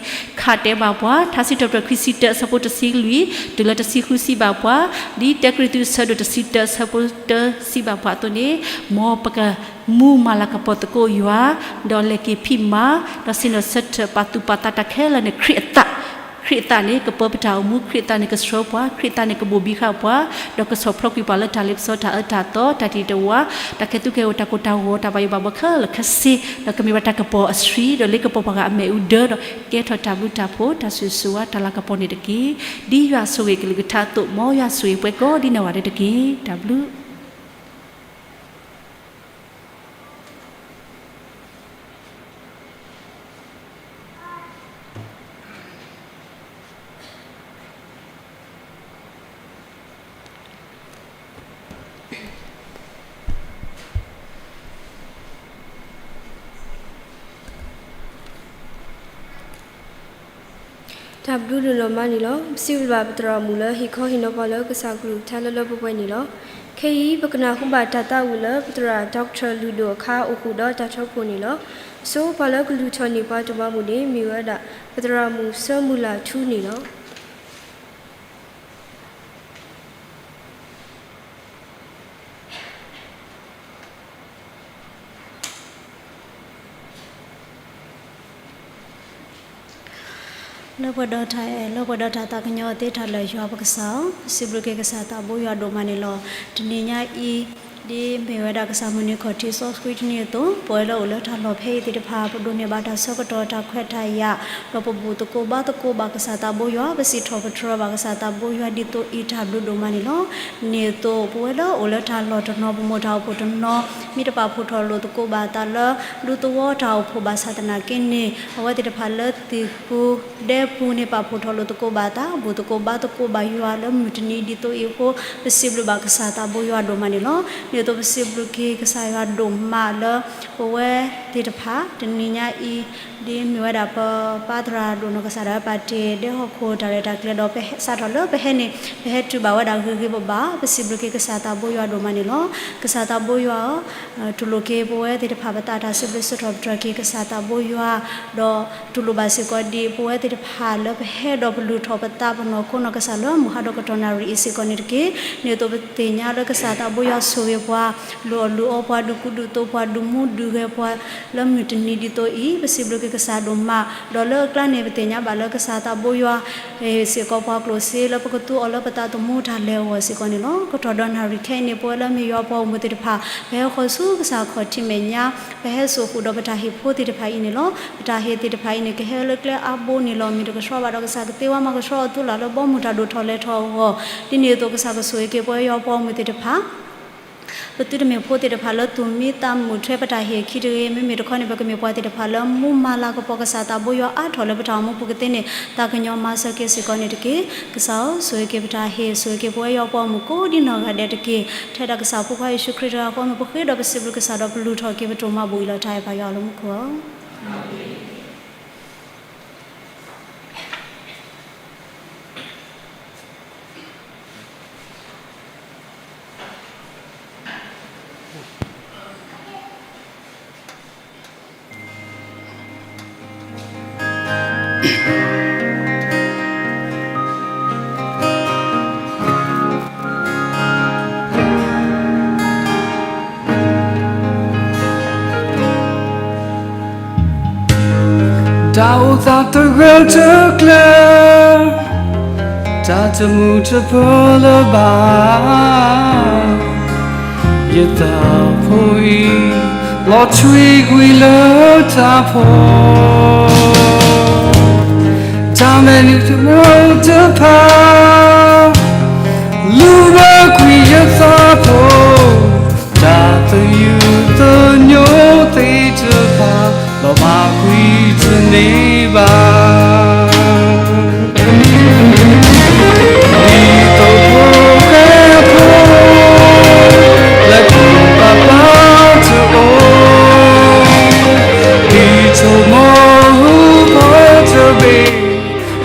ခးတဲဘၣ်ပှၤ, ထါစံးထီၣ်ပတြၢၤ ခွံဆံတၢ ဆၢဖိတဆံလွံၢ် တုၤလၢတဆံဃု စံးဘၣ်ပှၤ, ဒ်တၢကရံၣ်သူး ဆၢဒိၣ်တဆံတၢ ဆၢဖိတၢ စံးဘၣ်ပှၤအသိးန့ၣ်, မ်ပကမူမၤလၤကပီၤသကိးယွၤ, ဒီးလဲၤက့ၤဖံးမၤ, ဒီးဆ့ၣ်နီၤဆၢထၢၣ်ပာ်သူၣ်ပာ်သးတၢ်ခဲလၢာ်န့ၣ် ခရံာ်အသး, ခရံာ်အသးန့ၣ် ကပၢပတၢ်အိၣ်မူ, ခရံာ်အသးန့ၣ် ကဆှၢပှၤ, ခရံာ်အသးန့ၣ် ကဘိၣ်ဘံဃာ်ပှၤ, ဒီးကဆီၣ်ဖျိးကွံာ်ပှၤလၢတၢ်လ့ပစီ တၢ်အၢတၢ်သီ, တၢ်တ့ၢ်တဝါ, တၢ်ခဲသူၣ်ကဲအိၣ်, တၢ်ကိၢ်တၢ်ဂီၤ, တၢ်ဘၣ်ယိၣ်ဘၣ်ဘှီခဲလၢာ်ခဲဆ့, ဒီးကမ့ၢ်ဝဲတၢ်ကပီၤအဆှံ, ဒီးလ့ကပီၤပှၤဂၤအမ့ၣ်အူဒၢ, ဒီးကဲထီၣ်တၢ်ဘျုးတၢ်ဖှိၣ်, တၢ်ဆိၣ်ဂ့ၤဆိၣ်ဝါ, တၢ်လၤကပီၤန့ၣ်တက့ၢ်. ဒ်ယွၤဆိၣ်ဂ့ၤကလုၢ်ကထါအသိး, မ်ယွၤဆိၣ်ဂ့ၤပှၤကိးဒ်နီၢ်ဂၤဒဲးတက့ၢ်. တၢ်ဘျုး. တၢ်ဘျုးဒိၣ်နီၢ်မးန့ၣ်လီၤ. ပစံးဘျုးဘၣ်ပသရၣ်မုၣ်လၢဟ့ၣ်ခီဟ့ၣ်နီၤပှၤလၢကစၢ်ကလုၢ်ကထါလၢလၢပှဲၤပှဲၤန့ၣ်လီၤ. ခဲအံၤ ပကနၢ်ဟူဘၣ်တၢ်သးဝံၣ်လၢပသရၣ် doctor လုၢ်ဒိၣ်အခါအိၣ်ဃုာ်ဒီးတၢ်ထီခိၣ်န့ၣ်လီၤ. အဆိ ပှၤလၢကလုၢ်ထီၣ်န့ၢ်ပှၤတၢ်မၤဘူၣ်န့ၣ် မ့ၢ်ဝဲဒၣ် ပသရၣ်မုၣ် ဆၢမုၢ်လၢ်ထူန့ၣ်လီၤ. လၢပှဲၤဒီးတၢ်အဲၣ်, လၢပှဲၤဒီးတၢ်သးကညီၤသ့တၢ်လၢာ် ယွၤပကစၢ်ဧၢ, ပစံးဘျုးက့ၤကစၢ်သးဘိယွၤဒိၣ်မးန့ၣ်လီၤ. တနံၤညါအံၤ ဒ်မ့ၢ်ဝဲဒၣ်ကစၢ်မုၢ်နံၤခီၣ်ထံး စီဆှံတနံၤအသိး, ပဝဲလၢအိၣ်လၢတၢ်လီၢ်ဖဲအံၤသ့ၣ်တဖၣ် ပဒိးန့ၢ်ဘၣ်တၢ်ဆၢကတီၢ်တၢ်ခွဲးတၢ်ယာ်, ဒီးပဘူၣ်သကိးဘါသကိးဘၣ်ကစၢ်သးဘိယွၤ, ပစံးထီၣ်ပတြၢၤဘၣ်ကစၢ်သးဘိယွၤဒ်သိးအံၤ တၢ်ဘျုးဒိၣ်မးန့ၣ်လီၤ. န့ၣ်အသိး ပဝဲလၢအိၣ်လၢတၢ်လီၢ်တနီၤ ပမိၢ်တၢ်အိၣ်ဖှိၣ်တနီၤ မ့ၢ်တပာ်ဖှိၣ်ထီၣ်လိာ်သကိးဘၣ်အသးလၢ ဒူသဝီတၢ်အိၣ်ဖှိၣ်ဘၣ်ဆၣ်သနာ်က့န့ၣ် အဝဲသ့ၣ်တဖၣ်လၢသ့ၣ်ပူၤဒဲပူၤန့ၣ် ပာ်ဖှိၣ်ထီၣ်လိာ်သကိးဘၣ်အသး ဘူၣ်သကိးဘါသကိးဘၣ်ယွၤလၢမုၢ်တနံၤဒ်သိးအံၤအဃိ ပစံးဘျုးဘၣ်ကစၢ်သးဘိယွၤဒိၣ်မးန့ၣ်လီၤ. န့ၣ်အသိးပစံးဘျုးက့ၤကစၢ်ယွၤဒိၣ်မးလၢ ပဝဲသ့ၣ်တဖၣ် တနံၤညါအံၤ ဒ်မ့ၢ်ဝဲဒၣ်ပပၢ်သရၣ်ဒိၣ်နီၢ်ကစၢ်ဒၣ်ဝဲပာ်တ့ၢ်ဒဲဟီၣ်ခိၣ်တၢ်ရဲၣ်တၢ်ကျဲၤဒီး ပဟဲစးထီၣ်လၢပဟဲန့ၣ် ပဟဲတုၤဘၣ်ဝဲဒၣ်ဂ့ၤဂ့ၤဘၣ်ဘၣ် ပစံးဘျုးက့ၤကစၢ်သးဘိယွၤဒိၣ်မးန့ၣ်လီၤ. ကစၢ်သးဘိယွၤဧၢ တူၢ်လိာ်က့ၤပဝဲသ့ၣ်တဖၣ်ပသးတၢ်စံးဘျုးစံးထီၣ်ပတြၢၤက့ၤကစၢ်သးဘိယွၤ ဒီးတူၢ်လိာ်ဘၣ်စ့ၢ်ကီးဒ် ပဝဲသ့ၣ်တဖၣ်လၢပဟဲဒီးပလုၢ်ထီၣ်ပသးပနီၢ်ခိနီၢ်ကစၢ်လၢမုၢ်ဟါဒီးကတီၢ်နၣ်ရံၣ်အံၤစ့ၢ်ကီးန့ၣ်တက့ၢ်. န့ၣ်အသိးပသ့ၣ်ညါလၢကစၢ်သးဘိယွၤဆိၣ်ဂ့ၤ ပှၤ လုၢ်အီၣ်လုၢ်အီပှၤ ဒုးကူဒုးသိးပှၤ ဒုးမူဒုးဂဲၤပှၤ လၢမုၢ်တနံၤဒ်သိးအံၤ ပစံးဘျုးက့ၤကစၢ်ဒိၣ်မး ဒီးလၢအကျါန့ၣ် ပသ့ၣ်ညါဘၣ်လၢကစၢ်သးဘိယွၤ ဟ့ၣ်စ့ၢ်ကီးပှၤကျိၣ်စ့လၢပကသူအီၤလၢပသးသမူတၢ်လဲၤအဂီၢ်စ့ၢ်ကီးန့ၣ်လီၤ. ကတီၢ်ဒီးနၣ်ရံၣ်ခဲအံၤန့ၣ် ပဝဲလၢမ့ၢ်ယွၤပှၤဂီၢ်မုၢ်သ့ၣ်တဖၣ် ပဟဲဃီၤဆူကစၢ်ခီၣ်ထံးမဲာ်ညါ ပဟဲစိာ်ဃုာ်ဒီးပတၢ်ဟ့ၣ်ဖိသ့ၣ်တဖၣ်အံၤန့ၣ်လီၤ. ပတၢ်ဟ့ၣ်သ့ၣ်တဖၣ်အံၤန့ၣ် ကဟဲလၢကျဲအါဘိန့ၣ်လီၤ. မ့ၢ်တကဆှီဘၣ်ဒီး ကစၢ်ကသ့ဝဲမၤကဆှီအီၤသူလၢ်လၢဘီမုၢ်တၢ်ဒိၣ်ထီၣ်လဲၤထီၣ်အဂီၢ် ဒ်န့ၣ်အသိး ကစၢ်ကဆိၣ်ဂ့ၤက့ၤပဝဲယွၤပှၤဂီၢ်မုၢ်သ့ၣ်တဖၣ် ပသုတမ့ၢ်ဖိသ့ၣ်တဖၣ်လၢသူၣ်မံသးမုာ်ထွဲပတၢ်ဟ့ၣ်အခံတဂ့ၤ, မ့မ့ၢ်တခီန့ၣ် ပကမ့ၢ်ပှၤသ့ၣ်တဖၣ်လၢမူမၤလၤကပီၤကစၢ်သးဘိယွၤအါထီၣ်လၢပတၢ်အိၣ်မူပူၤကသ့န့ၣ် သးကညီၤမၤစၢၤက့ၤစ့ၢ်ကီးန့ၣ်တက့ၢ်. ကစၢ်ဧၢ, ဆိၣ်ဂ့ၤက့ၤပတၢ်ဟ့ၣ်, ဆိၣ်ဂ့ၤက့ၤပဝဲယွၤပှၤဂီၢ်မုၢ်ကိးဒ်နီၢ်ဂၤဒဲးတက့ၢ်. ထဲဒၣ်ကစၢ်ဖိခွါယ့ၣ်ၡူးခရံာ်တဂၤအဃိ မ့ၢ်ပဃ့ဒီးပစံးဘျုးကစၢ်ဒီးပလူၤထီၣ်က့ၤပတၢ်မၤဘူၣ်အံၤလီၤ. တၢ်အဲၣ်ပၢ်ယွၤလၢမူခိၣ်ဧၢ. တၢ်အိၣ်သးတဂၢၢ်တကျၢၤ, တၢ်တမုာ်တပၢၤလၢၤဘၣ်. ယသးဖိအံၤ လီၤထွံကွံာ်လၢတၢ်ဖှီၣ်, တၢ်မဲာ်နံၤတမုာ်တဖၣ် လူၤဘၢကွံာ်ယသးဖိ, တၢ်သယုၢ်သညိသ့ၣ်တဖၣ် လီၤမၢ်ကွံာ်တန့ၢ်ဘၣ်. ဒ်သိးဖိဃဲဖိ လၢခိၣ်ပၢ်ပၢ်တအိၣ်, ဒ်ဆိမိၣ်ဟူဖိတဘ့ၣ်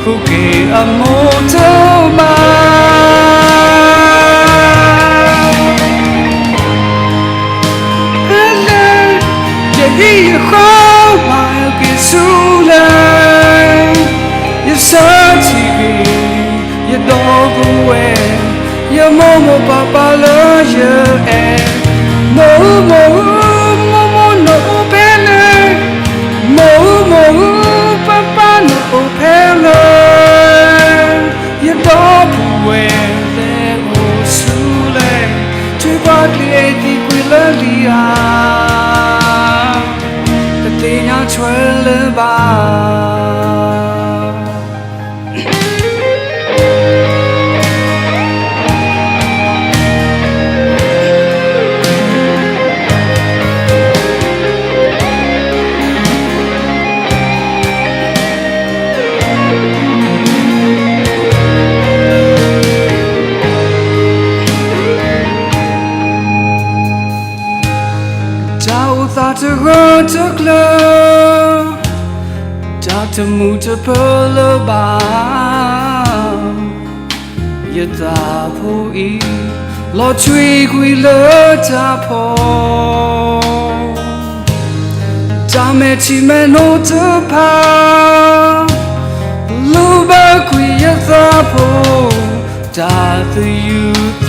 ဟူးက့ၤအမိၢ်တဘၣ်. ဖဲလၢ ယဟံၣ်ယဃီ မၤအုၣ်က့ၤဆူလဲၣ်, ယဆၢထံၣ်က့ၤ ယဒီပုၢ်ဝဲၢ်, ယမိၢ်မိၢ်ပၢ်ပၢ်လၢယအဲၣ်, မိၢ်မိၢ်ဧၢ, မိၢ်မိၢ်ဧၢ, မိၢ်မိၢ်နအိၣ်ဖဲလဲၣ်, မိၢ်မိၢ်ဧၢ, ပၢ်ပၢ်နအိၣ်ဖဲလဲၣ်, ယဒီပုၢ်ဝဲၢ်လဲၤအိၣ်ဆူလဲၣ်, ထွံၣ်ပှၢ်ကျ့အံၤသံကွံာ်လၢလံဧါ, တသ့ၣ်ညါထွဲလၢၤဘၣ်. တၢ်အိၣ်သးတဂၢၢ်တကျၢၤ, တၢ်တမုာ်တပၢၤလၢၤဘၣ်. ယသးဖိအံၤ လီၤထွံကွံာ်လၢတၢ်ဖှီၣ်, တၢ်မဲာ်ထံမဲာ်နိတဖၣ် လူၤဘၢကွံာ်ယသးဖိ, တၢ်သယုၢ်သ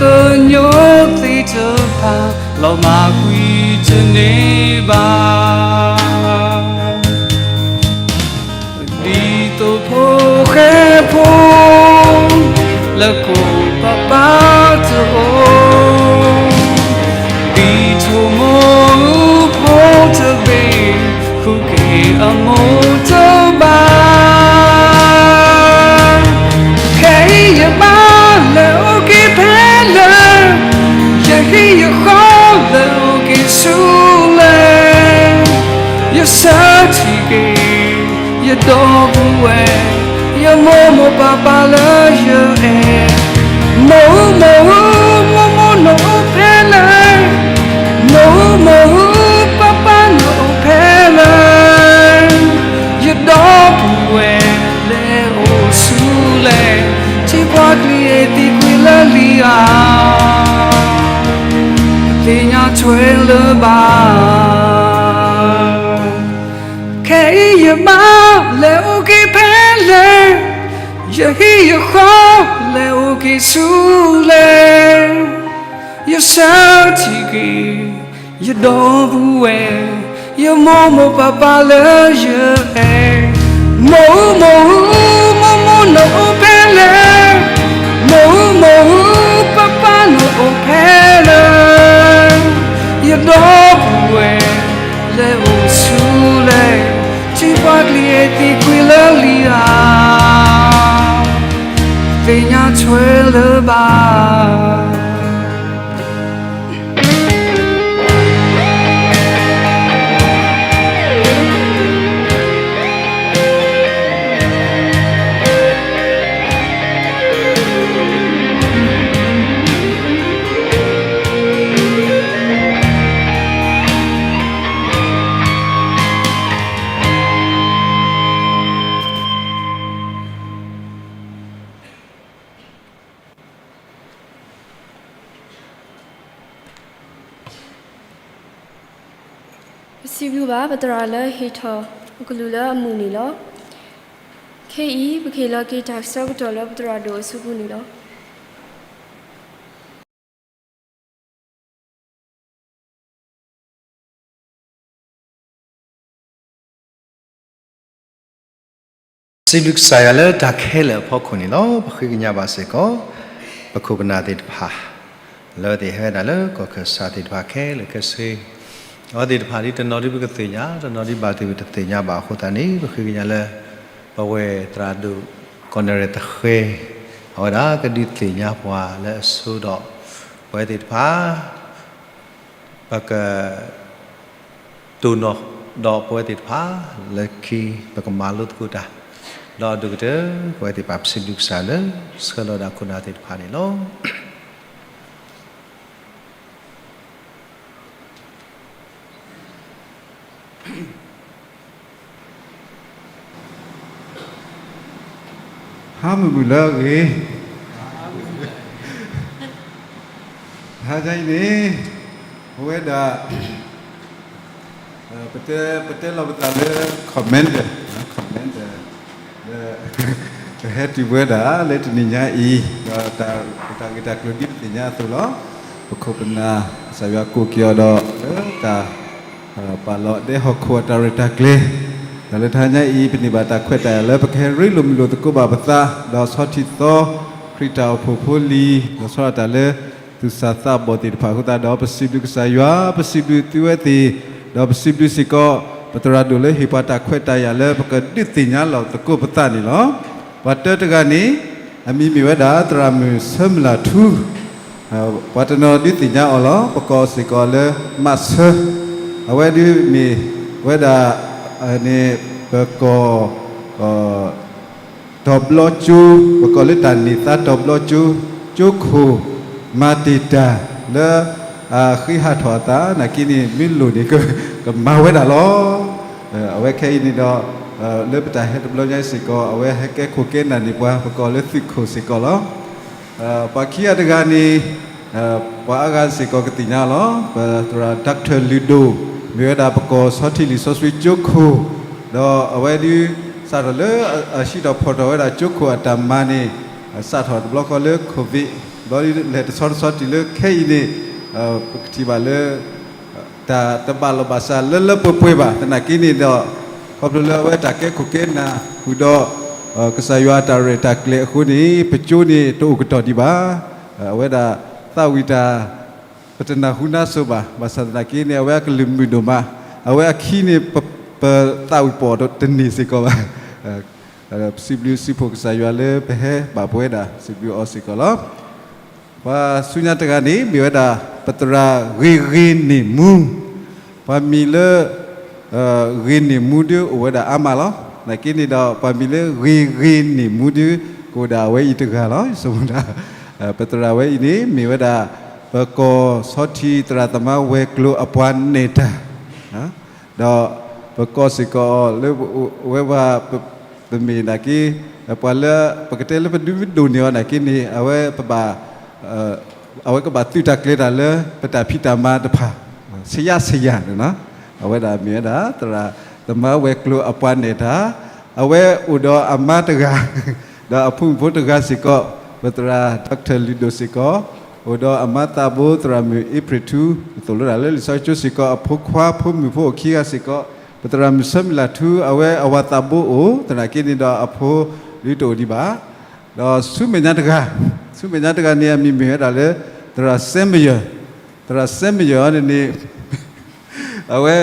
ညိသ့ၣ်တဖၣ် လီၤမၢ်ကွံာ်တန့ၢ်ဘၣ်. ဒ်သိးဖိဃဲဖိ လၢခိၣ်ပၢ်ပၢ်တအိၣ်, ဒ်ဆိမိၣ်ဟူးဖိတဘ့ၣ် ဟူးက့ၤအမိၢ်တဘၣ်. ခဲအံၤယမါလဲၤအိၣ်က့ၤဖဲလဲၣ်, ယဟံၣ်ယဃီလဲၤအိၣ်က့ၤဆူလဲၣ်, ယဆၢထံၣ်က့ၤ ယဒီပုၢ်ဝဲၢ်, ယမိၢ်မိၢ်ပၢ်ပၢ်လၢယအဲၣ်, မိၢ်ဧၢ, မိၢ်ဧၢ, မိၢ်မိၢ်နအိၣ်ဖဲလဲၣ်, မိၢ်ဧၢ, မိၢ်ဧၢ, ပၢ်ပၢ်နအိၣ်ဖဲလဲၣ်, ယဒီပုၢ်ဝဲၢ်လဲၤအိၣ်ဆူလဲၣ်, ထွံၣ်ပှၢ်ကျ့အံၤသံကွံာ်လၢလံဧါ, တသ့ၣ်ညါထွဲလၢၤဘၣ်. ခဲအံၤယမါလဲၤအိၣ်က့ၤဖဲလဲၣ်, ယဟံၣ်ယဃီလဲၤအိၣ်က့ၤဆူလဲၣ်, ယဆၢထံၣ်က့ၤ ယဒီပုၢ်ဝဲၢ်, ယမိၢ်မိၢ်ပၢ်ပၢ်လၢယအဲၣ်, မိၢ်ဧၢ မိၢ်ဧၢ မိၢ်မိၢ်နအိၣ်ဖဲလဲၣ်, မိၢ်ဧၢ မိၢ်ဧၢ ပၢ်ပၢ်နအိၣ်ဖဲလဲၣ်, ယဒီပုၢ်ဝဲၢ် လဲၤအိၣ်ဆူလဲၣ်, ထံပှၤကလံၤအဲၣ်သံကွံာ်လၢလံဧါ, သ့ၣ်ညါထွဲလၢၤဘၣ်. ပစံးဘျုးဘၣ် ပသရၣ်လၢဟ့ၣ်ထီၣ်ပကလုၢ်လၢအမုာ်န့ၣ်လီၤ. ခဲအံၤ ပကဟ့ၣ်လီၤက့ၤတၢ်ကစီၣ်ကတီၢ်လၢပသရၣ်ဒိၣ်အစုပူၤန့ၣ်လီၤ. စံးဘျုးကစၢ်ယွၤလၢတၢ်ခဲလၢာ်အဖီခိၣ်န့ၣ်လီၤ. ပဃ့ကညးဘၣ်စ့ၢ်ကီး ပခိၣ်ပနၢ်သ့ၣ်တဖၣ် လၢသ့ၣ်ဟဲဝဲဒၣ်လၢကီၢ်ခၢၣ်စးသ့ၣ်တဖၣ်ခဲလၢာ်ခဲဆ့, အဝဲသ့ၣ်တဖၣ်ဒ်တနီၤဒ်ပကသ့ၣ်ညါ, တနီၤဒ်ဘၣ်သ့ၣ်ပတသ့ၣ်ညါဘၣ်အဃိသတးန့ၣ် ပဃ့ကညးလၢ ပဝဲသရၣ်ဒိၣ်ကီၢ်နဲၣ်ရဲၣ်တဃဲ အဝဲဒၣ်ကဒုးသ့ၣ်ညါပှၤလၢအဆိဒီး ပဝဲသ့ၣ်တဖၣ် ပက တိၢ်နီၣ်ဒီးပဝဲသ့ၣ်တဖၣ် လၢခံပကမၤလိသကိးတၢ်, ဒီးအဒိၣ်ကတၢၢ် ပဝဲသ့ၣ်တဖၣ်ပစံးဘျုးကစၢ်လၢ ဆှၢလီၤဒၣ်ခိၣ်နၢ်သ့ၣ်တဖၣ်န့ၣ်လီၤ. ဟါမုၢ်မုၢ်လၢအဂ့ၤ, ဟါညါအံၤန့ၣ် ပဝဲဒၣ် ပတဲ ပတဲလီၤပသးလၢ comment, comment လၢ ပဟဲတုၤဝဲဒၣ်လၢတနံၤညါအံၤ ဒီးတၢ် တၢ်ဂ့ၢ်တၢ်ကျိၤဒ်ပသ့ၣ်ညါအသိးလီၤ. ပခိၣ်ပနၢ် ကစၢ်ယွၤကိးက့ၤအီၤဒီး လၢတၢ် ပာ်လီၤဒဲဟီၣ်ခိၣ်အတၢ်ရဲၣ်တၢ်ကျဲၤ, ဒီးလၢတဟါညါအံၤ ပန့ၢ်ဘၣ်တၢ်ခွဲးတၢ်ယာ်လၢ ပကဟဲရ့လိာ်မုာ်လိာ်သကိးဘၣ်ပသး ဒီးဆီထံၣ်သီ ခရံာ်တၢ်အိၣ်ဖှိၣ်ဖိလံၤ ဒီးဆီဒၣ်တၢ်လၢ သူၣ်စၢ်သးဘီၣ်သ့ၣ်တဖၣ်အဃိသတးဒီး ပစံးဘျုးကစၢ်ယွၤ, ပစံးဘျုးသုဝဲသ့ၣ်, ဒီးပစံးဘျုးစ့ၢ်ကီး ပသရၣ်ဒိၣ်လၢဟ့ၣ်ပှၤတၢ်ခွဲးတၢ်ယာ်လၢ ပကဒုးသ့ၣ်ညါလီၤသကိးပသးန့ၣ်လီၤ. ပှၤတၢတဂၤန့ၣ် အမံၤမ့ၢ်ဝဲဒၣ် သရၣ်မုၣ်ဆၢမုၢ်လၢ်ထူ ပှၤတနီၤဒုးသ့ၣ်ညါအီၤလီၤ. ပကိးစ့ၢ်ကီးလၢ မးဆၢ, အဝဲဒုးမ့ၢ်ဝဲဒၣ် န့ၣ် ပကိး တီၤဘျီကၠိ, ပကိးလၢတၢ်န့ၢ်သါတီၤဘျီကၠိ, ကၠိခိၣ် မၤတ့ၢ်တၢ်လၢ အဃ့ဟးထီၣ်အသး နာ်က့န့ၣ် မ့ၢ်လိၣ်န့ၣ် ကမၤဝဲဒၣ်လီၤ. အဝဲခဲအံၤန့ၣ်ဒီး လၢပတၢ်ဟဲတဘျီညါစ့ၢ်ကီး အဝဲဟဲကဲခိၣ်ကဲနၢ်န့ၢ်ပှၤ ပကိးလၢသုးခိၣ်စ့ၢ်ကီးလီၤ. ပှၤခံဂၤတဂၤန့ၣ် ပှၤအါဂၤစ့ၢ်ကီးကသ့ၣ်ညါလီၤ. ပသရၣ် Doctor လုၢ်ဒိၣ် မ့ၢ်ဝဲဒၣ်ပကီၢ်ဆီထံလံာ်စီဆှံကၠိခိၣ်, ဒီးအဝဲဒုး စးထီၣ်လၢ အဟံးထီၣ်ဖီၣ်ထီၣ်ဝဲဒၣ်ကၠိခိၣ်အတၢ်မၤန့ၣ် စးထီၣ်တဘျီဃီလၢ COVID ဘျီဒုးလဲၤတဆီတဆီတုၤလၢခဲအံၤန့ၣ် ပကထံၣ်ဘၣ်လၢ တၢ်တဘၣ်လိာ်ဘၣ်စးလၢလၢပှဲၤပှဲၤဘၣ်. သနာ်က့န့ၣ်ဒီး ခီဖျိလၢအဝဲတၢ်ကဲခိၣ်ကဲနၢ်ဃုာ်ဒီး ကစၢ်ယွၤတၢ်ရဲၣ်တၢ်ကျဲၤအဃိန့ၣ် ပကၠိန့ၣ်တအိၣ်ကတီၢ်ဒံးဘၣ်. အဝဲဒၣ်သးဝံၣ်တၢ် ပတနၢ်ဟူနၢ်စိၤဘၣ်. ဘၣ်ဆၣ်သနာ်က့န့ၣ် အဝဲအကလုၢ်မုာ်ဒိၣ်မး, အဝဲအခံန့ၣ် ပသးဝံၣ်ပိာ်တန့ၢ်စ့ၢ်ကီးဘၣ်. ပစံးဘျုးစံးဖှိၣ်ကစၢ်ယွၤလၢပဟဲဘၣ်ပဝဲဒၣ် စံးဘျုးအီၤစ့ၢ်ကီးလီၤ. ပှၤဆူညါတဂၤန့ၣ် မ့ၢ်ဝဲဒၣ် ပသရၣ်ဂ့ၤဂ့ၤန့ၢ်မူ, ပှၤမံၤလၢ ဂ့ၤန့ၢ်မူဒုးအိၣ်ဝဲဒၣ်အါမးလီၤ. နာ်က့န့ၣ်ဒီး ပှၤမံၤလၢဂ့ၤဂ့ၤန့ၢ်မူဒုး ကအိၣ်ဒၣ်အဝဲအံၤတဂၤလီၤ. ယဆိကမိၣ်ဒၣ် ပသရၣ်ဝဲအံၤန့ၣ် မ့ၢ်ဝဲဒၣ် ပကီၢ်ဆီထံသရၣ်သမါဝဲၤကျိၤအပှၤနဲၣ်တၢ် ဒီးပကိးစ့ၢ်ကီးလၢ ဝဲပှၤ ပမ့ၢ်နာ်က့ ပှၤလၢ ပကတဲလၢပဒုးဒိၣ်န့ၢ်အီၤနာ်က့န့ၣ် အဝဲပဘၣ် အဝဲကဘၣ်သုးတၢ်ကျဲၤတၢ်လၢ ပတၢ်ဖံးတၢ်မၤတဖၣ် ဆယါဆယါန့ၣ်လီၤ. အဝဲဒၣ်မ့ၢ်ဝဲဒၣ် သရၣ်သမါဝဲၤကျိၤအပှၤနဲၣ်တၢ်, အဝဲအိၣ်ဒီးအမါတဂၤ ဒီးအဖိမုၣ်ဖိတဂၤစ့ၢ်ကီး, ပသရၣ် Doctor လုၢ်ဒိၣ်စ့ၢ်ကီး အိၣ်ဒီးအမါသးဘိသရၣ်မုၣ်အ့ဖြ့ၣ်ထူ, သိၣ်လိတၢ်လၢလံာ်စီဆှံကၠိစ့ၢ်ကီး, အဖိခွါဖိမုၣ်ဖိအိၣ်ခံဂၤစ့ၢ်ကီး, ပသရၣ်မုၣ်ဆၢမုၢ်လၢ်ထူ အဝဲအဝၤသးဘိအိၣ်, သနာ်က့န့ၣ်ဒီးအဖိဒုးတအိၣ်ဒံးဘၣ်. ဒီးဆူမဲာ်ညါတဂၤ, ဆူမဲာ်ညါတဂၤန့ၣ် အမံၤမ့ၢ်ဝဲဒၣ်လၢ သရၣ်စဲမယၢၤ, သရၣ်စဲမယၢၤန့ၣ်န့ၣ် အဝဲ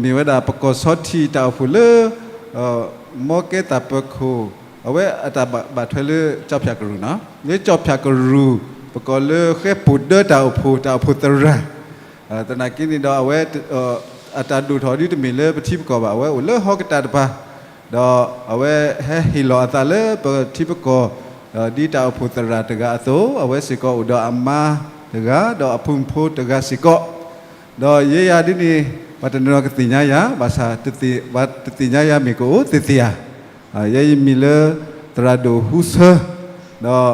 မ့ၢ်ဝဲဒၣ်ပကီၢ်ဆီထံးတၢ်အိၣ်ဖှိၣ်လၢ မ်ကဲသးပၢၤခိၣ်, အဝဲအတၢ်ဘၣ်ထွဲလၢကၠီၣ်ဖၠၣ်ကရူၢ်နီၤ, လၢကၠီၣ်ဖၠၣ်ကရူၢ် ပကိးလၢဃဲပိၢ်ဒၢတၢ်အိၣ်ဖှိၣ်, တၢ်အိၣ်ဖှိၣ်သရၣ်, သနာ်က့န့ၣ်ဒီးအဝဲ အတၢ်ဒိၣ်ထီၣ်ဒ်တမ့ၢ်လၢပထံပကီၢ်ဘၣ်, အဝဲအိၣ်လၢဟီၣ်ကတၢၢ်တပၤ, ဒီးအဝဲဟဲဟ့ၣ်လီၤအသးလၢပထံပကီၢ် ဒ်တၢ်အိၣ်ဖှိၣ်သရၣ်တဂၤအသိး, အဝဲစ့ၢ်ကီးအိၣ်ဒီးအမါတဂၤ ဒီးအဖိမုၣ်ဖိတဂၤစ့ၢ်ကီး, ဒီးယဲယၤဒ်န့ၣ် ပှၤတနီၤကသ့ၣ်ညါယၤ, ဘၣ်ဆၣ် ပှၤတသ့ၣ်ညါယၤမ့ၢ်ကအိၣ်သ့ၣ်သ့ၣ်ဧါ, ယဲယမံၤလၢ သရၣ်ဒိၣ်ဟူဆၢ, ဒီး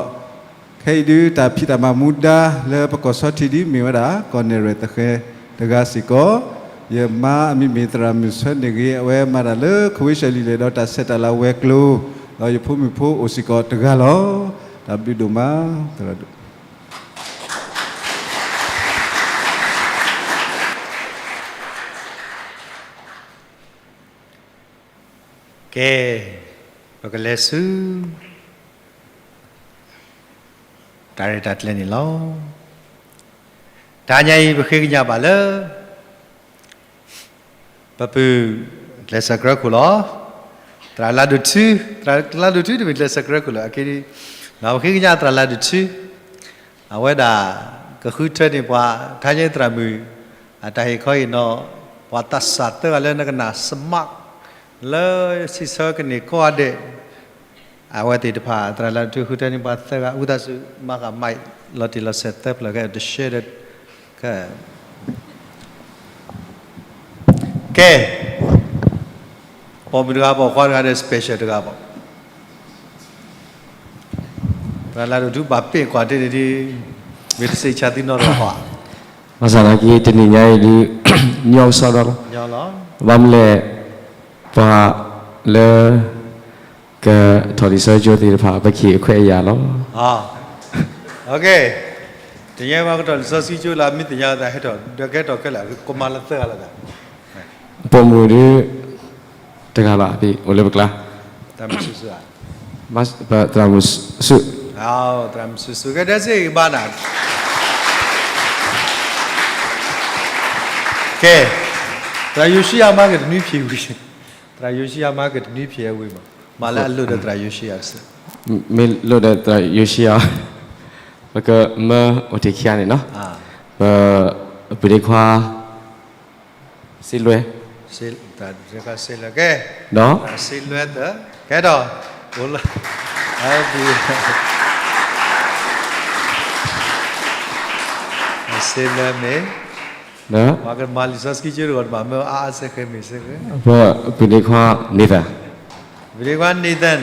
ခဲအံၤဒုးတၢ်ဖံးတၢ်မၤမူဒါလၢပကီၢ်ဆီထံးဒ်မ့ၢ်ဝဲဒၣ် ကီၢ်နဲၣ်ရွဲၣ်သဃဲၤတဂၤစ့ၢ်ကီး, ယမါအမံၤမ့ၢ်သရၣ်မုၣ်ဆၢန့ၣ်ဂ့ၤ, အဝဲမၤတၢ်လၢ ခဝ့ၡၢၣ်လံၤလဲၣ် ဒီးတၢ်ဆဲးတၢ်လၤဝဲၤကျိၤ, ဒီးယဖိမုၣ်ဖိအိၣ်စ့ၢ်ကီးတဂၤလီၤ. တၢ်ဘျုးဒိၣ်မး သရၣ်ဒိၣ် ကဲ, ပကလဲၤဆူ တၢ်ရဲၣ်တၢ်ကျဲၤန့ၣ်လီၤ. တဟါညါအံၤ ပဃ့ကညးဘၣ်လၢ ပပုၢ်ကျဲးစၢးကြၢးခိၣ်လီၤ. သရၣ်လါဒိၣ်ထူ, သရၣ်လါဒိၣ်ထူတမ့ၢ်ကျဲးစၢးကြၢးခိၣ်လီၤ, အက့ၤ ပဃ့ကညးသရၣ်လါဒိၣ်ထူ, အဝဲဒၣ်ကဃုထၢန့ၢ်ပှၤ ထါညါသရၣ်မုၣ် အတၢ်ဟ့ၣ်ခီဟ့ၣ်နီၤ ပှၤသးစၢ်သၢဂၤလၢနကနၣ် smart လၢစံးဆၢကန့ၢ်ကိးဂၤဒဲး အဝဲသ့ၣ်တဖၣ် သရၣ်လါဒိၣ်ထူဃုထၢန့ၢ်ပှၤသၢဂၤ ဝံသးစူၤ မၤဃာ် mic လီၤတံၢ်လီၤဆဲးသၢဖျၢၣ် ကဲ တရှဲဒီး ကဲ ပိာ်မုၣ်တဂၤ ပိာ်ခွါတဂၤဒီး special တဂၤဘၣ်. သရၣ်လါဒိၣ်ထူဘၣ်ပ့ၢ်ကွၢ်တ့ၢ်န့ၣ်ဒ် မ့ၢ်တစံးဆၢသုနီတဂၤဘၣ်. ဘၣ်ဆၣ်သနာ်က့ တနံၤညါအံၤဒုး ညီကစီဒီလီၤ. ဘၣ်မနုၤလဲၣ် ပှၤလၢ ကထီၣ်လံာ်စီဆှံကၠိသ့ၣ်တဖၣ် ပကဟ့ၣ်အခွဲးအယာ်လီၤ. တနံၤညါပှၤကထီၣ်လံာ်စီဆှံကၠိလၢ မ့ၢ်သ့ၣ်ညါသးဟဲထီၣ် ဒီးကဲထီၣ်ခဲလၢာ် ကမၤလၢသၢဂၤလီၤသး. ပိာ်မုၣ်ဒုး တဂၤလီၤ အဖံး အိၣ်လၢပကျါ. သရၣ်မုၣ်စုစုဧါ. သရၣ်မုၣ်စု သရၣ်မုၣ်စုစု ကဲ ဒဲစ့ၢ်ကဘၣ်နၤ ကဲ သရၣ်ယိၤၡံယၤမၤကတနွံဖျၢၣ်ဝံၤ, သရၣ်ယိၤၡံယၤမၤကတနွံဖျၢၣ်ဝံၤမး, မၤလၢအလိၣ်ဒီးသရၣ်ယိၤၡံယၤကစၢ်, မ့ၢ်လိၣ်ဒီးသရၣ်ယိၤၡံယၤ, ပကမၢအိၣ်တ့ၢ်ခံဂၤန့ၣ်နီၤ, ပ ပုၢ်ဒ့ခွါ စ့လွဲ, စ့လွဲ, ကဲ, ဒီး စ့လွဲသၢ, ကဲဒီး အိၣ်လၢ စ့လွဲမ့ၢ် ပှၤကမၤလံာ်စီဆှံကၠိတဂၤတဘၣ် မၢအါအါစဲဃဲမ့ၢ်စဲဃဲ, ပပုၢ်ဒ့ခွါ Nathan, ပုၢ်ဒ့ခွါ Nathan,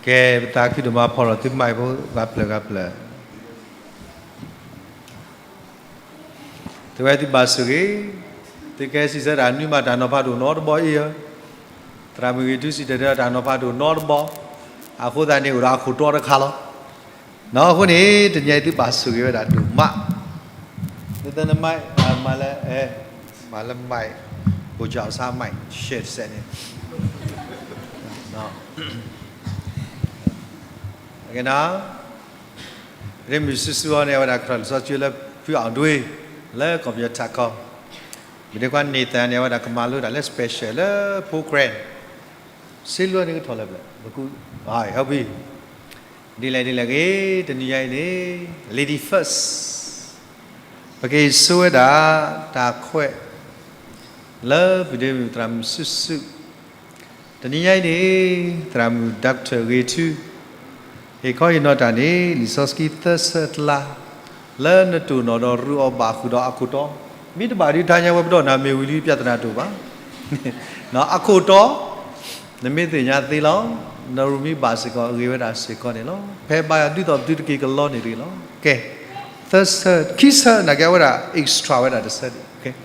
ကဲ ပသးခုဒိၣ်မးဖီၣ်လီၤသုမၤဖိဂၤဖျၢၣ်ဂၤဖျၢၣ် သုဝဲသုဘၣ်ဆိၣ်ဂ့ၤ, သုကဲစံးဆၢတၢ်နွံမး တၢ်နီၤဖးတအိၣ်နီတဘီအံၤဧၢ, သရၣ်မုၣ်ဂ့ၤထူစံၣ်တဲၤတဲလီၤ တၢ်နီၤဖးတအိၣ်နီတဘီ, အဃိသတးန့ၣ် အိၣ်ဒီးအခိၣ်တီတခါလီၤ. နီၢ်အဃိန့ၣ် တနံၤအံၤသုဘၣ်ဆိၣ်ဂ့ၤဝဲဒၣ်ဒိၣ်မး, သုသနမၤ, မၤလၢ, မၤလၢမၤ, ဘိၣ်ကၠီအစါမၤ, ရှဲတစဲးန့ၣ် ကဲနီၤ, ပဒ့မုၣ်စုစုအီၤန့ၣ် အဝဲဒၣ်ကထီၣ်လံာ်စီဆှံလၢဖုအီၣ်ဒွ့ လၢကီၢ်ပယီၤထးခီ, ပဒ့ခွါ Nathan န့ၣ် အဝဲဒၣ်ကမၤလိတၢ်လၢ special လၢ program, စ့လွဲန့ၣ်ကထီၣ်လၢပျၢၤ, ဟဲပံၤ, ဒ်လဲၣ်ဒ်လဲၣ်ဂ့ၤ, တနံၤညါအံၤန့ၣ် lady first, ပက့ၤဆိဝဲဒၣ် တၢ်ခွဲး လၢပဒ့မုၣ်သရၣ်မုၣ်စုစု တနံၤညါအံၤန့ၣ် သရၣ်မုၣ် Doctor ဂ့ၤထူ ဟ့ၣ်ခီဟ့ၣ်နီၤတၢ်န့ၣ် လံာ်စီဆှံသၢဆၢတလါ လၢနတိၢ်နီၣ်ဒီးရူးအီၤဘၣ်ဃုာ်ဒီးအခိၣ်တီ, မ့ၢ်တဘၣ်ဒုးတဟါညါဝဲပဒီးနၤမ့ၢ်ဝံၤလံ ပြဿနာတအိၣ်ဘၣ်, အခိၣ်တီ, နမ့ၢ်သ့ၣ်ညါသ့လီၤ, နရူးမ့ၢ်ဘၣ်စ့ၢ်ကီး အဂ့ၤဝဲဒၣ်စ့ၢ်ကီးန့ၣ်လီၤ. ဖဲဘါယွၤဒ်သိးပသုတက့ၤကလီန့ၣ်တဂ့ၤလီၤ. ကဲ, သၢဆၢ, ခံဆၢ, နာ်က့အဝဲဒၣ် extra ဝဲဒၣ်တဆၢဒံး,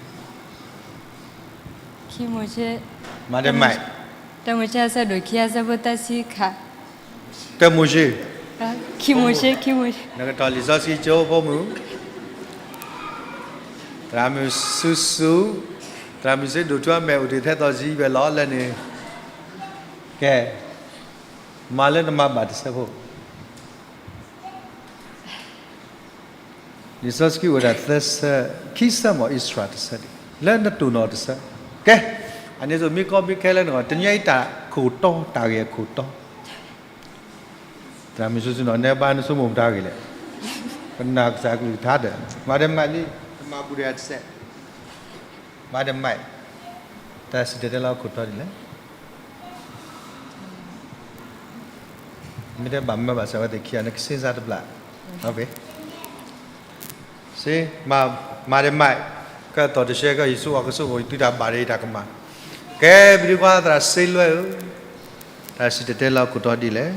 မၤဒဲးမး, တၢမိၤၡ့အဆၢဒိၣ်ခံအဆၢဖိသၢဆံဃၣ်, တၢမိၤၡ့, ခံမိၤၡ့, ခံမိၤၡ့, နကထီၣ်လံာ်စီဆှံကၠိဖိမုၢ်, သရၣ်မုၣ်စုစု, သရၣ်မုၣ်စ့ဒိၣ်ထူအမဲာ်အိၣ်တ့ၢ်ထဲသိးစံးဝဲလီၤလၢန့ၣ်, ကဲ, မၤလၢနမၤဘၣ်တဆၢဖိ လံာ်စီဆှံအိၣ်ဝဲဒၣ်သၢဆၢ, ခံဆၢမ့ၢ်အံၣ်စရ့လးတဆၢဒံး, လၢနတိၢ်နီၣ်တဆၢ, ကဲ, အန့ၣ်သိးမ့ၢ်ကီမ့ၢ်ခဲလၢနဂီၢ် တနံၤအံၤတၢ်ခိၣ်တီ တၢ်ဂ့ၢ်အခိၣ်တီ သရၣ်မုၣ်စုစုနီၤ နဲဘၣ်နဆိကမိၣ်မတၤဂ့ၤလဲၣ်, ပနာ်ကစၢ်ကလုၢ်ကထါဒီး မၤဒဲးမးလံ, တမၤဘူးဒဲးတစဲး, မၤဒဲးမး, တၢ်စံၣ်တဲၤတဲလီၤခိၣ်တီဒ်လဲၣ်, မ့ၢ်တဲဘၣ်မၢဘၣ်စၢၤဝဲသ့ၣ်ခံဂၤ နကစ့စၢ်တဘျီ, စ့, မၤဒဲးမး, ကဲသိးတဆဲးကဲယဆိၣ်အီၤကဆိၣ်ဂီၤ ယတုၤတၢ်ဘၣ်ဒဲးယတၢ်ကမၣ်, ကဲ ပဒုကွၢ်သရၣ်စ့လွဲၢ်ဧၢ, တၢ်စံၣ်တဲၤတဲလီၤခိၣ်တီဒ်လဲၣ်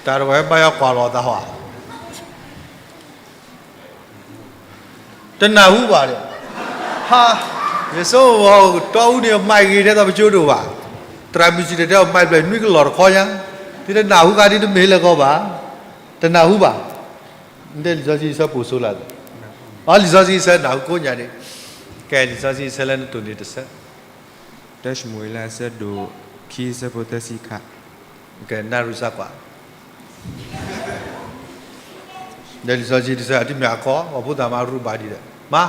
တၢ်တဝဲဘၣ်ယီၤကွၢ်လီၤသးဟီ, တနၢ်ဟူဘၣ်ဒီး, ဟါ, ယဆိကမိၣ်တီအူန့ၣ် မၤဂ့ၤထဲသိးပကၠိဒိၣ်ဘၣ်, သရၣ်မုၣ်စံၣ်တဲၤတဲအီၤ မၤဘျဲၣ်နွံကလီၢ်တခီညါ, သုတနၢ်ဟူခါဒ်တမ့ၢ်လၢၤကီးဘၣ်, တနၢ်ဟူဘၣ်, နတဲလံာ်စီဆှံအဆၢပိာ်ဆိလၢ်, အလံာ်စီဆှံအဆၢနၢ်ဟူကိးညါန့ၣ်, ကဲလံာ်စီဆှံအဆၢလၢနတိၢ်န့ၣ်တဆၢ တၢၡမူၤအ့လးအဆၢဒိၣ်ခံအဆၢဖိသၢဆံခါ, ကဲနၢ်ရူၢ်စၢ်ကွၢ် ဒီးလံာ်စီဆှံတဆၢအတမ့ၢ်အခီ ပှၤဖိသၣ်မၤရူၢ်ဘၣ်ဒံးဒီး မၤ,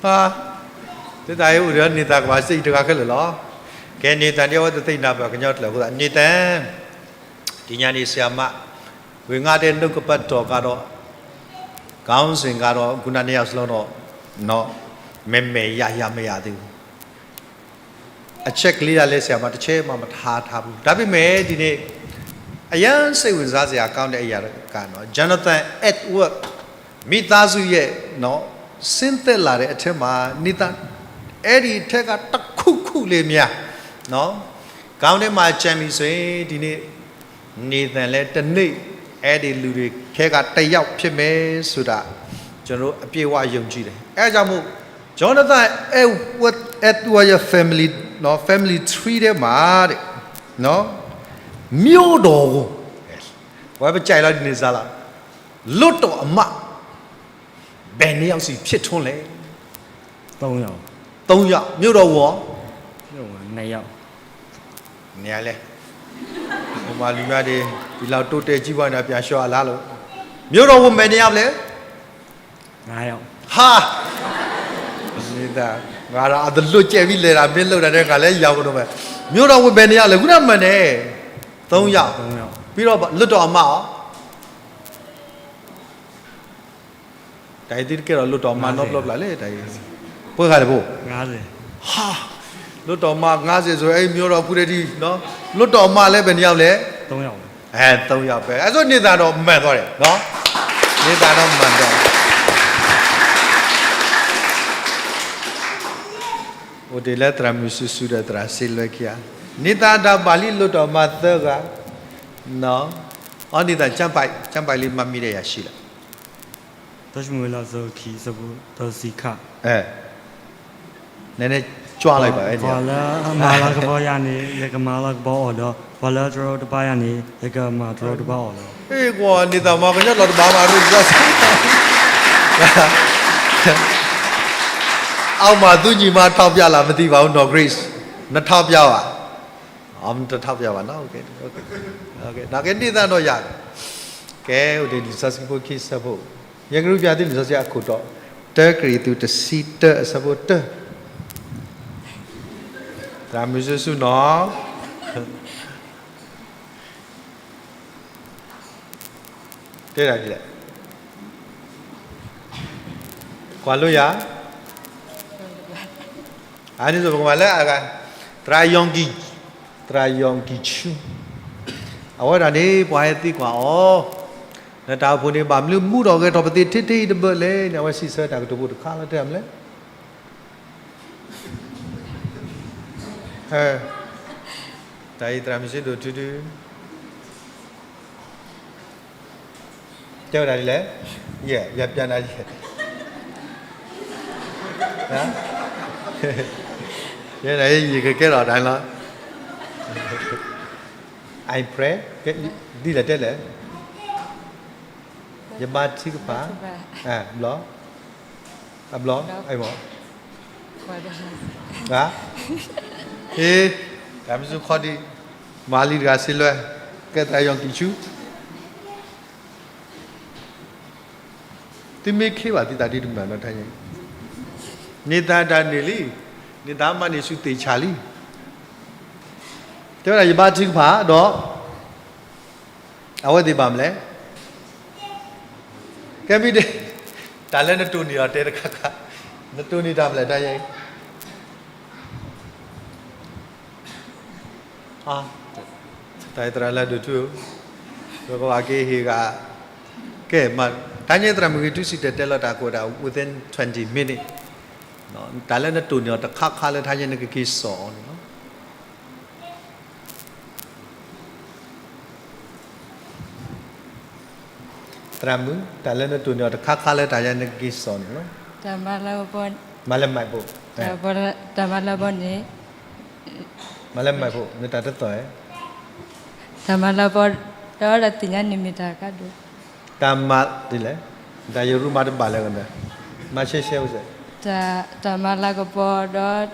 မၤ, သုတၢ်အံၤအိၣ်ဒီးန့ၢ်သၣ်ကဘၣ်စ့အံၤတဂၤခဲလၢာ်လီၤ, ကဲန့ၢ်သၣ်ဒ်အဝဲတသ့ၣ်ညါပှၤကညီကျၢၤအဃိသတး န့ၢ်သၣ် တနံၤညါန့ၣ် ဆရာမ ဝံၤငါတဲ နှုတ်ကပတ်တော်ကတော့ ခေါင်းစဉ်ကတော့ ခုန နှစ်ယောက်စလုံးတော့ နော် မယ်မယ်ရရမရသေးဘူး အချက်ကလေးကလည်း ဆရာမ တစ်ချက်မှ မထားထားဘူး။ ဒါပေမဲ့ ဒီနေ့ အရမ်းစိတ်ဝင်စားစရာကောင်းတဲ့အရာကတော့ Jonathan Edward မိသားစုရဲ့နော် ဆင်းသက်လာတဲ့အထဲမှာ နေသန် အဲ့ဒီအထဲက တစ်ခုခုလေးများနော် ခေါင်းထဲမှာ ကျန်ပြီဆိုရင် ဒီနေ့ နေသန်လည်း တစ်နေ့ အဲ့ဒီလူတွေထဲက တစ်ယောက်ဖြစ်မယ်ဆိုတာ ကျွန်တော်တို့ အပြည့်အဝယုံကြည်တယ်။ အဲဒါကြောင့်မို့ Jonathan Edward ရဲ့ family နော် family tree ထဲမှာတဲ့နော် မြို့တော်ဝန် ဝဲပကြိုက်လား ဒီနေ့စားလား လွှတ်တော်အမတ် ဘယ်နှစ်ယောက်စီဖြစ်ထွန်းလဲ သုံးယောက် သုံးယောက် မြို့တော်ဝန်ရော မြို့တော်ဝန်နှစ်ယောက် နေရာလဲ ဟိုမှာလူများတွေဒီလောက်တိုးတက်ကြီးပွားနေတာပြန်လျှော်အလားလို့မြို့တော်ဝန်ဘယ်နှစ်ယောက်လဲငါးယောက်ဟာနေတာငါတော့အတလွတ်ကျက်ပြီးလဲတာမင်းလောက်တာတဲ့ကလည်းရောက်တော့မယ်မြို့တော်ဝန်ဘယ်နှစ်ယောက်လဲခုနမှန်တယ်သုံးယောက်သုံးယောက်ပြီးတော့လွတ်တော်အမတ်ရော တၢ်အံၤသ့တကဲဒီးလွတ်တော်မါနီတဘျီဘျီလဲၣ်တၢ်အံၤ ပှဲၤဂၤလဲၣ်ဖိ ငါးဆယ် ဟာ လွတ်တော်မါငါးဆယ်ဆိုအဲ့မျိုးတော့အခုတည်းဒီနော်လွတ်တော်မါလဲဘယ်နှစ်ယောက်လဲသုံးယောက်အဲသုံးယောက်ပဲအဲ့ဆိုနေသာတော့မှန်သွားတယ်နော်နေသာတော့မှန်သွားတယ်အိုတေလၢသရၣ်မုၣ်စုစုဒီးသရၣ်စ့လွဲခံဂၤန့ၣ်သးတၢ်ဘၣ်လံလွတ်တော်မါသၢဂၤနော်အန့ၣ်သးကျမ်းပိုဒ်ကျမ်းပိုဒ်လေးမှတ်မိတဲ့အရာရှိလား တၢၡမူၤအ့လးအဆၢခံအဆၢဖိသၢဆံခါ အဲ နည်းနည်းကြွားလိုက်ပါအဲ့ဒီ ပှၤလၢအမၤလၤကပီၤယၤန့ၣ် ယကမၤလၤကပီၤအီၤဒီး ပှၤလၢအတြီတပါယၤန့ၣ် ယကမၤတြီတပါအီၤလီၤ. ဟေးကွာ နေသာမၤကညီလီၤတဘၣ်မး ရူၢ်စၢ် အောက်မှာသူညီမထောက်ပြလားမသိပါဘူးနော် Grace နထောက်ပြပါ อ๋อ မတထောက်ပြပါနော် โอเค โอเค โอเค နာ်က့ နေသာတော့ရတယ် ကဲ အိုတေလံာ်စီဆှံဖိခံဆၢဖိ ယကရူၢ်ပျၢ်သုလံာ်စီဆှံအခိၣ်တီ တၢကရံၣ်သူးတဆံတၢအဆၢဖိတၢ သရၣ်မုၣ်စုစုနီၤ တဲဒၣ်ဒ်လဲၣ် ကွၢ်လိယၤ အန့ၣ်ဆိုပကမၤလၢအဂၤ သရၣ်ယီၣ်ကံ သရၣ်ယီၣ်ကံဆူ အဝဲဒၣ်န့ၣ် ပှၤဟဲသံကွၢ်အီၤ နတၢ်အိၣ်ဖှိၣ်န့ၣ် ဘၣ်မနုၤမူထီၣ်ဂဲၤထီၣ်ပသ့ၣ်ထဲထဲအံၤတဘၢၣ်လဲၣ်န့ၣ် အဝဲစံးဆၢတၢ်ကတိၤဖိတခါလၢတဲမလဲၣ် တၢ်အံၤသရၣ်မုၣ်စ့ဒိၣ်ထူဒု တဲဝဲဒၣ်ဒ်လဲၣ် ယဲ ယပျၢ်နၤယဲ ယဲဒၣ်ယကကဲထီၣ်တၢ်လီၤ. I pray, ဒ်လဲၣ်တဲလဲၣ်, ယဘါထုကဖၣ်, ဘျီ, အဘျီ, အမ့ၢ်, ဟ့, တၢ်မ့ၢ်စ့ၢ်ကီးဒ်, မၤလံတဂၤစ့လွဲ, ကဲသးယီၤကံၣ်ဆူ သုမ့ၢ်ခ့ဘၣ်သုသးဒ်တမုာ်နီတခါညါ, န့ၢ်သါတၢ်န့ၢ်လံ, န့ၢ်သါမၤန့ၢ်ဆူသ့ၣ်ဆၣ်လံ. တဲဝဲဒၣ်ယဘါထုကဖၣ်ဒီး, အဝဲသ့ၣ်ဘၣ်မနုၤလဲၣ်. ကဲမ့ၢ်ဒ်, တၢ်လၢနတိၢ်နီၣ်အီၤတဲတခါခါ, နတိၢ်နီၣ်တၢ်မနုၤလဲၣ်တခါညါအံၤ တၢ်သရၣ်လၢဒိၣ်ထူ, ပကဘၣ်က့ၤဟ့ၣ်ဂၤ, ကဲ, တခါညါသရၣ်မုၣ်ဂ့ၤထူစံၣ်တဲၤတဲလီၤတၢ်ကိးဒၣ် within twenty minutes, တၢ်လၢနတိၢ်နီၣ်အီၤတခါခါလၢတခါညါနကက့ၤစိာ်အီၤန့ၣ်လီၤ. သရၣ်မုၣ်, တၢ်လၢနတိၢ်နီၣ်အီၤတခါခါလၢတခါညါနကက့ၤစိာ်န့ၣ်လီၤ. တၢ်မၤလၤကပီၤ, မၤလၢမၤဘိး, တၢ်မၤလၤကပီၤန့ၣ်, မၤလၢမၤဘိး နတၢ်တသီၣ်ဧါ. တၢ်မၤလၤကပီၤဒီးတၢ်သ့ၣ်ညါန့ၣ်မ့ၢ်တၢ်အကါဒိၣ်. တၢ်မၤဒ်လဲၣ်, တၢ်ယရူမၤတဘၣ်လၢၤဂၤ, မၤရှဲရှဲဝဲစဲး. တၢ်မၤလၤကပီၤဒီး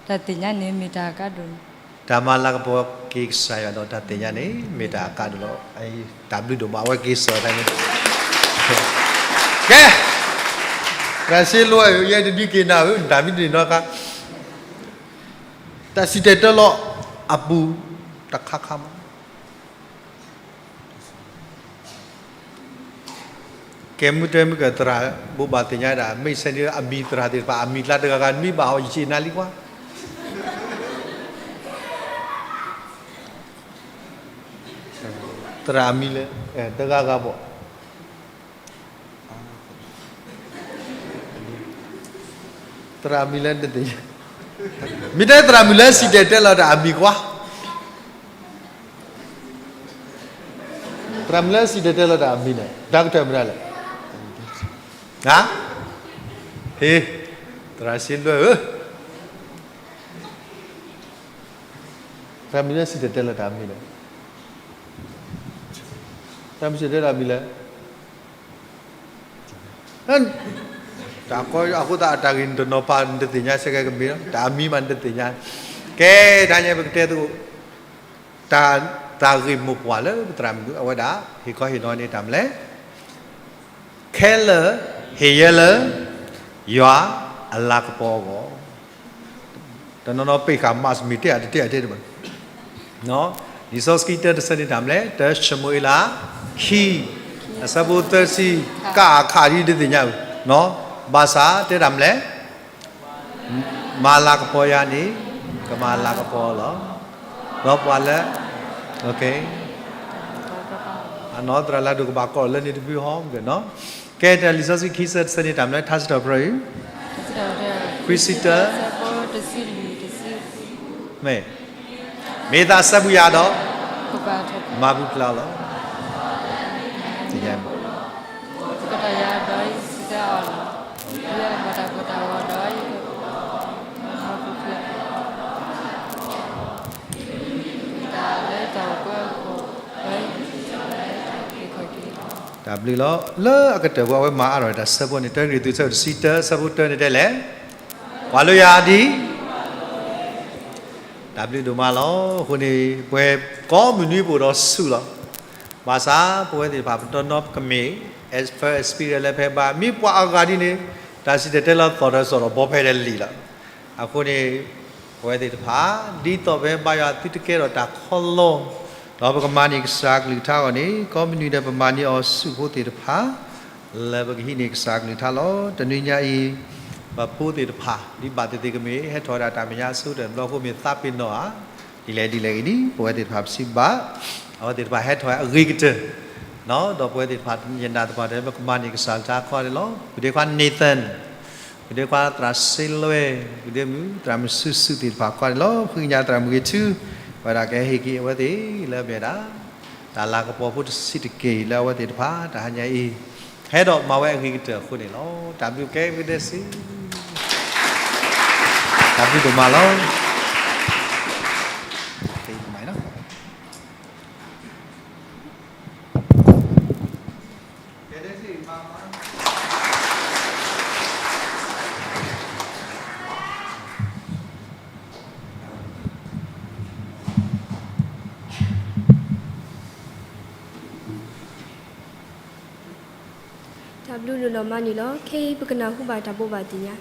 တၢ်သ့ၣ်ညါန့ၣ်မ့ၢ်တၢ်အကါဒိၣ်န့ၣ်. တၢ်မၤလၤကပီၤက့ၤကစၢ်ယွၤဒီးတၢ်သ့ၣ်ညါန့ၣ် မ့ၢ်တၢ်အကါဒိၣ်လီၤ. တၢ်ဘျုးဒိၣ်မး အဝဲက့ၤစိာ်တၢ်န့ၣ်, ကဲ, သရၣ်စ့လွဲဧၢ, ယဲတဒ်က့ၤနၤဧၢ, တၢ်မ့ၢ်တန့ၢ်နီတခါ, တၢ်စံၣ်တဲၤတဲလီၤအပူၤတခါခါမး ကဲမုၢ်တဲမုၢ်ကသရၣ် ဘိးဘၣ်သ့ၣ်ညါဒၣ် မ့ၢ်ဆဲန့ၣ် အမံၤသရၣ်သ့ၣ်တဖၣ် အမံၤကျါတဂၤဂၤ နမ့ၢ်ဘၣ်အီၤ ယစံးနၤလံကွၢ်, သရၣ်အမံၤလၢ တဂၤဂၤဘၣ် သရၣ်မံၤလၢနသ့ၣ်ညါ, မ့ၢ်တဲသရၣ်မုၣ်လၢစံၣ်တဲၤတဲလီၤတၢ်အမံၤကွၢ်, သရၣ်မုၣ်လၢစံၣ်တဲၤတဲလီၤတၢ်အမံၤန့ၣ် တၢ်ကတၢၢ်မတၤလဲၣ်, ဟ့, သရၣ်စ့လွဲဧၢ, သရၣ်မုၣ်လၢစံၣ်တဲၤတဲလီၤတၢ်အမံၤန့ၣ်, သရၣ်မုၣ်စံၣ်တဲၤတဲလီၤတၢ်အမံၤလဲၣ် တၢ်ကီအဃိသတး အတၢ်ဂ့ၢ်နတနီၤဖး နတသ့ၣ်ညါ ဆဲကဲကမ့ၢ်လီၤ တၢ်အမံၤမးနတသ့ၣ်ညါ, ကဲ တဟါညါပကတဲသကိး တၢ်သးဂ့ၢ်မိၢ်ပှၢ်လၢပသရၣ်မုၣ် အဝဲဒၣ် ဟ့ၣ်ခီဟ့ၣ်နီၤန့ၢ်တၢ်မနုၤလဲၣ်, ခဲလၢာ်ဟ့ၣ်ယဲလၢ ယွၤအလၤကပီၤအဂီၢ်, တနီၤနီၤပ့ၢ်ဃာ် mask မ့ၢ်တဲအတတဲအတဲတဘၣ် လံာ်စီဆှံတၢတဆၢန့ၣ်တၢ်မနုၤလဲၣ်, တၢၡမူၤအ့လး ခံ, အဆၢဖိသၢဆံ, ကးအခးဒ်တသ့ၣ်ညါအု, ဘၣ်ဆၣ်တဲတၢ်မနုၤလဲၣ်, မၤလၤကပီၤယၤန့ၣ် ကမၤလၤကပီၤလီၤ, ဒီးပှၤလၢ အနီၢ်သရၣ်လၢဒိၣ်ကဘၣ်ကီၢ်လၢန့ၣ်တဖုဟီ, ကဲတၢ်လံာ်စီဆှံခံဆၢတဆၢန့ၣ်တၢ်မနုၤလဲၣ်, ထါစံးထီၣ်ပတြၢၤအံၤ ခွံဆံတၢ မ့ၢ် မ့ၢ်သးစဲဘူးယၤဒီး မၤပူၤဖျဲးလီၤ. တၢ်ဘျုးလီၤ. လၢအကတၢၢ်ပူၤ အဝဲမၤအါထီၣ်တၢ်ဆၢဖိန့ၣ် တၢကရံၣ်သူး အဆၢဒိၣ်တဆံတၢ အဆၢဖိတၢန့ၣ်တဲလဲၣ်, ကွၢ်လိယၤဒ် တၢ်ဘျုးဒိၣ်မးလီၤ. အဃိန့ၣ် ပဝဲကိးမုၢ်နွံပအိၣ်ဒီးဆူၣ်လီၤ. ဘၣ်ဆၣ် ပဝဲသ့ၣ်တဖၣ် ပတနီၤကမ့ၢ် first experience လၢဖဲဘါ မ့ၢ်ပှၤအဂၤဒ်န့ၣ် တၢ်စံၣ်တဲၤတဲလီၤသီၣ်ဒီးစီၣ်ဒီးဘီဖဲဒၣ်လံာ်လီၤ. အဃိန့ၣ် ပဝဲသ့ၣ်တဖၣ် ဒ်သိးပဟဲဘါယွၤသုတကဲထီၣ်တၢ်ခီလီၤ ဒီးပကမၤန့ၢ်ကစၢ်ကလုၢ်ကထါအဂီၢ်န့ၣ် ကိးမုၢ်နွံဒီးပမၤန့ၢ်အီၤဆူၣ်ဖိသ့ၣ်တဖၣ် လၢပကဟံးန့ၢ်ကစၢ်ကလုၢ်ကထါလီၤ. တနွံညါအံၤ ပဖိသ့ၣ်တဖၣ် ဒ်ဘၣ်သ့ၣ်သ့ၣ်ကမ့ၢ် ဟဲထီၣ်ဝဲဒၣ်တၢ်မဲာ်ညါအဆိကတၢၢ် ဘျီအဃိမ့ၢ်သးပ့ၤနီၣ်ဧါ, ဒ်လဲၣ်ဒ်လဲၣ်ဂ့ၤဒ် ပဝဲသ့ၣ်တဖၣ်ပစံးဘၣ် အဝဲသ့ၣ်တဖၣ်ဟဲထီၣ်ဝဲအဂ့ၤကတၢၢ် ဒီးပဝဲသ့ၣ်တဖၣ် ယနာ်သပှၢ်တၢၢ် ပကမၤန့ၢ်ကစၢ်ကလုၢ်ကထါခီန့ၣ်လီၤ. ပဒ့ခွါ Nathan, ပဒ့ခွါသရၣ်စ့လွဲ, ပဒ့မုၣ်သရၣ်မုၣ်စုစုသ့ၣ်တဖၣ်ခီန့ၣ်လီၤ. ဃ့ကညးသရၣ်မုၣ်ဂ့ၤထူ ဝဲဒၣ်ကဟ့ၣ်က့ၤအဝဲသ့ၣ်လၢအမ့ၢ်ဝဲဒၣ် တၢ်လၤကပီၤဖိတဆံးတက့ၢ်လၢအဝဲသ့ၣ်တဖၣ် တဟါညါအံၤ ဟဲဒီးမၤဝဲအဂ့ၤကတၢၢ်အဃိန့ၣ်လီၤ. တၢ်ဘျုးကဲပကဒဲစ့ တၢ်ဘျုးဒိၣ်မးလီၤ. တၢ်ဘျုးဒိၣ်မးန့ၣ်လီၤ. ခဲအံၤပကနၢ်ဟူဘၣ်တၢ်ဘိးဘၣ်သ့ၣ်ညါ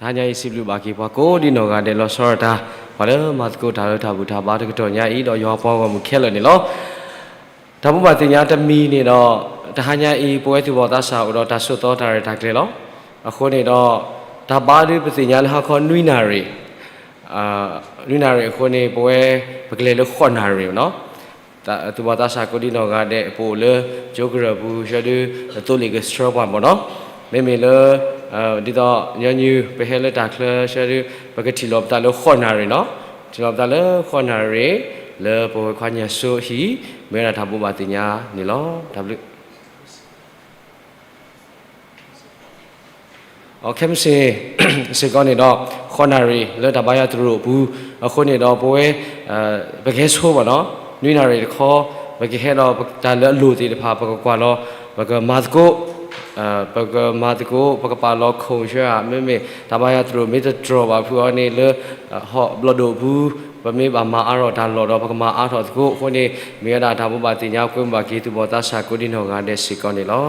တဟါညါအံၤ စံးဘျုးဘၣ်က့ၤပှၤကိးဒံနီၢ်ဂၤဒဲးလီၤဆီဒၣ်တၢ်, ပှၤလၢမၤသကိးတၢ်လၢတၢ်ဘူၣ်တၢ်ဘါတကတီၢ်ညါအံၤ ဒီးယွၤပှၤဂီၢ်မုၢ်ခဲလၢာ်န့ၣ်လီၤ. တၢ်ဘိးဘၣ်သ့ၣ်ညါတမံၤန့ၣ်ဒီး တဟါညါအံၤ ပဝဲသူၣ်ဘီၣ်သးစၢ်အိၣ်ဒီးတၢ်ဆိးသီတၢ်ရဲၣ်တၢ်ကျဲၤလီၤ. အဃိန့ၣ်ဒီး တၢ်ဘါဒုးပသ့ၣ်ညါလၢဟါခီနွံနၣ်ရံၣ် နွံနၣ်ရံၣ်အဃိန့ၣ် ပဝဲပကလဲၤလၢဃိးနၣ်ရံၣ်နီၤ. သူၣ်ဘီၣ်သးစၢ်ကိးဒံနီၢ်ဂၤဒဲး ပအိၣ်လၢ ကၠိကရၢၢ်ပူၤ ဆၢဒုး သိလ့ၣ်ကဆှၢပှၤမ့ၢ်နီၤ. မ့မ့ၢ်လၢ ဒ်သိးညီနုၢ် ပဟဲလၢတၢ်ချၢဆၢဒုး ပကထံၣ်လိာ်ပသးလၢဃိးနၣ်ရံၣ်နီၤ. ထံၣ်လိာ်ပသးလၢဃိးနၣ်ရံၣ် လၢပဝဲခွါညၣ်စိဟံၣ် မ့ၢ်ဝဲဒၣ်တၢ်ဘိးဘၣ်သ့ၣ်ညါန့ၣ်လီၤ. တၢ်ဘျုး ခဲမုၢ်ဆ့ၣ် စ့ၢ်ကီးန့ၣ်ဒီး ဃိးနၣ်ရံၣ်လၢတၢ်ဘါယွၤသရိာ်ပူၤ အဃိန့ၣ်ဒီးပဝဲ ပကဟဲဆိဘၣ်နီၤ နွံနၣ်ရံၣ်တခီ ပကဟဲဒီးတၢ်လၢအလိၣ်သ့ၣ်တဖၣ် ပကကွၢ်လီၤ ပကမၤသကိး ပကမၤသကိး ပကပာ်လီၤခိၣ်ဆၢ မ့မ့ၢ်တၢ်ဘါယွၤသရိာ်မ့ၢ်တတြီၢ်ဘၣ်ဖုအီၤန့ၣ်လၢ ဟီၣ်ဘျီၣ်ဒိၣ်ပူၤ ပမ့ၢ်ဘၣ်မၤအါထီၣ်တၢ်လီၢ်ဒီး ပကမၤအါထီၣ်သကိးအဃိန့ၣ် မ့ၢ်ဝဲဒၣ်တၢ်ဘိးဘၣ်သ့ၣ်ညါကွဲမုာ်ဘၣ်က့ၤသူၣ်ဘီၣ်သးစၢ်ကိးဒံနီၢ်ဂၤဒဲးစ့ၢ်ကီးန့ၣ်လီၤ.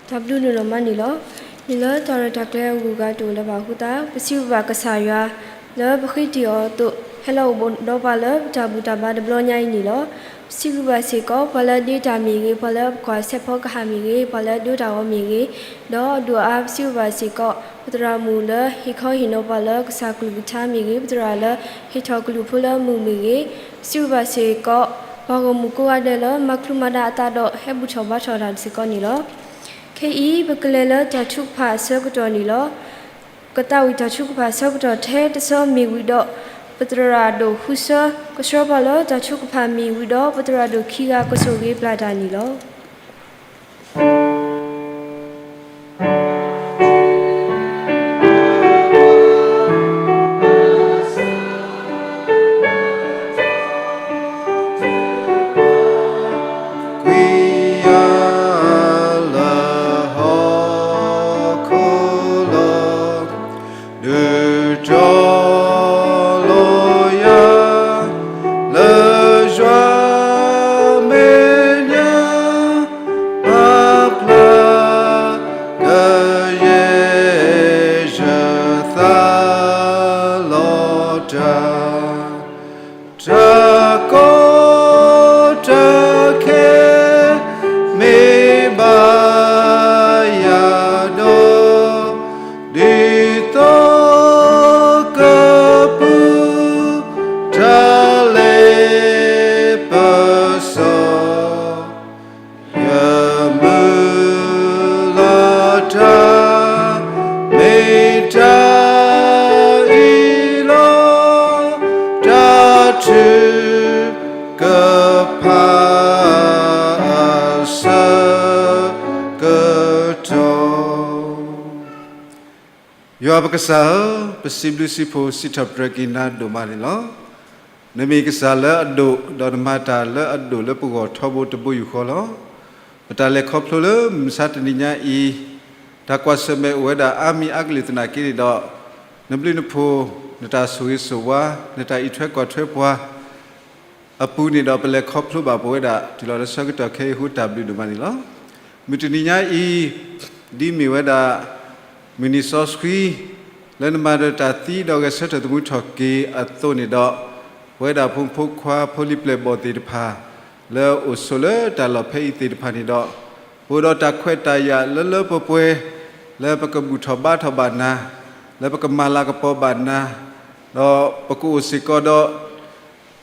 တၢ်ဘျုးဒိၣ်မးန့ၣ်လီၤ. မ့ၢ်လၢတၢ်ရဲၣ်တၢ်ကျဲၤအဂုၤအဂၤတအိၣ်လၢၤဘၣ်အဃိသတး ပစံးဘျုးဘၣ်ကစၢ်ယွၤ လၢပဃ့တံၢ်အီၤအသိး ဟဲလီၤအိၣ်ဘူးဒီးပှၤလၢပတၢ်ဘူၣ်တၢ်ဘါတဘျီညါအံၤန့ၣ်လီၤ. ပစံးဘျုးဘၣ်စ့ၢ်ကီး ပှၤလၢအဒ့တၢ်မ့ၢ်ဂ့ၤ, ပှၤလၢပကွၢ်စဲးဖီကဟၣ်မ့ၢ်ဂ့ၤ, ပှၤလၢအဒိတၢ်ဂီၤမ့ၢ်ဂ့ၤ, ဒီးအဒိၣ်အါပစံးဘျုးဘၣ်စ့ၢ်ကီး ပသရၣ်မုၣ်လၢဟ့ၣ်ခီဟ့ၣ်နီၤပှၤလၢကစၢ်ကလုၢ်ကထါမ့ၢ်ဂ့ၤ, ပသရၣ်လၢဟ့ၣ်ထီၣ်ကလုၢ်ဖိလၢမုာ်မ့ၢ်ဂ့ၤ, ပစံးဘျုးဘၣ်စ့ၢ်ကီး ပှၤဂီၢ်မုၢ်ကိးဂၤဒဲးလၢ မၤချုးမၤဒါအသးဒီး ဟဲဘူၣ်ထီၣ်ဘါထီၣ်တၢ်စ့ၢ်ကီးန့ၣ်လီၤ. ခဲအံၤ ပကလဲၤလၢတၢ်ထုကဖၣ်အဆၢကတီၢ်န့ၣ်လီၤ. ကသးဝံၣ်တၢ်ထုကဖၣ်အဆၢကတီၢ်ထဲတဆၢမ့ၢ်ဝံၤဒီး ပသရၣ်ဒိၣ်ဃုဆၢ ကဆှၢပှၤလၢတၢ်ထုကဖၣ်မ့ၢ်ဝံၤဒီး ပသရၣ်ဒိၣ်ခံဂၤကဆိၣ်ဂ့ၤပျၢ်တၢ်န့ၣ်လီၤ. ကွံာ်ယၤလၢဟီၣ်ခိၣ်လီၤ ဒုးတြီလိာ်ယၤ လၢယွၤမဲာ်ညါ ပာ်ဖျါ ကယဲၢ်ယသးလီၤတၢ် တၢ်ကီတၢ်ခဲ မ့ၢ်ဘၣ်ယၤဒီး ဒ်သိးကပူၤ တၢ်လ့ပစီ ယမုၢ်လၢ်တၢ် မ့ၢ်တၢ်အံၤလီၤ. တၢ်ထုကဖၣ်အဆၢကတီၢ် ယွၤပကစၢ်ဧၢ, ပစံးဘျုးစံးဖှိၣ်စံးထီၣ်ပတြၢၤက့ၤနၤဒိၣ်မးန့ၣ်လီၤ. နမ့ၢ်ကစၢ်လၢအဒိၣ်, ဒီးနမၤတၢ်လၢအဒိၣ်လၢပဂီၢ်ထီဘိတဘိယူၢ်ဃီလီၤ. ပတၢ်လဲၤခီဖျိလၢမုၢ်မဆါတနံၤညါအံၤ, တၢ်ကွၢ်ဆၢၣ်မဲာ်အိၣ်ဝဲဒၣ်အါမံၤအါကလုာ်သနာ်က့န့ၣ်ဒီး, နဘျုးနဖှိၣ်, နတၢ်ဆိၣ်ဂ့ၤဆိၣ်ဝါ, နတၢ်အံးထွဲကွၢ်ထွဲပှၤ အပူၤန့ၣ်ဒီး ပလဲၤခီဖျိဘၣ်ပဝဲဒၣ် တုၤလီၤလၢဆၢကတီၢ်ခဲအံၤအဃိ တၢ်ဘျုးဒိၣ်မးန့ၣ်လီၤ. မုၢ်တနံၤညါအံၤ ဒ်မ့ၢ်ဝဲဒၣ် မုၢ်နံၤစီဆှံ လၢနမၤဒီးတၢ်သံဒီးဂဲၤဆၢထၢၣ်သမူထီၣ်က့ၤအသိးန့ၣ်ဒီး, ပဝဲဒၣ်ဖိမုၣ်ဖိခွါဖိလံၤပျဲၢ်ဘီၣ်သ့ၣ်တဖၣ် လၢအိၣ်ဆိးလၢတၢ်လီၢ်ဖဲအံၤသ့ၣ်တဖၣ်န့ၣ်ဒီး, ပအိၣ်ဒီးတၢ်ခွဲးတၢ်ယာ်လၢလၢပှဲၤပှဲၤ လၢပကဘူၣ်ထီၣ်ဘါထီၣ်ဘၣ်နၤ, လၢပကမၤလၤကပီၤဘၣ်နၤ, ဒီးပကအိၣ်စ့ၢ်ကီးဒီး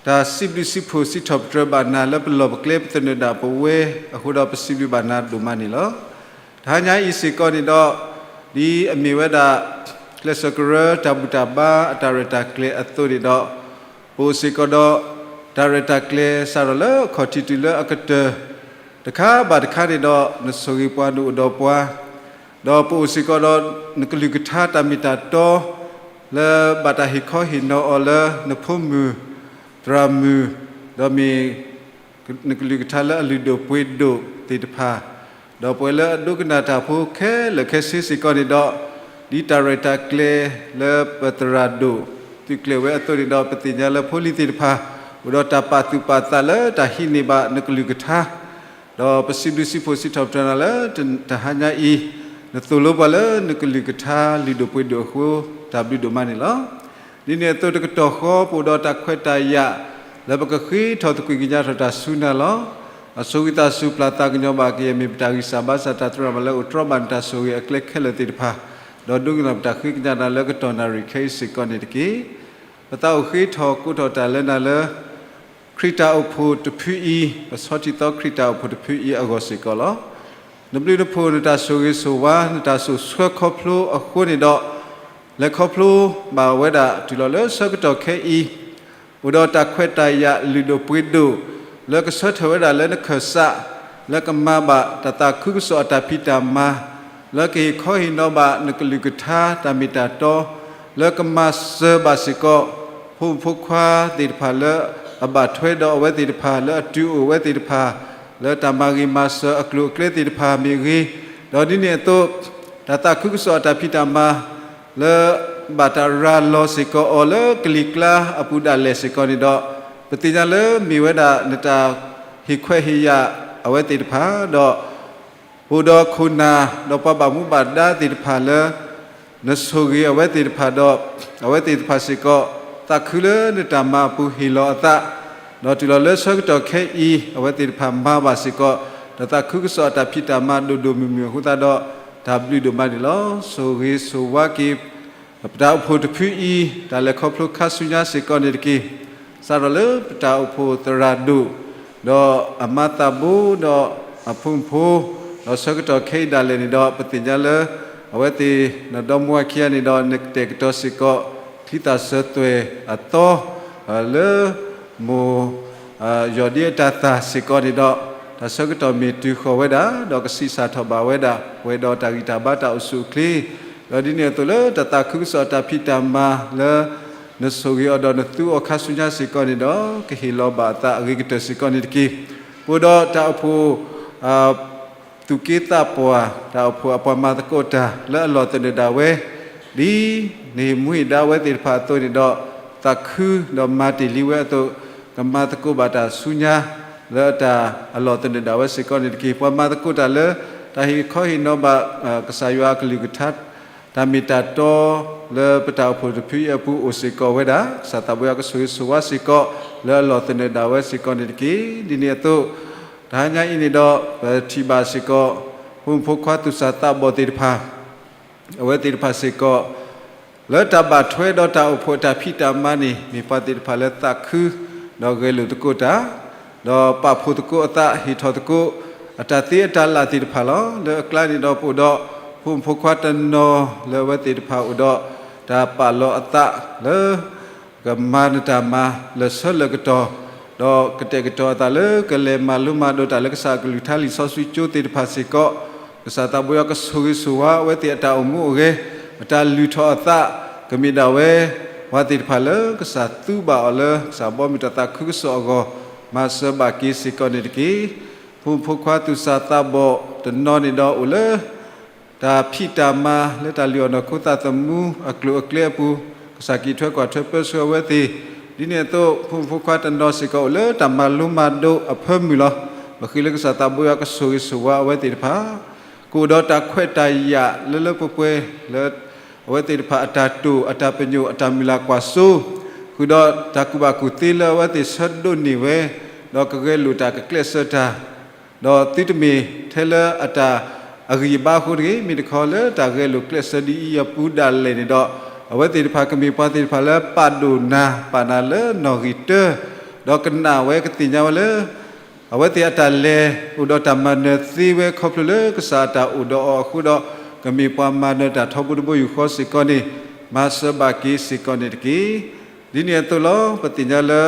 တၢ်စံးဘျုးစံးဖှိၣ်စံးထီၣ်ပတြၢၤဘၣ်နၤလၢပလီၢ်ပကျဲပသနၢၣ်ဒၣ်ပဝဲအဃိဒီး ပစံးဘျုးဘၣ်နၤဒိၣ်မးန့ၣ်လီၤ. တဟါညါအံၤစ့ၢ်ကီးန့ၣ်ဒီး, ဒ်အမ့ၢ်ဝဲဒၣ် ကျဲးစၢးကရၢတၢ်ဘူၣ်တၢ်ဘါအတၢ်ရဲၣ်တၢ်ကျဲၤအသိးန့ၣ်ဒီး, ပအိၣ်စ့ၢ်ကီးဒီး တၢ်ရဲၣ်တၢ်ကျဲၤစးထီၣ်လၢအခီၣ်ထံးတုၤလၢအကတၢၢ် တခါဘၣ်တခါန့ၣ်ဒီး နဆိၣ်ဂ့ၤပှၤ နအိၣ်ဒီးပှၤ, ဒီးပအိၣ်စ့ၢ်ကီးဒီး နကလုၢ်ကထါတၢ်မ့ၢ်တၢ်တီ လၢဘၣ်တၢ်ဟ့ၣ်ခီဟ့ၣ်နီၤအီၤလၢနဖိမုၣ် သရၣ်မုၣ်, ဒီးမ့ၢ် နကလုၢ်ကထါလၢအလုၢ်ဒိၣ်ပှ့ၤဒိၣ်သ့ၣ်တဖၣ်, ဒီးပဝဲလၢအဒိကနၣ်တၢ်ဖိခဲလၢာ်ခဲဆ့စ့ၢ်ကီးန့ၣ်ဒီး, ဒ်တၢ်ရဲၣ်တၢ်ကျဲၤလၢပသရၣ်ဒိၣ်သုးကျဲၤဝဲအသိးန့ၣ်ဒီး, ပသ့ၣ်ညါလၢဖိလံၤသ့ၣ်တဖၣ် အိၣ်ဒီးတၢ်ပာ်သူၣ်ပာ်သးလၢတၢ်ဟံးန့ၢ်ဘၣ်နကလုၢ်ကထါ, ဒီးပစံးဘျုးစံးဖှိၣ်စံးထီၣ်ပတြၢၤနၤလၢတဟါညါအံၤ, နသိၣ်လိပှၤလၢနကလုၢ်ကထါလုၢ်ဒိၣ်ပှ့ၤဒိၣ်အဃိ, တၢ်ဘျုးဒိၣ်မးန့ၣ်လီၤ. ဒ်န့ၣ်အသိးတကတီၢ်ဃီ ပအိၣ်ဒီးတၢ်ခွဲးတၢ်ယာ် လၢပကဃ့ထီၣ်သကွံာ်ကညးထီၣ်တၢ်စူၢ်နၤလီၤ. အဆိဂံၢ်သးစူၤပျၢ်သးကညီၤဘၣ်ကယဲၢ် မ့ၢ်ပတၢ်ဂံၢ်စၢ်ဘါစၢ်တၢ်သရၣ်မၤလၢအိၣ်တြီဘၣ်နတၢ်ဆိၣ်ဂ့ၤအကျဲခဲလၢာ်သ့ၣ်တဖၣ်, ဒီးဒိကနၣ်ပတၢ်ဃ့ကညးနၤလၢကတီၢ်နၣ်ရံၣ်ခဲအံၤစ့ၢ်ကီးန့ၣ်တက့ၢ်. ပသးအိၣ်ဃ့ထီၣ်ကိးထီၣ်တၢ်လၢနၤလၢ ခရံာ်တၢ်အိၣ်ဖှိၣ်တဖုအံၤ, ပဆီထံသီခရံာ်တၢ်အိၣ်ဖှိၣ်တဖုအံၤအဂီၢ်စ့ၢ်ကီးလီၤ. နဘျုးနဖှိၣ် နတၢ်ဆိၣ်ဂ့ၤဆိၣ်ဝါ နတၢ်ဆိၣ်ဆှၢခီဖျိအဃိန့ၣ်ဒီး, လဲၤခီဖျိဘၣ်ဝဲဒၣ်တုၤလီၤလၢဆၢကတီၢ်ခဲအံၤ, အိၣ်ဒီးတၢ်ခွဲးတၢ်ယာ်လုၢ်ဒိၣ်ပှ့ၤဒိၣ် လၢကဆၢထၢၣ်ဝဲဒၣ်လၢနခၢၣ်စး လၢကမၤဘၣ်တၢ်သးခုကစီၣ်အတၢ်ဖံးတၢ်မၤ, လၢကဟ့ၣ်ခီဟ့ၣ်နီၤဘၣ်နကလုၢ်ကထါတၢ်မ့ၢ်တၢ်တီ, လၢကမၤစၢၤဘၣ်စ့ၢ်ကီး ဖိမုၣ်ဖိခွါသ့ၣ်တဖၣ်လၢအဘၣ်ထွဲဒီးအဝဲသ့ၣ်တဖၣ်လၢအတုၤအိၣ်ဝဲသ့ၣ်တဖၣ်, လၢတၢ်မၤဂ့ၤမၤစၢၤအကျိၤအကျဲသ့ၣ်တဖၣ်မ့ၢ်ဂ့ၤ, ဒီးဒ်န့ၣ်အသိး တၢ်သးခုကစီၣ်အတၢ်ဖံးတၢ်မၤ လၢဘၣ်တၢ်ရၤလီၤစ့ၢ်ကီးအီၤလၢကလံၤကျါအပူၤဒၣ်လဲာ်စ့ၢ်ကီးန့ၣ်ဒီး, ပသ့ၣ်ညါလၢမ့ၢ်ဝဲဒၣ်နတၢ်ဟ့ၣ်ခွဲးဟ့ၣ်ယာ်အဝဲသ့ၣ်တဖၣ်, ဒီးအိၣ်ဒီးခိၣ်နၢ် ဒီးပှၤဘၣ်မူဘၣ်ဒါသ့ၣ်တဖၣ်လၢ နဆိၣ်ဂ့ၤအဝဲသ့ၣ်တဖၣ်ဒီး အဝဲသ့ၣ်တဖၣ်စ့ၢ်ကီး သးခုလၢနတၢ်မၤအပူၤဟ့ၣ်လီၤအသး, ဒီးတုၤလီၤလၢဆၢကတီၢ်ခဲအံၤ အဝဲသ့ၣ်တဖၣ်မၤဘၣ်စ့ၢ်ကီး တၢ်သးခုကစီၣ်အတၢ်ဖံးတၢ်မၤဒိၣ်ဒိၣ်မုၢ်မုၢ်အဃိသတးဒီး တၢ်ဘျုးဒိၣ်မးန့ၣ်လီၤ. ဆိၣ်ဂ့ၤဆိၣ်ဝါက့ၤ ပတၢ်အိၣ်ဖှိၣ်တဖုအံၤ တၢ်လဲၤခီဖျိခါဆူညါစ့ၢ်ကီးန့ၣ်တက့ၢ်. စးထီၣ်လၢပတၢ်အိၣ်ဖှိၣ်သရၣ်ဒိၣ် ဒီးအမါသးဘိ ဒီးအဖိမုၣ်ဖိ, ဒီးဆၢကတီၢ်ခဲအံၤဒၣ်လဲာ်န့ၣ်ဒီး ပသ့ၣ်ညါလၢ အဝဲသ့ၣ်နဒီမါဝၤခံဂၤန့ၣ်ဒီး နကတဲာ်ကတီၤစ့ၢ်ကီး ချံသၣ်စၢၤသွဲၣ်အသီ လၢ မိၢ် ယီၢ်ဒ့အတၤသၣ်စ့ၢ်ကီးန့ၣ်ဒီး တၢ်ဆၢကတီၢ်မ့ၢ်တုၤဃီၤဝဲဒၣ် ဒီးကဆံးစၢ်ထီၣ်ဘၣ်ဝဲဒၣ် ပှဲၤဒီးတၢ်ဂံၢ်တၢ်ဘါတၢ်အိၣ်ဆူၣ်အိၣ်ချ့, ဒီးဒ်န့ၣ်အသိးလၢတၢ်သးခုကစီၣ်အတၢ်ဖံးတၢ်မၤလၢ နဆိၣ်ဂ့ၤအီၤဒီးနသူအီၤခါဆူညါစ့ၢ်ကီးန့ၣ်ဒီး ကဟ့ၣ်လီၤဘၣ်အသးအဂ့ၤကတၢၢ်စ့ၢ်ကီးန့ၣ်တက့ၢ်. ပအိၣ်ဒီးတၢ်အိၣ်ဖှိၣ် သူၣ်က့သးပှၢ် တၢ်အိၣ်ဖှိၣ်အပှၤမၤသကိးတၢ်လၢအလီၢ်သနၢၣ်ဒၣ်ဝဲ, ဒ်နဟ့ၣ်မူဟ့ၣ်ဒါဝဲသ့ၣ်တဖၣ်အသိးန့ၣ်ဒီး သးခုဒီးမၤတ့ၢ်လံဝဲအသိး ကမၤသကိးဘၣ်တၢ်ဆူညါ လၢတၢ်အလီၢ်သနၢၣ်ဒၣ်ဝဲစ့ၢ်ကီးန့ၣ်တက့ၢ်. ပှၤမၤသကိးတၢ်လၢ တၢ်ဟ့ၣ်ခီဟ့ၣ်နီၤဘၣ် ကစၢ်ယွၤအကလုၢ်ကထါ တၢ်မ့ၢ်တၢ်တီ လၢပတၢ်အိၣ်ဖှိၣ်တဖုအံၤအပူၤအိၣ်စ့ၢ်ကီးဝဲဒၣ် ကစၢ်သးဘိယွၤကဆိၣ်ဂ့ၤဆိၣ်ဝါစ့ၢ်ကီး လၢအလီၢ်သနၢၣ်ဒၣ်ဝဲစ့ၢ်ကီးန့ၣ်တက့ၢ်. ဒ်န့ၣ်အသိး တဟါညါအံၤန့ၣ်ဒီး ပထံၣ်ဘၣ်စ့ၢ်ကီး ဖိမုၣ်ဖိခွါသူၣ်စၢ်သးဘီၣ်သ့ၣ်တဖၣ် အဝဲသ့ၣ်တဖၣ်စ့ၢ်ကီး လၢတၢ်ဘၣ်ထွဲဒီးတၢ်အိၣ်ဖှိၣ်အတၢ်ဖံးတၢ်မၤန့ၣ် မ့ၢ်ပှၤသ့ၣ်တဖၣ်လၢသးခု ဒီးဂဲၤလိာ်သကိးတၢ်, ဒီးပာ်ဖှိၣ်သကိးအသး ဟ့ၣ်ထီၣ်သကိး အတၢ်သ့အတၢ်လၢ်သ့ၣ်တဖၣ်လီၤ. လၢအကျါန့ၣ်ဒီးပအိၣ်ဒီး ဖိမုၣ်ဖိခွါတနီၤလၢအဝဲသ့ၣ်တဖၣ်အိၣ်ဒီး တၢ်ပာ်လီၤအသးလၢ ကမၤနတၢ်မၤလၢာ်ဆၢလၢာ်ကတီၢ်, ဒီးကတဲာ်ကတီၤအသးလၢကလဲၤမၤလိမၤဒိးတၢ်လၢကစၢ်အကလုၢ်ကထါလံာ်စီဆှံကၠိသ့ၣ်တဖၣ်စ့ၢ်ကီး, ကစၢ်သးဘိယွၤကဆိၣ်ဂ့ၤဆိၣ်ဝါအဝဲသ့ၣ်အတၢ်အိၣ်မူအိၣ်ဂဲၤ, အတၢ်လုၢ်ထီၣ်အသး ကမ့ၢ်ဒၣ်ဝဲ ပှၤသ့ၣ်တဖၣ်လၢကစၢ်သူဘၣ်အီၤလၢ ကစၢ်ဘီမုၢ်တၢ်သးခုကစီၣ်အဂီၢ် မၤစၢၤဘၣ်က့ၤစ့ၢ်ကီးန့ၣ်တက့ၢ်. ဖိမုၣ်ဖိခွါသူၣ်စၢ်သးဘီၣ်တနီၤန့ၣ်ဒီးအိၣ်လၢ တၢ်ဖံးတၢ်မၤလၢတၢ်လုၢ်အီၣ်နီၢ်ခိသးသမူအကျိၤအကျဲအပူၤ, ကစၢ်က့ၤထွဲကွၢ်ထွဲပၢဆှၢအဝဲသ့ၣ်, ဒ်န့ၣ်အသိး ဖိမုၣ်ဖိခွါတနီၤစ့ၢ်ကီးအိၣ်လၢတၢ်မၤလိမၤဒိးအဖၢမုၢ်လီၤ. ပဃ့လၢကစၢ်သးဘိယွၤကဆိၣ်ဂ့ၤဆိၣ်ဝါအဝဲသ့ၣ်တဖၣ်, ကအိၣ်ဒီးတၢ်ခွဲးတၢ်ယာ်လၢလၢပှဲၤပှဲၤလၢ အဝဲသ့ၣ်တဖၣ်အတၢ်တိာ်အတၢ်ပညိၣ်အတၢ်မုၢ်လၢ်ကွၢ်စိ, ဃုာ်ဒီးတၢ်ကူၣ်ဘၣ်ကူၣ်သ့လၢအဝဲသ့ၣ်ဆၢဒိးန့ၢ်ဝဲ, ဒီးကဂဲၤလိာ်တၢ်ကကျဲးစၢးတၢ် ဒီးသုတမ့ၢ်ထဲလၢအတၢ်အဂံၢ်အဘါအဃိတဂ့ၤ, မ့ၢ်တခီလၢတၢ်ဂဲၤလိာ်ကျဲးစၢးဒ်အံၤအပူၤဒၣ်လဲာ်န့ၣ်ဒီး, အဝဲသ့ၣ်တဖၣ်ကမ့ၢ်ပှၤသ့ၣ်တဖၣ်လၢပာ်ဒိၣ်နၤပာ်နၤလၢနီၣ်ဂံၢ်တၢ, ဒီးကနၣ်ဝဲကသ့ၣ်ညါဝဲလၢ အဝဲသ့ၣ်အတၢ်လဲၤအိၣ်ဒီးတၢ်မၤနၢၤသ့ဝဲ ခီဖျိလၢကစၢ်အတၢ်အိၣ်ဒီးအီၤအဃိဒီး, ကမ့ၢ်ပှၤမၤနၢၤတၢ်ထီဘိတဘိယူၢ်ဃီစ့ၢ်ကီးန့ၣ်, မၤစၢၤဘၣ်က့ၤစ့ၢ်ကီးန့ၣ်တက့ၢ်. ဒ်န့ၣ်အသိးလီၤ. ပသ့ၣ်ညါလၢ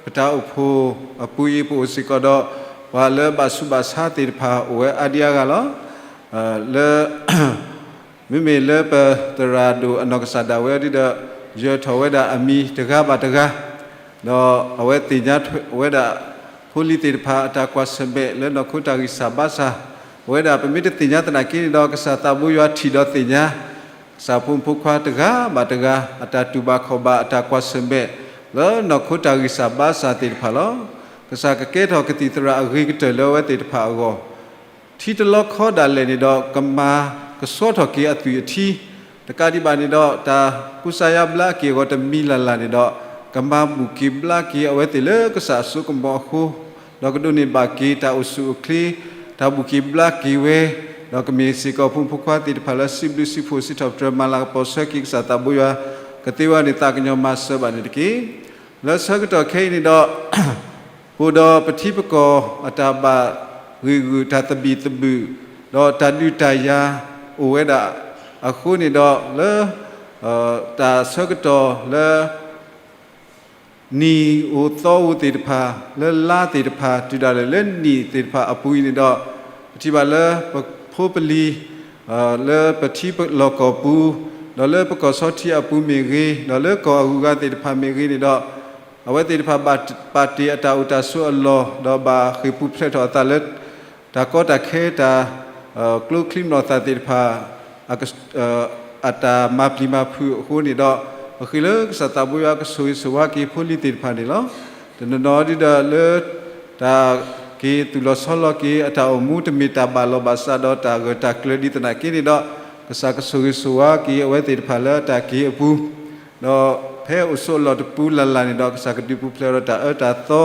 ပတၢ်အိၣ်ဖှိၣ်အပူၤအံၤ ပအိၣ်စ့ၢ်ကီးဒီး ပှၤလၢဘၣ်ဆူးဘၣ်ဆါသ့ၣ်တဖၣ်အိၣ်ဝဲအါဒံအါဂၤလီၤ. လၢ မ့မ့ၢ်လၢပသရၣ်ဒိၣ်အနီၢ်ကစၢ်ဒၣ်ဝဲဒၣ်ဒီး ယၢၤထီၣ်ဝဲဒၣ်အမံၤတဂၤဘၣ်တဂၤ, ဒီးအဝဲသ့ၣ်ညါဝဲဒၣ် ဖိလံၤသ့ၣ်တဖၣ်အတၢ်ကွၢ်ဆၢၣ်မဲာ်လၢနီၢ်ခိတၢ်ဂံၢ်စၢ်ဘါစၢ်, ပဝဲဒၣ်ပမ့ၢ်တသ့ၣ်ညါသနာ်က့န့ၣ်ဒီး ကစၢ်သးဘိယွၤထံၣ်ဒီးသ့ၣ်ညါ ကစၢ်ဖိမုၣ်ဖိခွါတဂၤဘၣ်တဂၤ အတၢ်တူၢ်ဘၣ်ခီၣ်ဘၣ်အတၢ်ကွၢ်ဆၢၣ်မဲာ် လၢနီၢ်ခိတၢ်ဂံၢ်စၢ်ဘါစၢ်သ့ၣ်တဖၣ်လီၤ. ကစၢ်ကကဲထီၣ်ကသံၣ်သရၣ်အဂ့ၤကတၢၢ်လၢအဝဲသ့ၣ်တဖၣ်အဂီၢ် ထံတလီခီဒၣ်လဲာ်န့ၣ်ဒီး ကမၤကဆှီထီၣ်က့ၤအသွံၣ်အထံ, တကးဒံးဘၣ်န့ၣ်ဒီး တၢ်ကူစါယါဘျါက့ၤအဂီၢ်တမံၤလၢ်လၢ်န့ၣ်ဒီး ကမၤဘူၣ်က့ၤဘျါက့ၤအဝဲသ့ၣ်လၢကစၢ်အစိကမီၤအဃိ, ဒီးကဒိးန့ၢ်ဘၣ်က့ၤတၢ်အိၣ်ဆူၣ်အိၣ်ချ့, တၢ်ဘူၣ်က့ၤဘျါက့ၤဝဲ, ဒီးကမ့ၢ်စ့ၢ်ကီးဖိမုၣ်ဖိခွါသ့ၣ်တဖၣ်လၢစံးဘျုးစံးဖှိၣ်စံးထီၣ်ပတြၢၤမၤလၤကပီၤဆၢက့ၤကစၢ်သးဘိယွၤ, ကသ့ဝဲန့ၣ် သးကညီၤမၤစၢၤဘၣ်န့ၣ်တက့ၢ်. လၢဆၢကတီၢ်ခဲအံၤန့ၣ်ဒီး ပအိၣ်ဒီးပထံပကီၢ်အတၢ်ဘၣ်ဂံာ်ဂူာ်တၢ်သဘံၣ်သဘုၣ်, ဒီးတၢ်ဒုးတၢ်ယၤအိၣ်ဝဲဒၣ်အဃိန့ၣ်ဒီး လၢ တၢ်ဆၢကတီၢ်လၢ နံၣ်ဧိၤသီဧိၤသ့ၣ်တဖၣ်, လၢလါသ့ၣ်တဖၣ် တုၤဒၣ်လဲာ်လၢနံၣ်သ့ၣ်တဖၣ်အပူၤအံၤန့ၣ်ဒီး ပထံၣ်ဘၣ်လၢပဖိပလံၤ လၢပထံလီၢ်ကီၢ်ပူၤ, ဒီးလၢပကီၢ်ဆီထံးအပူၤမ့ၢ်ဂ့ၤ, ဒီးလၢကီၢ်အဂုၤအဂၤသ့ၣ်တဖၣ်မ့ၢ်ဂ့ၤန့ၣ်ဒီး အဝဲသ့ၣ်တဖၣ်ဘၣ်ပာ်တ့ၢ်အတၢ်အိၣ်တၢ်ဆိးအလီၢ်, ဒီးဘၣ်ဃ့ၢ်ပူၤဖျဲးထီၣ်အသးလၢ တၢ်ကီတၢ်ခဲ တၢ် ကျိချံမျိာ်သၣ်သ့ၣ်တဖၣ် အတၢ်မၤပျံၤမၤဖုးအဃိန့ၣ်ဒီး ပဃ့လၢကစၢ်သးဘိယွၤကဆိၣ်ဂ့ၤဆိၣ်ဝါက့ၤဖိလံၤသ့ၣ်တဖၣ်န့ၣ်လီၤ. တနီၤနီၤဒ်ဒီးလၢ တၢ်က့ၤသူၣ်လီၤဆီလီၤက့ၤအတၢ်အိၣ်မူ တမ့ၢ်တၢ်ဘၣ်လီၤဘၣ်စးဒီးတၢ်ဂၢၢ်တၢ်ကျၢၤဒ်သနာ်က့န့ၣ်ဒီး ကစၢ်ကဆိၣ်ဂ့ၤဆိၣ်ဝါက့ၤအဝဲသ့ၣ်တဖၣ်လၢတၢ်က့ၤအပူၤ ဒီးဖဲအိၣ်ဆိးအလီၢ်တပူၤလၢ်လၢ်န့ၣ်ဒီး ကစၢ်ကဒုးပူၤဖျဲးဒီးတၢ်အၢတၢ်သီ,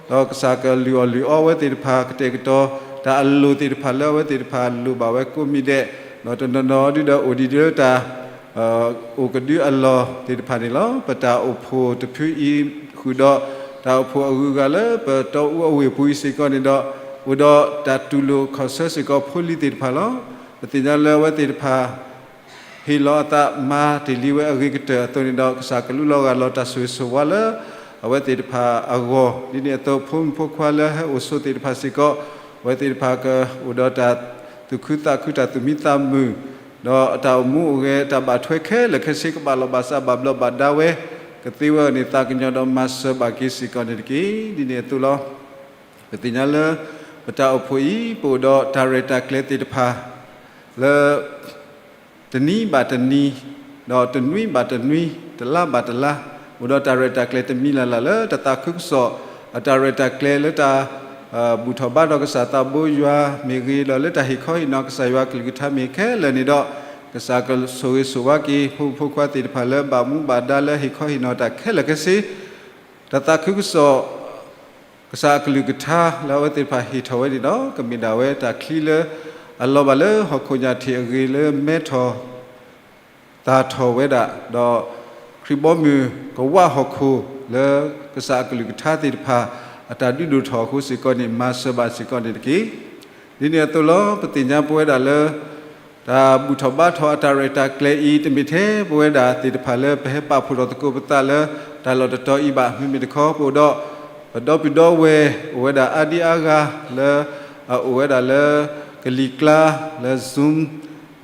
ဒီးကစၢ်ကလုၢ်အီၣ်လုၢ်အီအဝဲသ့ၣ်တဖၣ် ကတဲာ်ကတီၤ တၢ်အလိၣ်သ့ၣ်တဖၣ်လၢအဝဲသ့ၣ်တဖၣ်လိၣ်ဘၣ်ဝဲကိးမံၤဒဲး, ဒီးတနီၤနီၤဒ်ဒီးအိၣ်ဒံးလၢတၢ် အိၣ်ကဒုအလီၢ်သ့ၣ်တဖၣ်န့ၣ်လီၤ. ပတၢ်အိၣ်ဖှိၣ်တဖုအံၤဃုာ်ဒီး တၢ်အိၣ်ဖှိၣ်အဂုၤအဂၤလၢပတီအူအဝ့ၢ်ပူၤအံၤစ့ၢ်ကီးန့ၣ်ဒီး အိၣ်ဒီးတၢ်တူၢ်လိာ်ခီၣ်ဆၢစ့ၢ်ကီးဖိလံၤသ့ၣ်တဖၣ်လီၤ. ပသ့ၣ်ညါလၢအဝဲသ့ၣ်တဖၣ် ဟ့ၣ်လီၤအသးမၤတ့ၢ်လံဝဲအဂ့ၤကတၢၢ်အသိးန့ၣ်ဒီး ကစၢ်ကလူလီၤဂၢ်လီၤတၢ်ဆိၣ်ဂ့ၤဆိၣ်ဝါလၢ အဝဲသ့ၣ်တဖၣ်အဂီၢ်, ဒ်န့ၣ်အသိးဖိမုၣ်ဖိခွါလၢဟဲအိၣ်ဆိးသ့ၣ်တဖၣ်စ့ၢ်ကီး အဝဲသ့ၣ်တဖၣ်ကအိၣ်ဒီးတၢ်သူၣ်ခုသးခုတၢ်သူၣ်မံသးမုာ်, ဒီးအတၢ်အိၣ်မူအိၣ်ဂဲၤတၢ်ဘၣ်ထွဲခဲလၢာ်ခဲဆ့ကဘၣ်လီၤဘၣ်စးဘၣ်ဘျီးဘၣ်ဒါဝဲ, ကသ့ဝဲန့ၣ်သးကညီၤဒီးမၤစၢၤဘၣ်က့ၤစ့ၢ်ကီးန့ၣ်တက့ၢ်. ဒ်န့ၣ်အသိးလီၤ. ပသ့ၣ်ညါလၢ ပတၢ်အိၣ်ဖှိၣ်အံၤ ပအိၣ်ဒီးတၢ်ရဲၣ်တၢ်ကျဲၤသ့ၣ်တဖၣ် လၢ တနံၤဘၣ်တနံၤ, ဒီးတနွံဘၣ်တနွံ, တလါဘၣ်တလါ, အိၣ်ဒီးတၢ်ရဲၣ်တၢ်ကျဲၤတမံၤလၢ်လၢ်လၢတၢ်သးခုကစီၣ် အတၢ်ရဲၣ်တၢ်ကျဲၤလၢတၢ် ဘူၣ်ထီၣ်ဘါထီၣ်ကစၢ်သးဘိယွၤမ့ၢ်ဂ့ၤ, ဒီးလၢတၢ်ဟ့ၣ်ခီဟ့ၣ်နီၤကစၢ်ယွၤအကလုၢ်ကထါမ့ၢ်ခဲလၢာ်န့ၣ်ဒီး, ကစၢ်ကဆိၣ်ဂ့ၤဆိၣ်ဝါက့ၤ ဖိမုၣ်ဖိခွါသ့ၣ်တဖၣ်လၢဘၣ်မူဘၣ်ဒါလၢဟ့ၣ်ခီဟ့ၣ်နီၤတၢ်ခဲလၢာ်ခဲဆ့, တၢ်သးခုကစီၣ် ကစၢ်အကလုၢ်ကထါလၢအဝဲသ့ၣ်တဖၣ်ဟ့ၣ်ထီၣ်ဝဲန့ၣ်ဒီး ကမ့ၢ်ဒၣ်ဝဲတၢ်ချံလၢ အလီၤဘၣ်လၢဟီၣ်ခိၣ်ညၣ်ထံးအဂ့ၤလၢမဲထီၣ် သၣ်ထီၣ်ဝဲဒၣ်, ဒီးခရံာ်ဘီမုၢ်ကဝးဟီၣ်ခိၣ်လၢကစၢ်အကလုၢ်ကထါသ့ၣ်တဖၣ် အတၢ်ဒုးဒိၣ်ထီၣ်အဃိစ့ၢ်ကီးန့ၣ် မၤစၢၤဘၣ်စ့ၢ်ကီးန့ၣ်တက့ၢ်. ဒ်န့ၣ်အသိးလီၤ. ပသ့ၣ်ညါပဝဲဒၣ်လၢ တၢ်ဘူၣ်ထီၣ်ဘါထီၣ်အတၢ်ရဲၣ်တၢ်ကျဲၤအံၤ တမ့ၢ်ထဲပဝဲဒၣ်သ့ၣ်တဖၣ်လၢပဟဲပာ်ဖှိၣ်ထီၣ်သကိးပသးလၢတၢ်လီၢ်တတီၤအံၤဘၣ်. မ့မ့ၢ်တခီ ပအိၣ်ဒီး ပဒီပုၢ်ဒီဝဲၢ်အိၣ်ဝဲဒၣ်အါဒံအါဂၤလၢ အအိၣ်ဝဲဒၣ်လၢကလံၤကျါ လၢ Zoom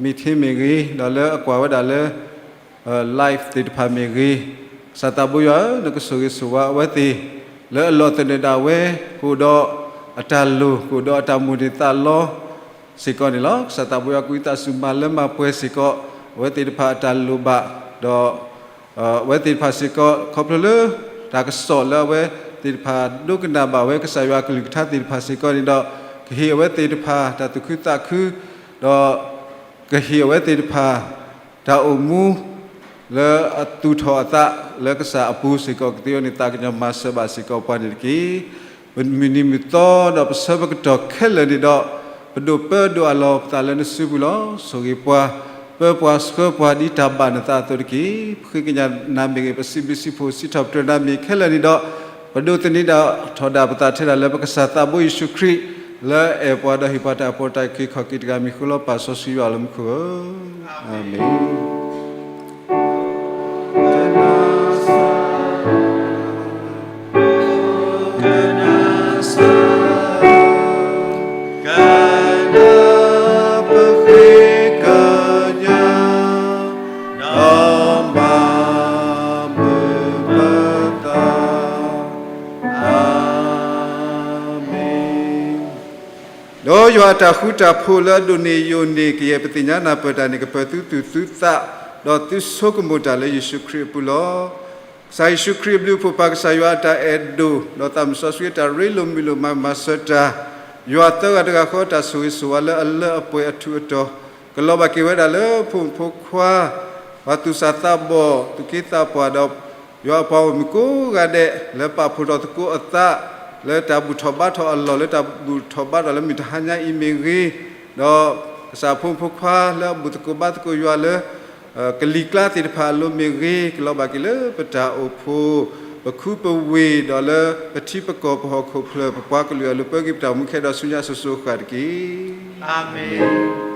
meeting မ့ၢ်ဂ့ၤ, ဒီးလၢအကွၢ်ဝဲဒၣ်လၢ live သ့ၣ်တဖၣ်မ့ၢ်ဂ့ၤ, ကစၢ်သးဘိယွၤဧၢ, နကဆိၣ်ဂ့ၤဆိၣ်ဝါအဝဲသ့ၣ် လၢအလီၢ်သနၢၣ်ဒၣ်ဝဲ ကအိၣ်ဒီးအတၢ်လိၣ် ကအိၣ်ဒီးအတၢ်မိၣ်န့ၢ်သးလီ စ့ၢ်ကီးန့ၣ်လီၤ. ကစၢ်သးဘိယွၤကွံာ်သးစူၤမၤလၢမၤပှဲၤစ့ၢ်ကီး အဝဲသ့ၣ်တဖၣ်အတၢ်လိၣ်ဘၣ်, ဒီး အဝဲသ့ၣ်တဖၣ်စ့ၢ်ကီး ခီဖျိလၢ တၢ်ကစီၣ်လၢအဝဲသ့ၣ်တဖၣ် ဒိကနၣ်ဘၣ်ဝဲကစၢ်ယွၤအကလုၢ်ကထါသ့ၣ်တဖၣ်စ့ၢ်ကီးန့ၣ်ဒီး ကဟ့ၣ်အဝဲသ့ၣ်တဖၣ်တၢ်သူၣ်ခုသးခု, ဒီး ကဟ့ၣ်အဝဲသ့ၣ်တဖၣ် တၢ်အိၣ်မူ လၢအသူၣ်ထီၣ်အသးလၢကစၢ်အပူၤစ့ၢ်ကီး ကသ့ဝဲန့ၣ် သးကညီၤမၤစၢၤဘၣ်စ့ၢ်ကီးပှၤန့ၣ်တက့ၢ်. ပမုၢ်နံၤမုၢ်သီဒီးပဆၢပကတီၢ်ခဲလၢာ်န့ၣ်ဒီး ပဒိၣ်ပၢဒိၣ်အလီၢ်ပသးလၢနစုပူၤလီၤ. ဆိၣ်ဂ့ၤပှၤ, ပၢပှၤဆှၢပှၤဒ်တၢ်ဘၣ်နသးအသိးတက့ၢ်. ပဃ့ကညးနၤမ့ၢ်ဂ့ၤ, ပစံးဘျုးစံးဖှိၣ်စံးထီၣ်ပတြၢၤနၤမ့ၢ်ခဲလၢာ်န့ၣ်ဒီး ပဒိးသန့ၤဒၣ်ထီၣ်ဒၣ်ပသးထဲဒၣ်လၢပကစၢ်သးဘိယ့ၣ်ၡူးခရံာ် လၢအအဲၣ်ပှၤဒီးဟ့ၣ်ပှၤတၢ်အၢတၢ်က့ၤခီၣ်က့ၤတဂၤအမံၤဃိလီၤ. ပၢ်စီဆှံယွၤလၢမူခိၣ်ဧၢ, အၤမ့ၣ်. ဒီးယွၤအတၢ်ဃူတၢ်ဖိးလၢအဒိၣ်န့ၢ်ယိာ်န့ၢ်ကယဲၢ်ပသ့ၣ်ညါနၢ်ပၢၢ်တၢ်န့ၣ် ကပၢၤသုသူၣ်သုသး ဒီးသုဆိကမိၣ်တၢ်လၢယ့ၣ်ၡူးခရံာ်အပူၤလီၤ. ကစၢ်ယ့ၣ်ၡူးခရံာ်အဘျုးအဖှိၣ် ပၢ်ကစၢ်ယွၤအတၢ်အဲၣ်ဒိၣ် ဒီးသးမုၢ်စီဆှံအတၢ်ရ့လိာ်မုာ်လိာ်မၤမၤစၢၤတၢ်, ယွၤသၢဂၤတဂၤဃီအတၢ်ဆိၣ်ဂ့ၤဆိၣ်ဝါလၢအလၢအပှဲၤအထူးအတီၤ ကလီၤဘၣ်က့ၤဝဲဒၣ်လၢဖိမုၣ်ဖိခွါ ပှၤသူၣ်စၢ်သးဘီၣ် သူၣ်က့သးပှၢ်ဒီး ယွၤအပှၤဂီၢ်မုၢ်ကိးဂၤဒဲး လၢပာ်ဖှိၣ်ထီၣ်သကိးအသး လၢတၢ်ဘူၣ်ထီၣ်ဘါထီၣ်အလီၢ် လၢတၢ်ဘူၣ်ထီၣ်ဘါထီၣ်လၢမုၢ်တဟါညါအံၤမ့ၢ်ဂ့ၤ, ဒီးကစၢ်ဖိမုၣ်ဖိခွါလၢအဘူၣ်သကိးဘါသကိးယွၤလၢ ကလံၤကျါသ့ၣ်တဖၣ်အလိၤမ့ၢ်ဂ့ၤ ကလီၤဘၣ်က့ၤလၢပတၢ်အိၣ်ဖှိၣ် ပခူပဝ့ၢ် ဒီးလၢပထံပကီၢ်ပဟီၣ်ခိၣ်ချၢ ပပှၤကလုာ်အလိၤ ပၢက့ၤပတၢ်အိၣ်မူခဲဒီးဆူညါစိၤစိၤဃၣ်ဃၣ်တက့ၢ်. အၤမ့ၣ်.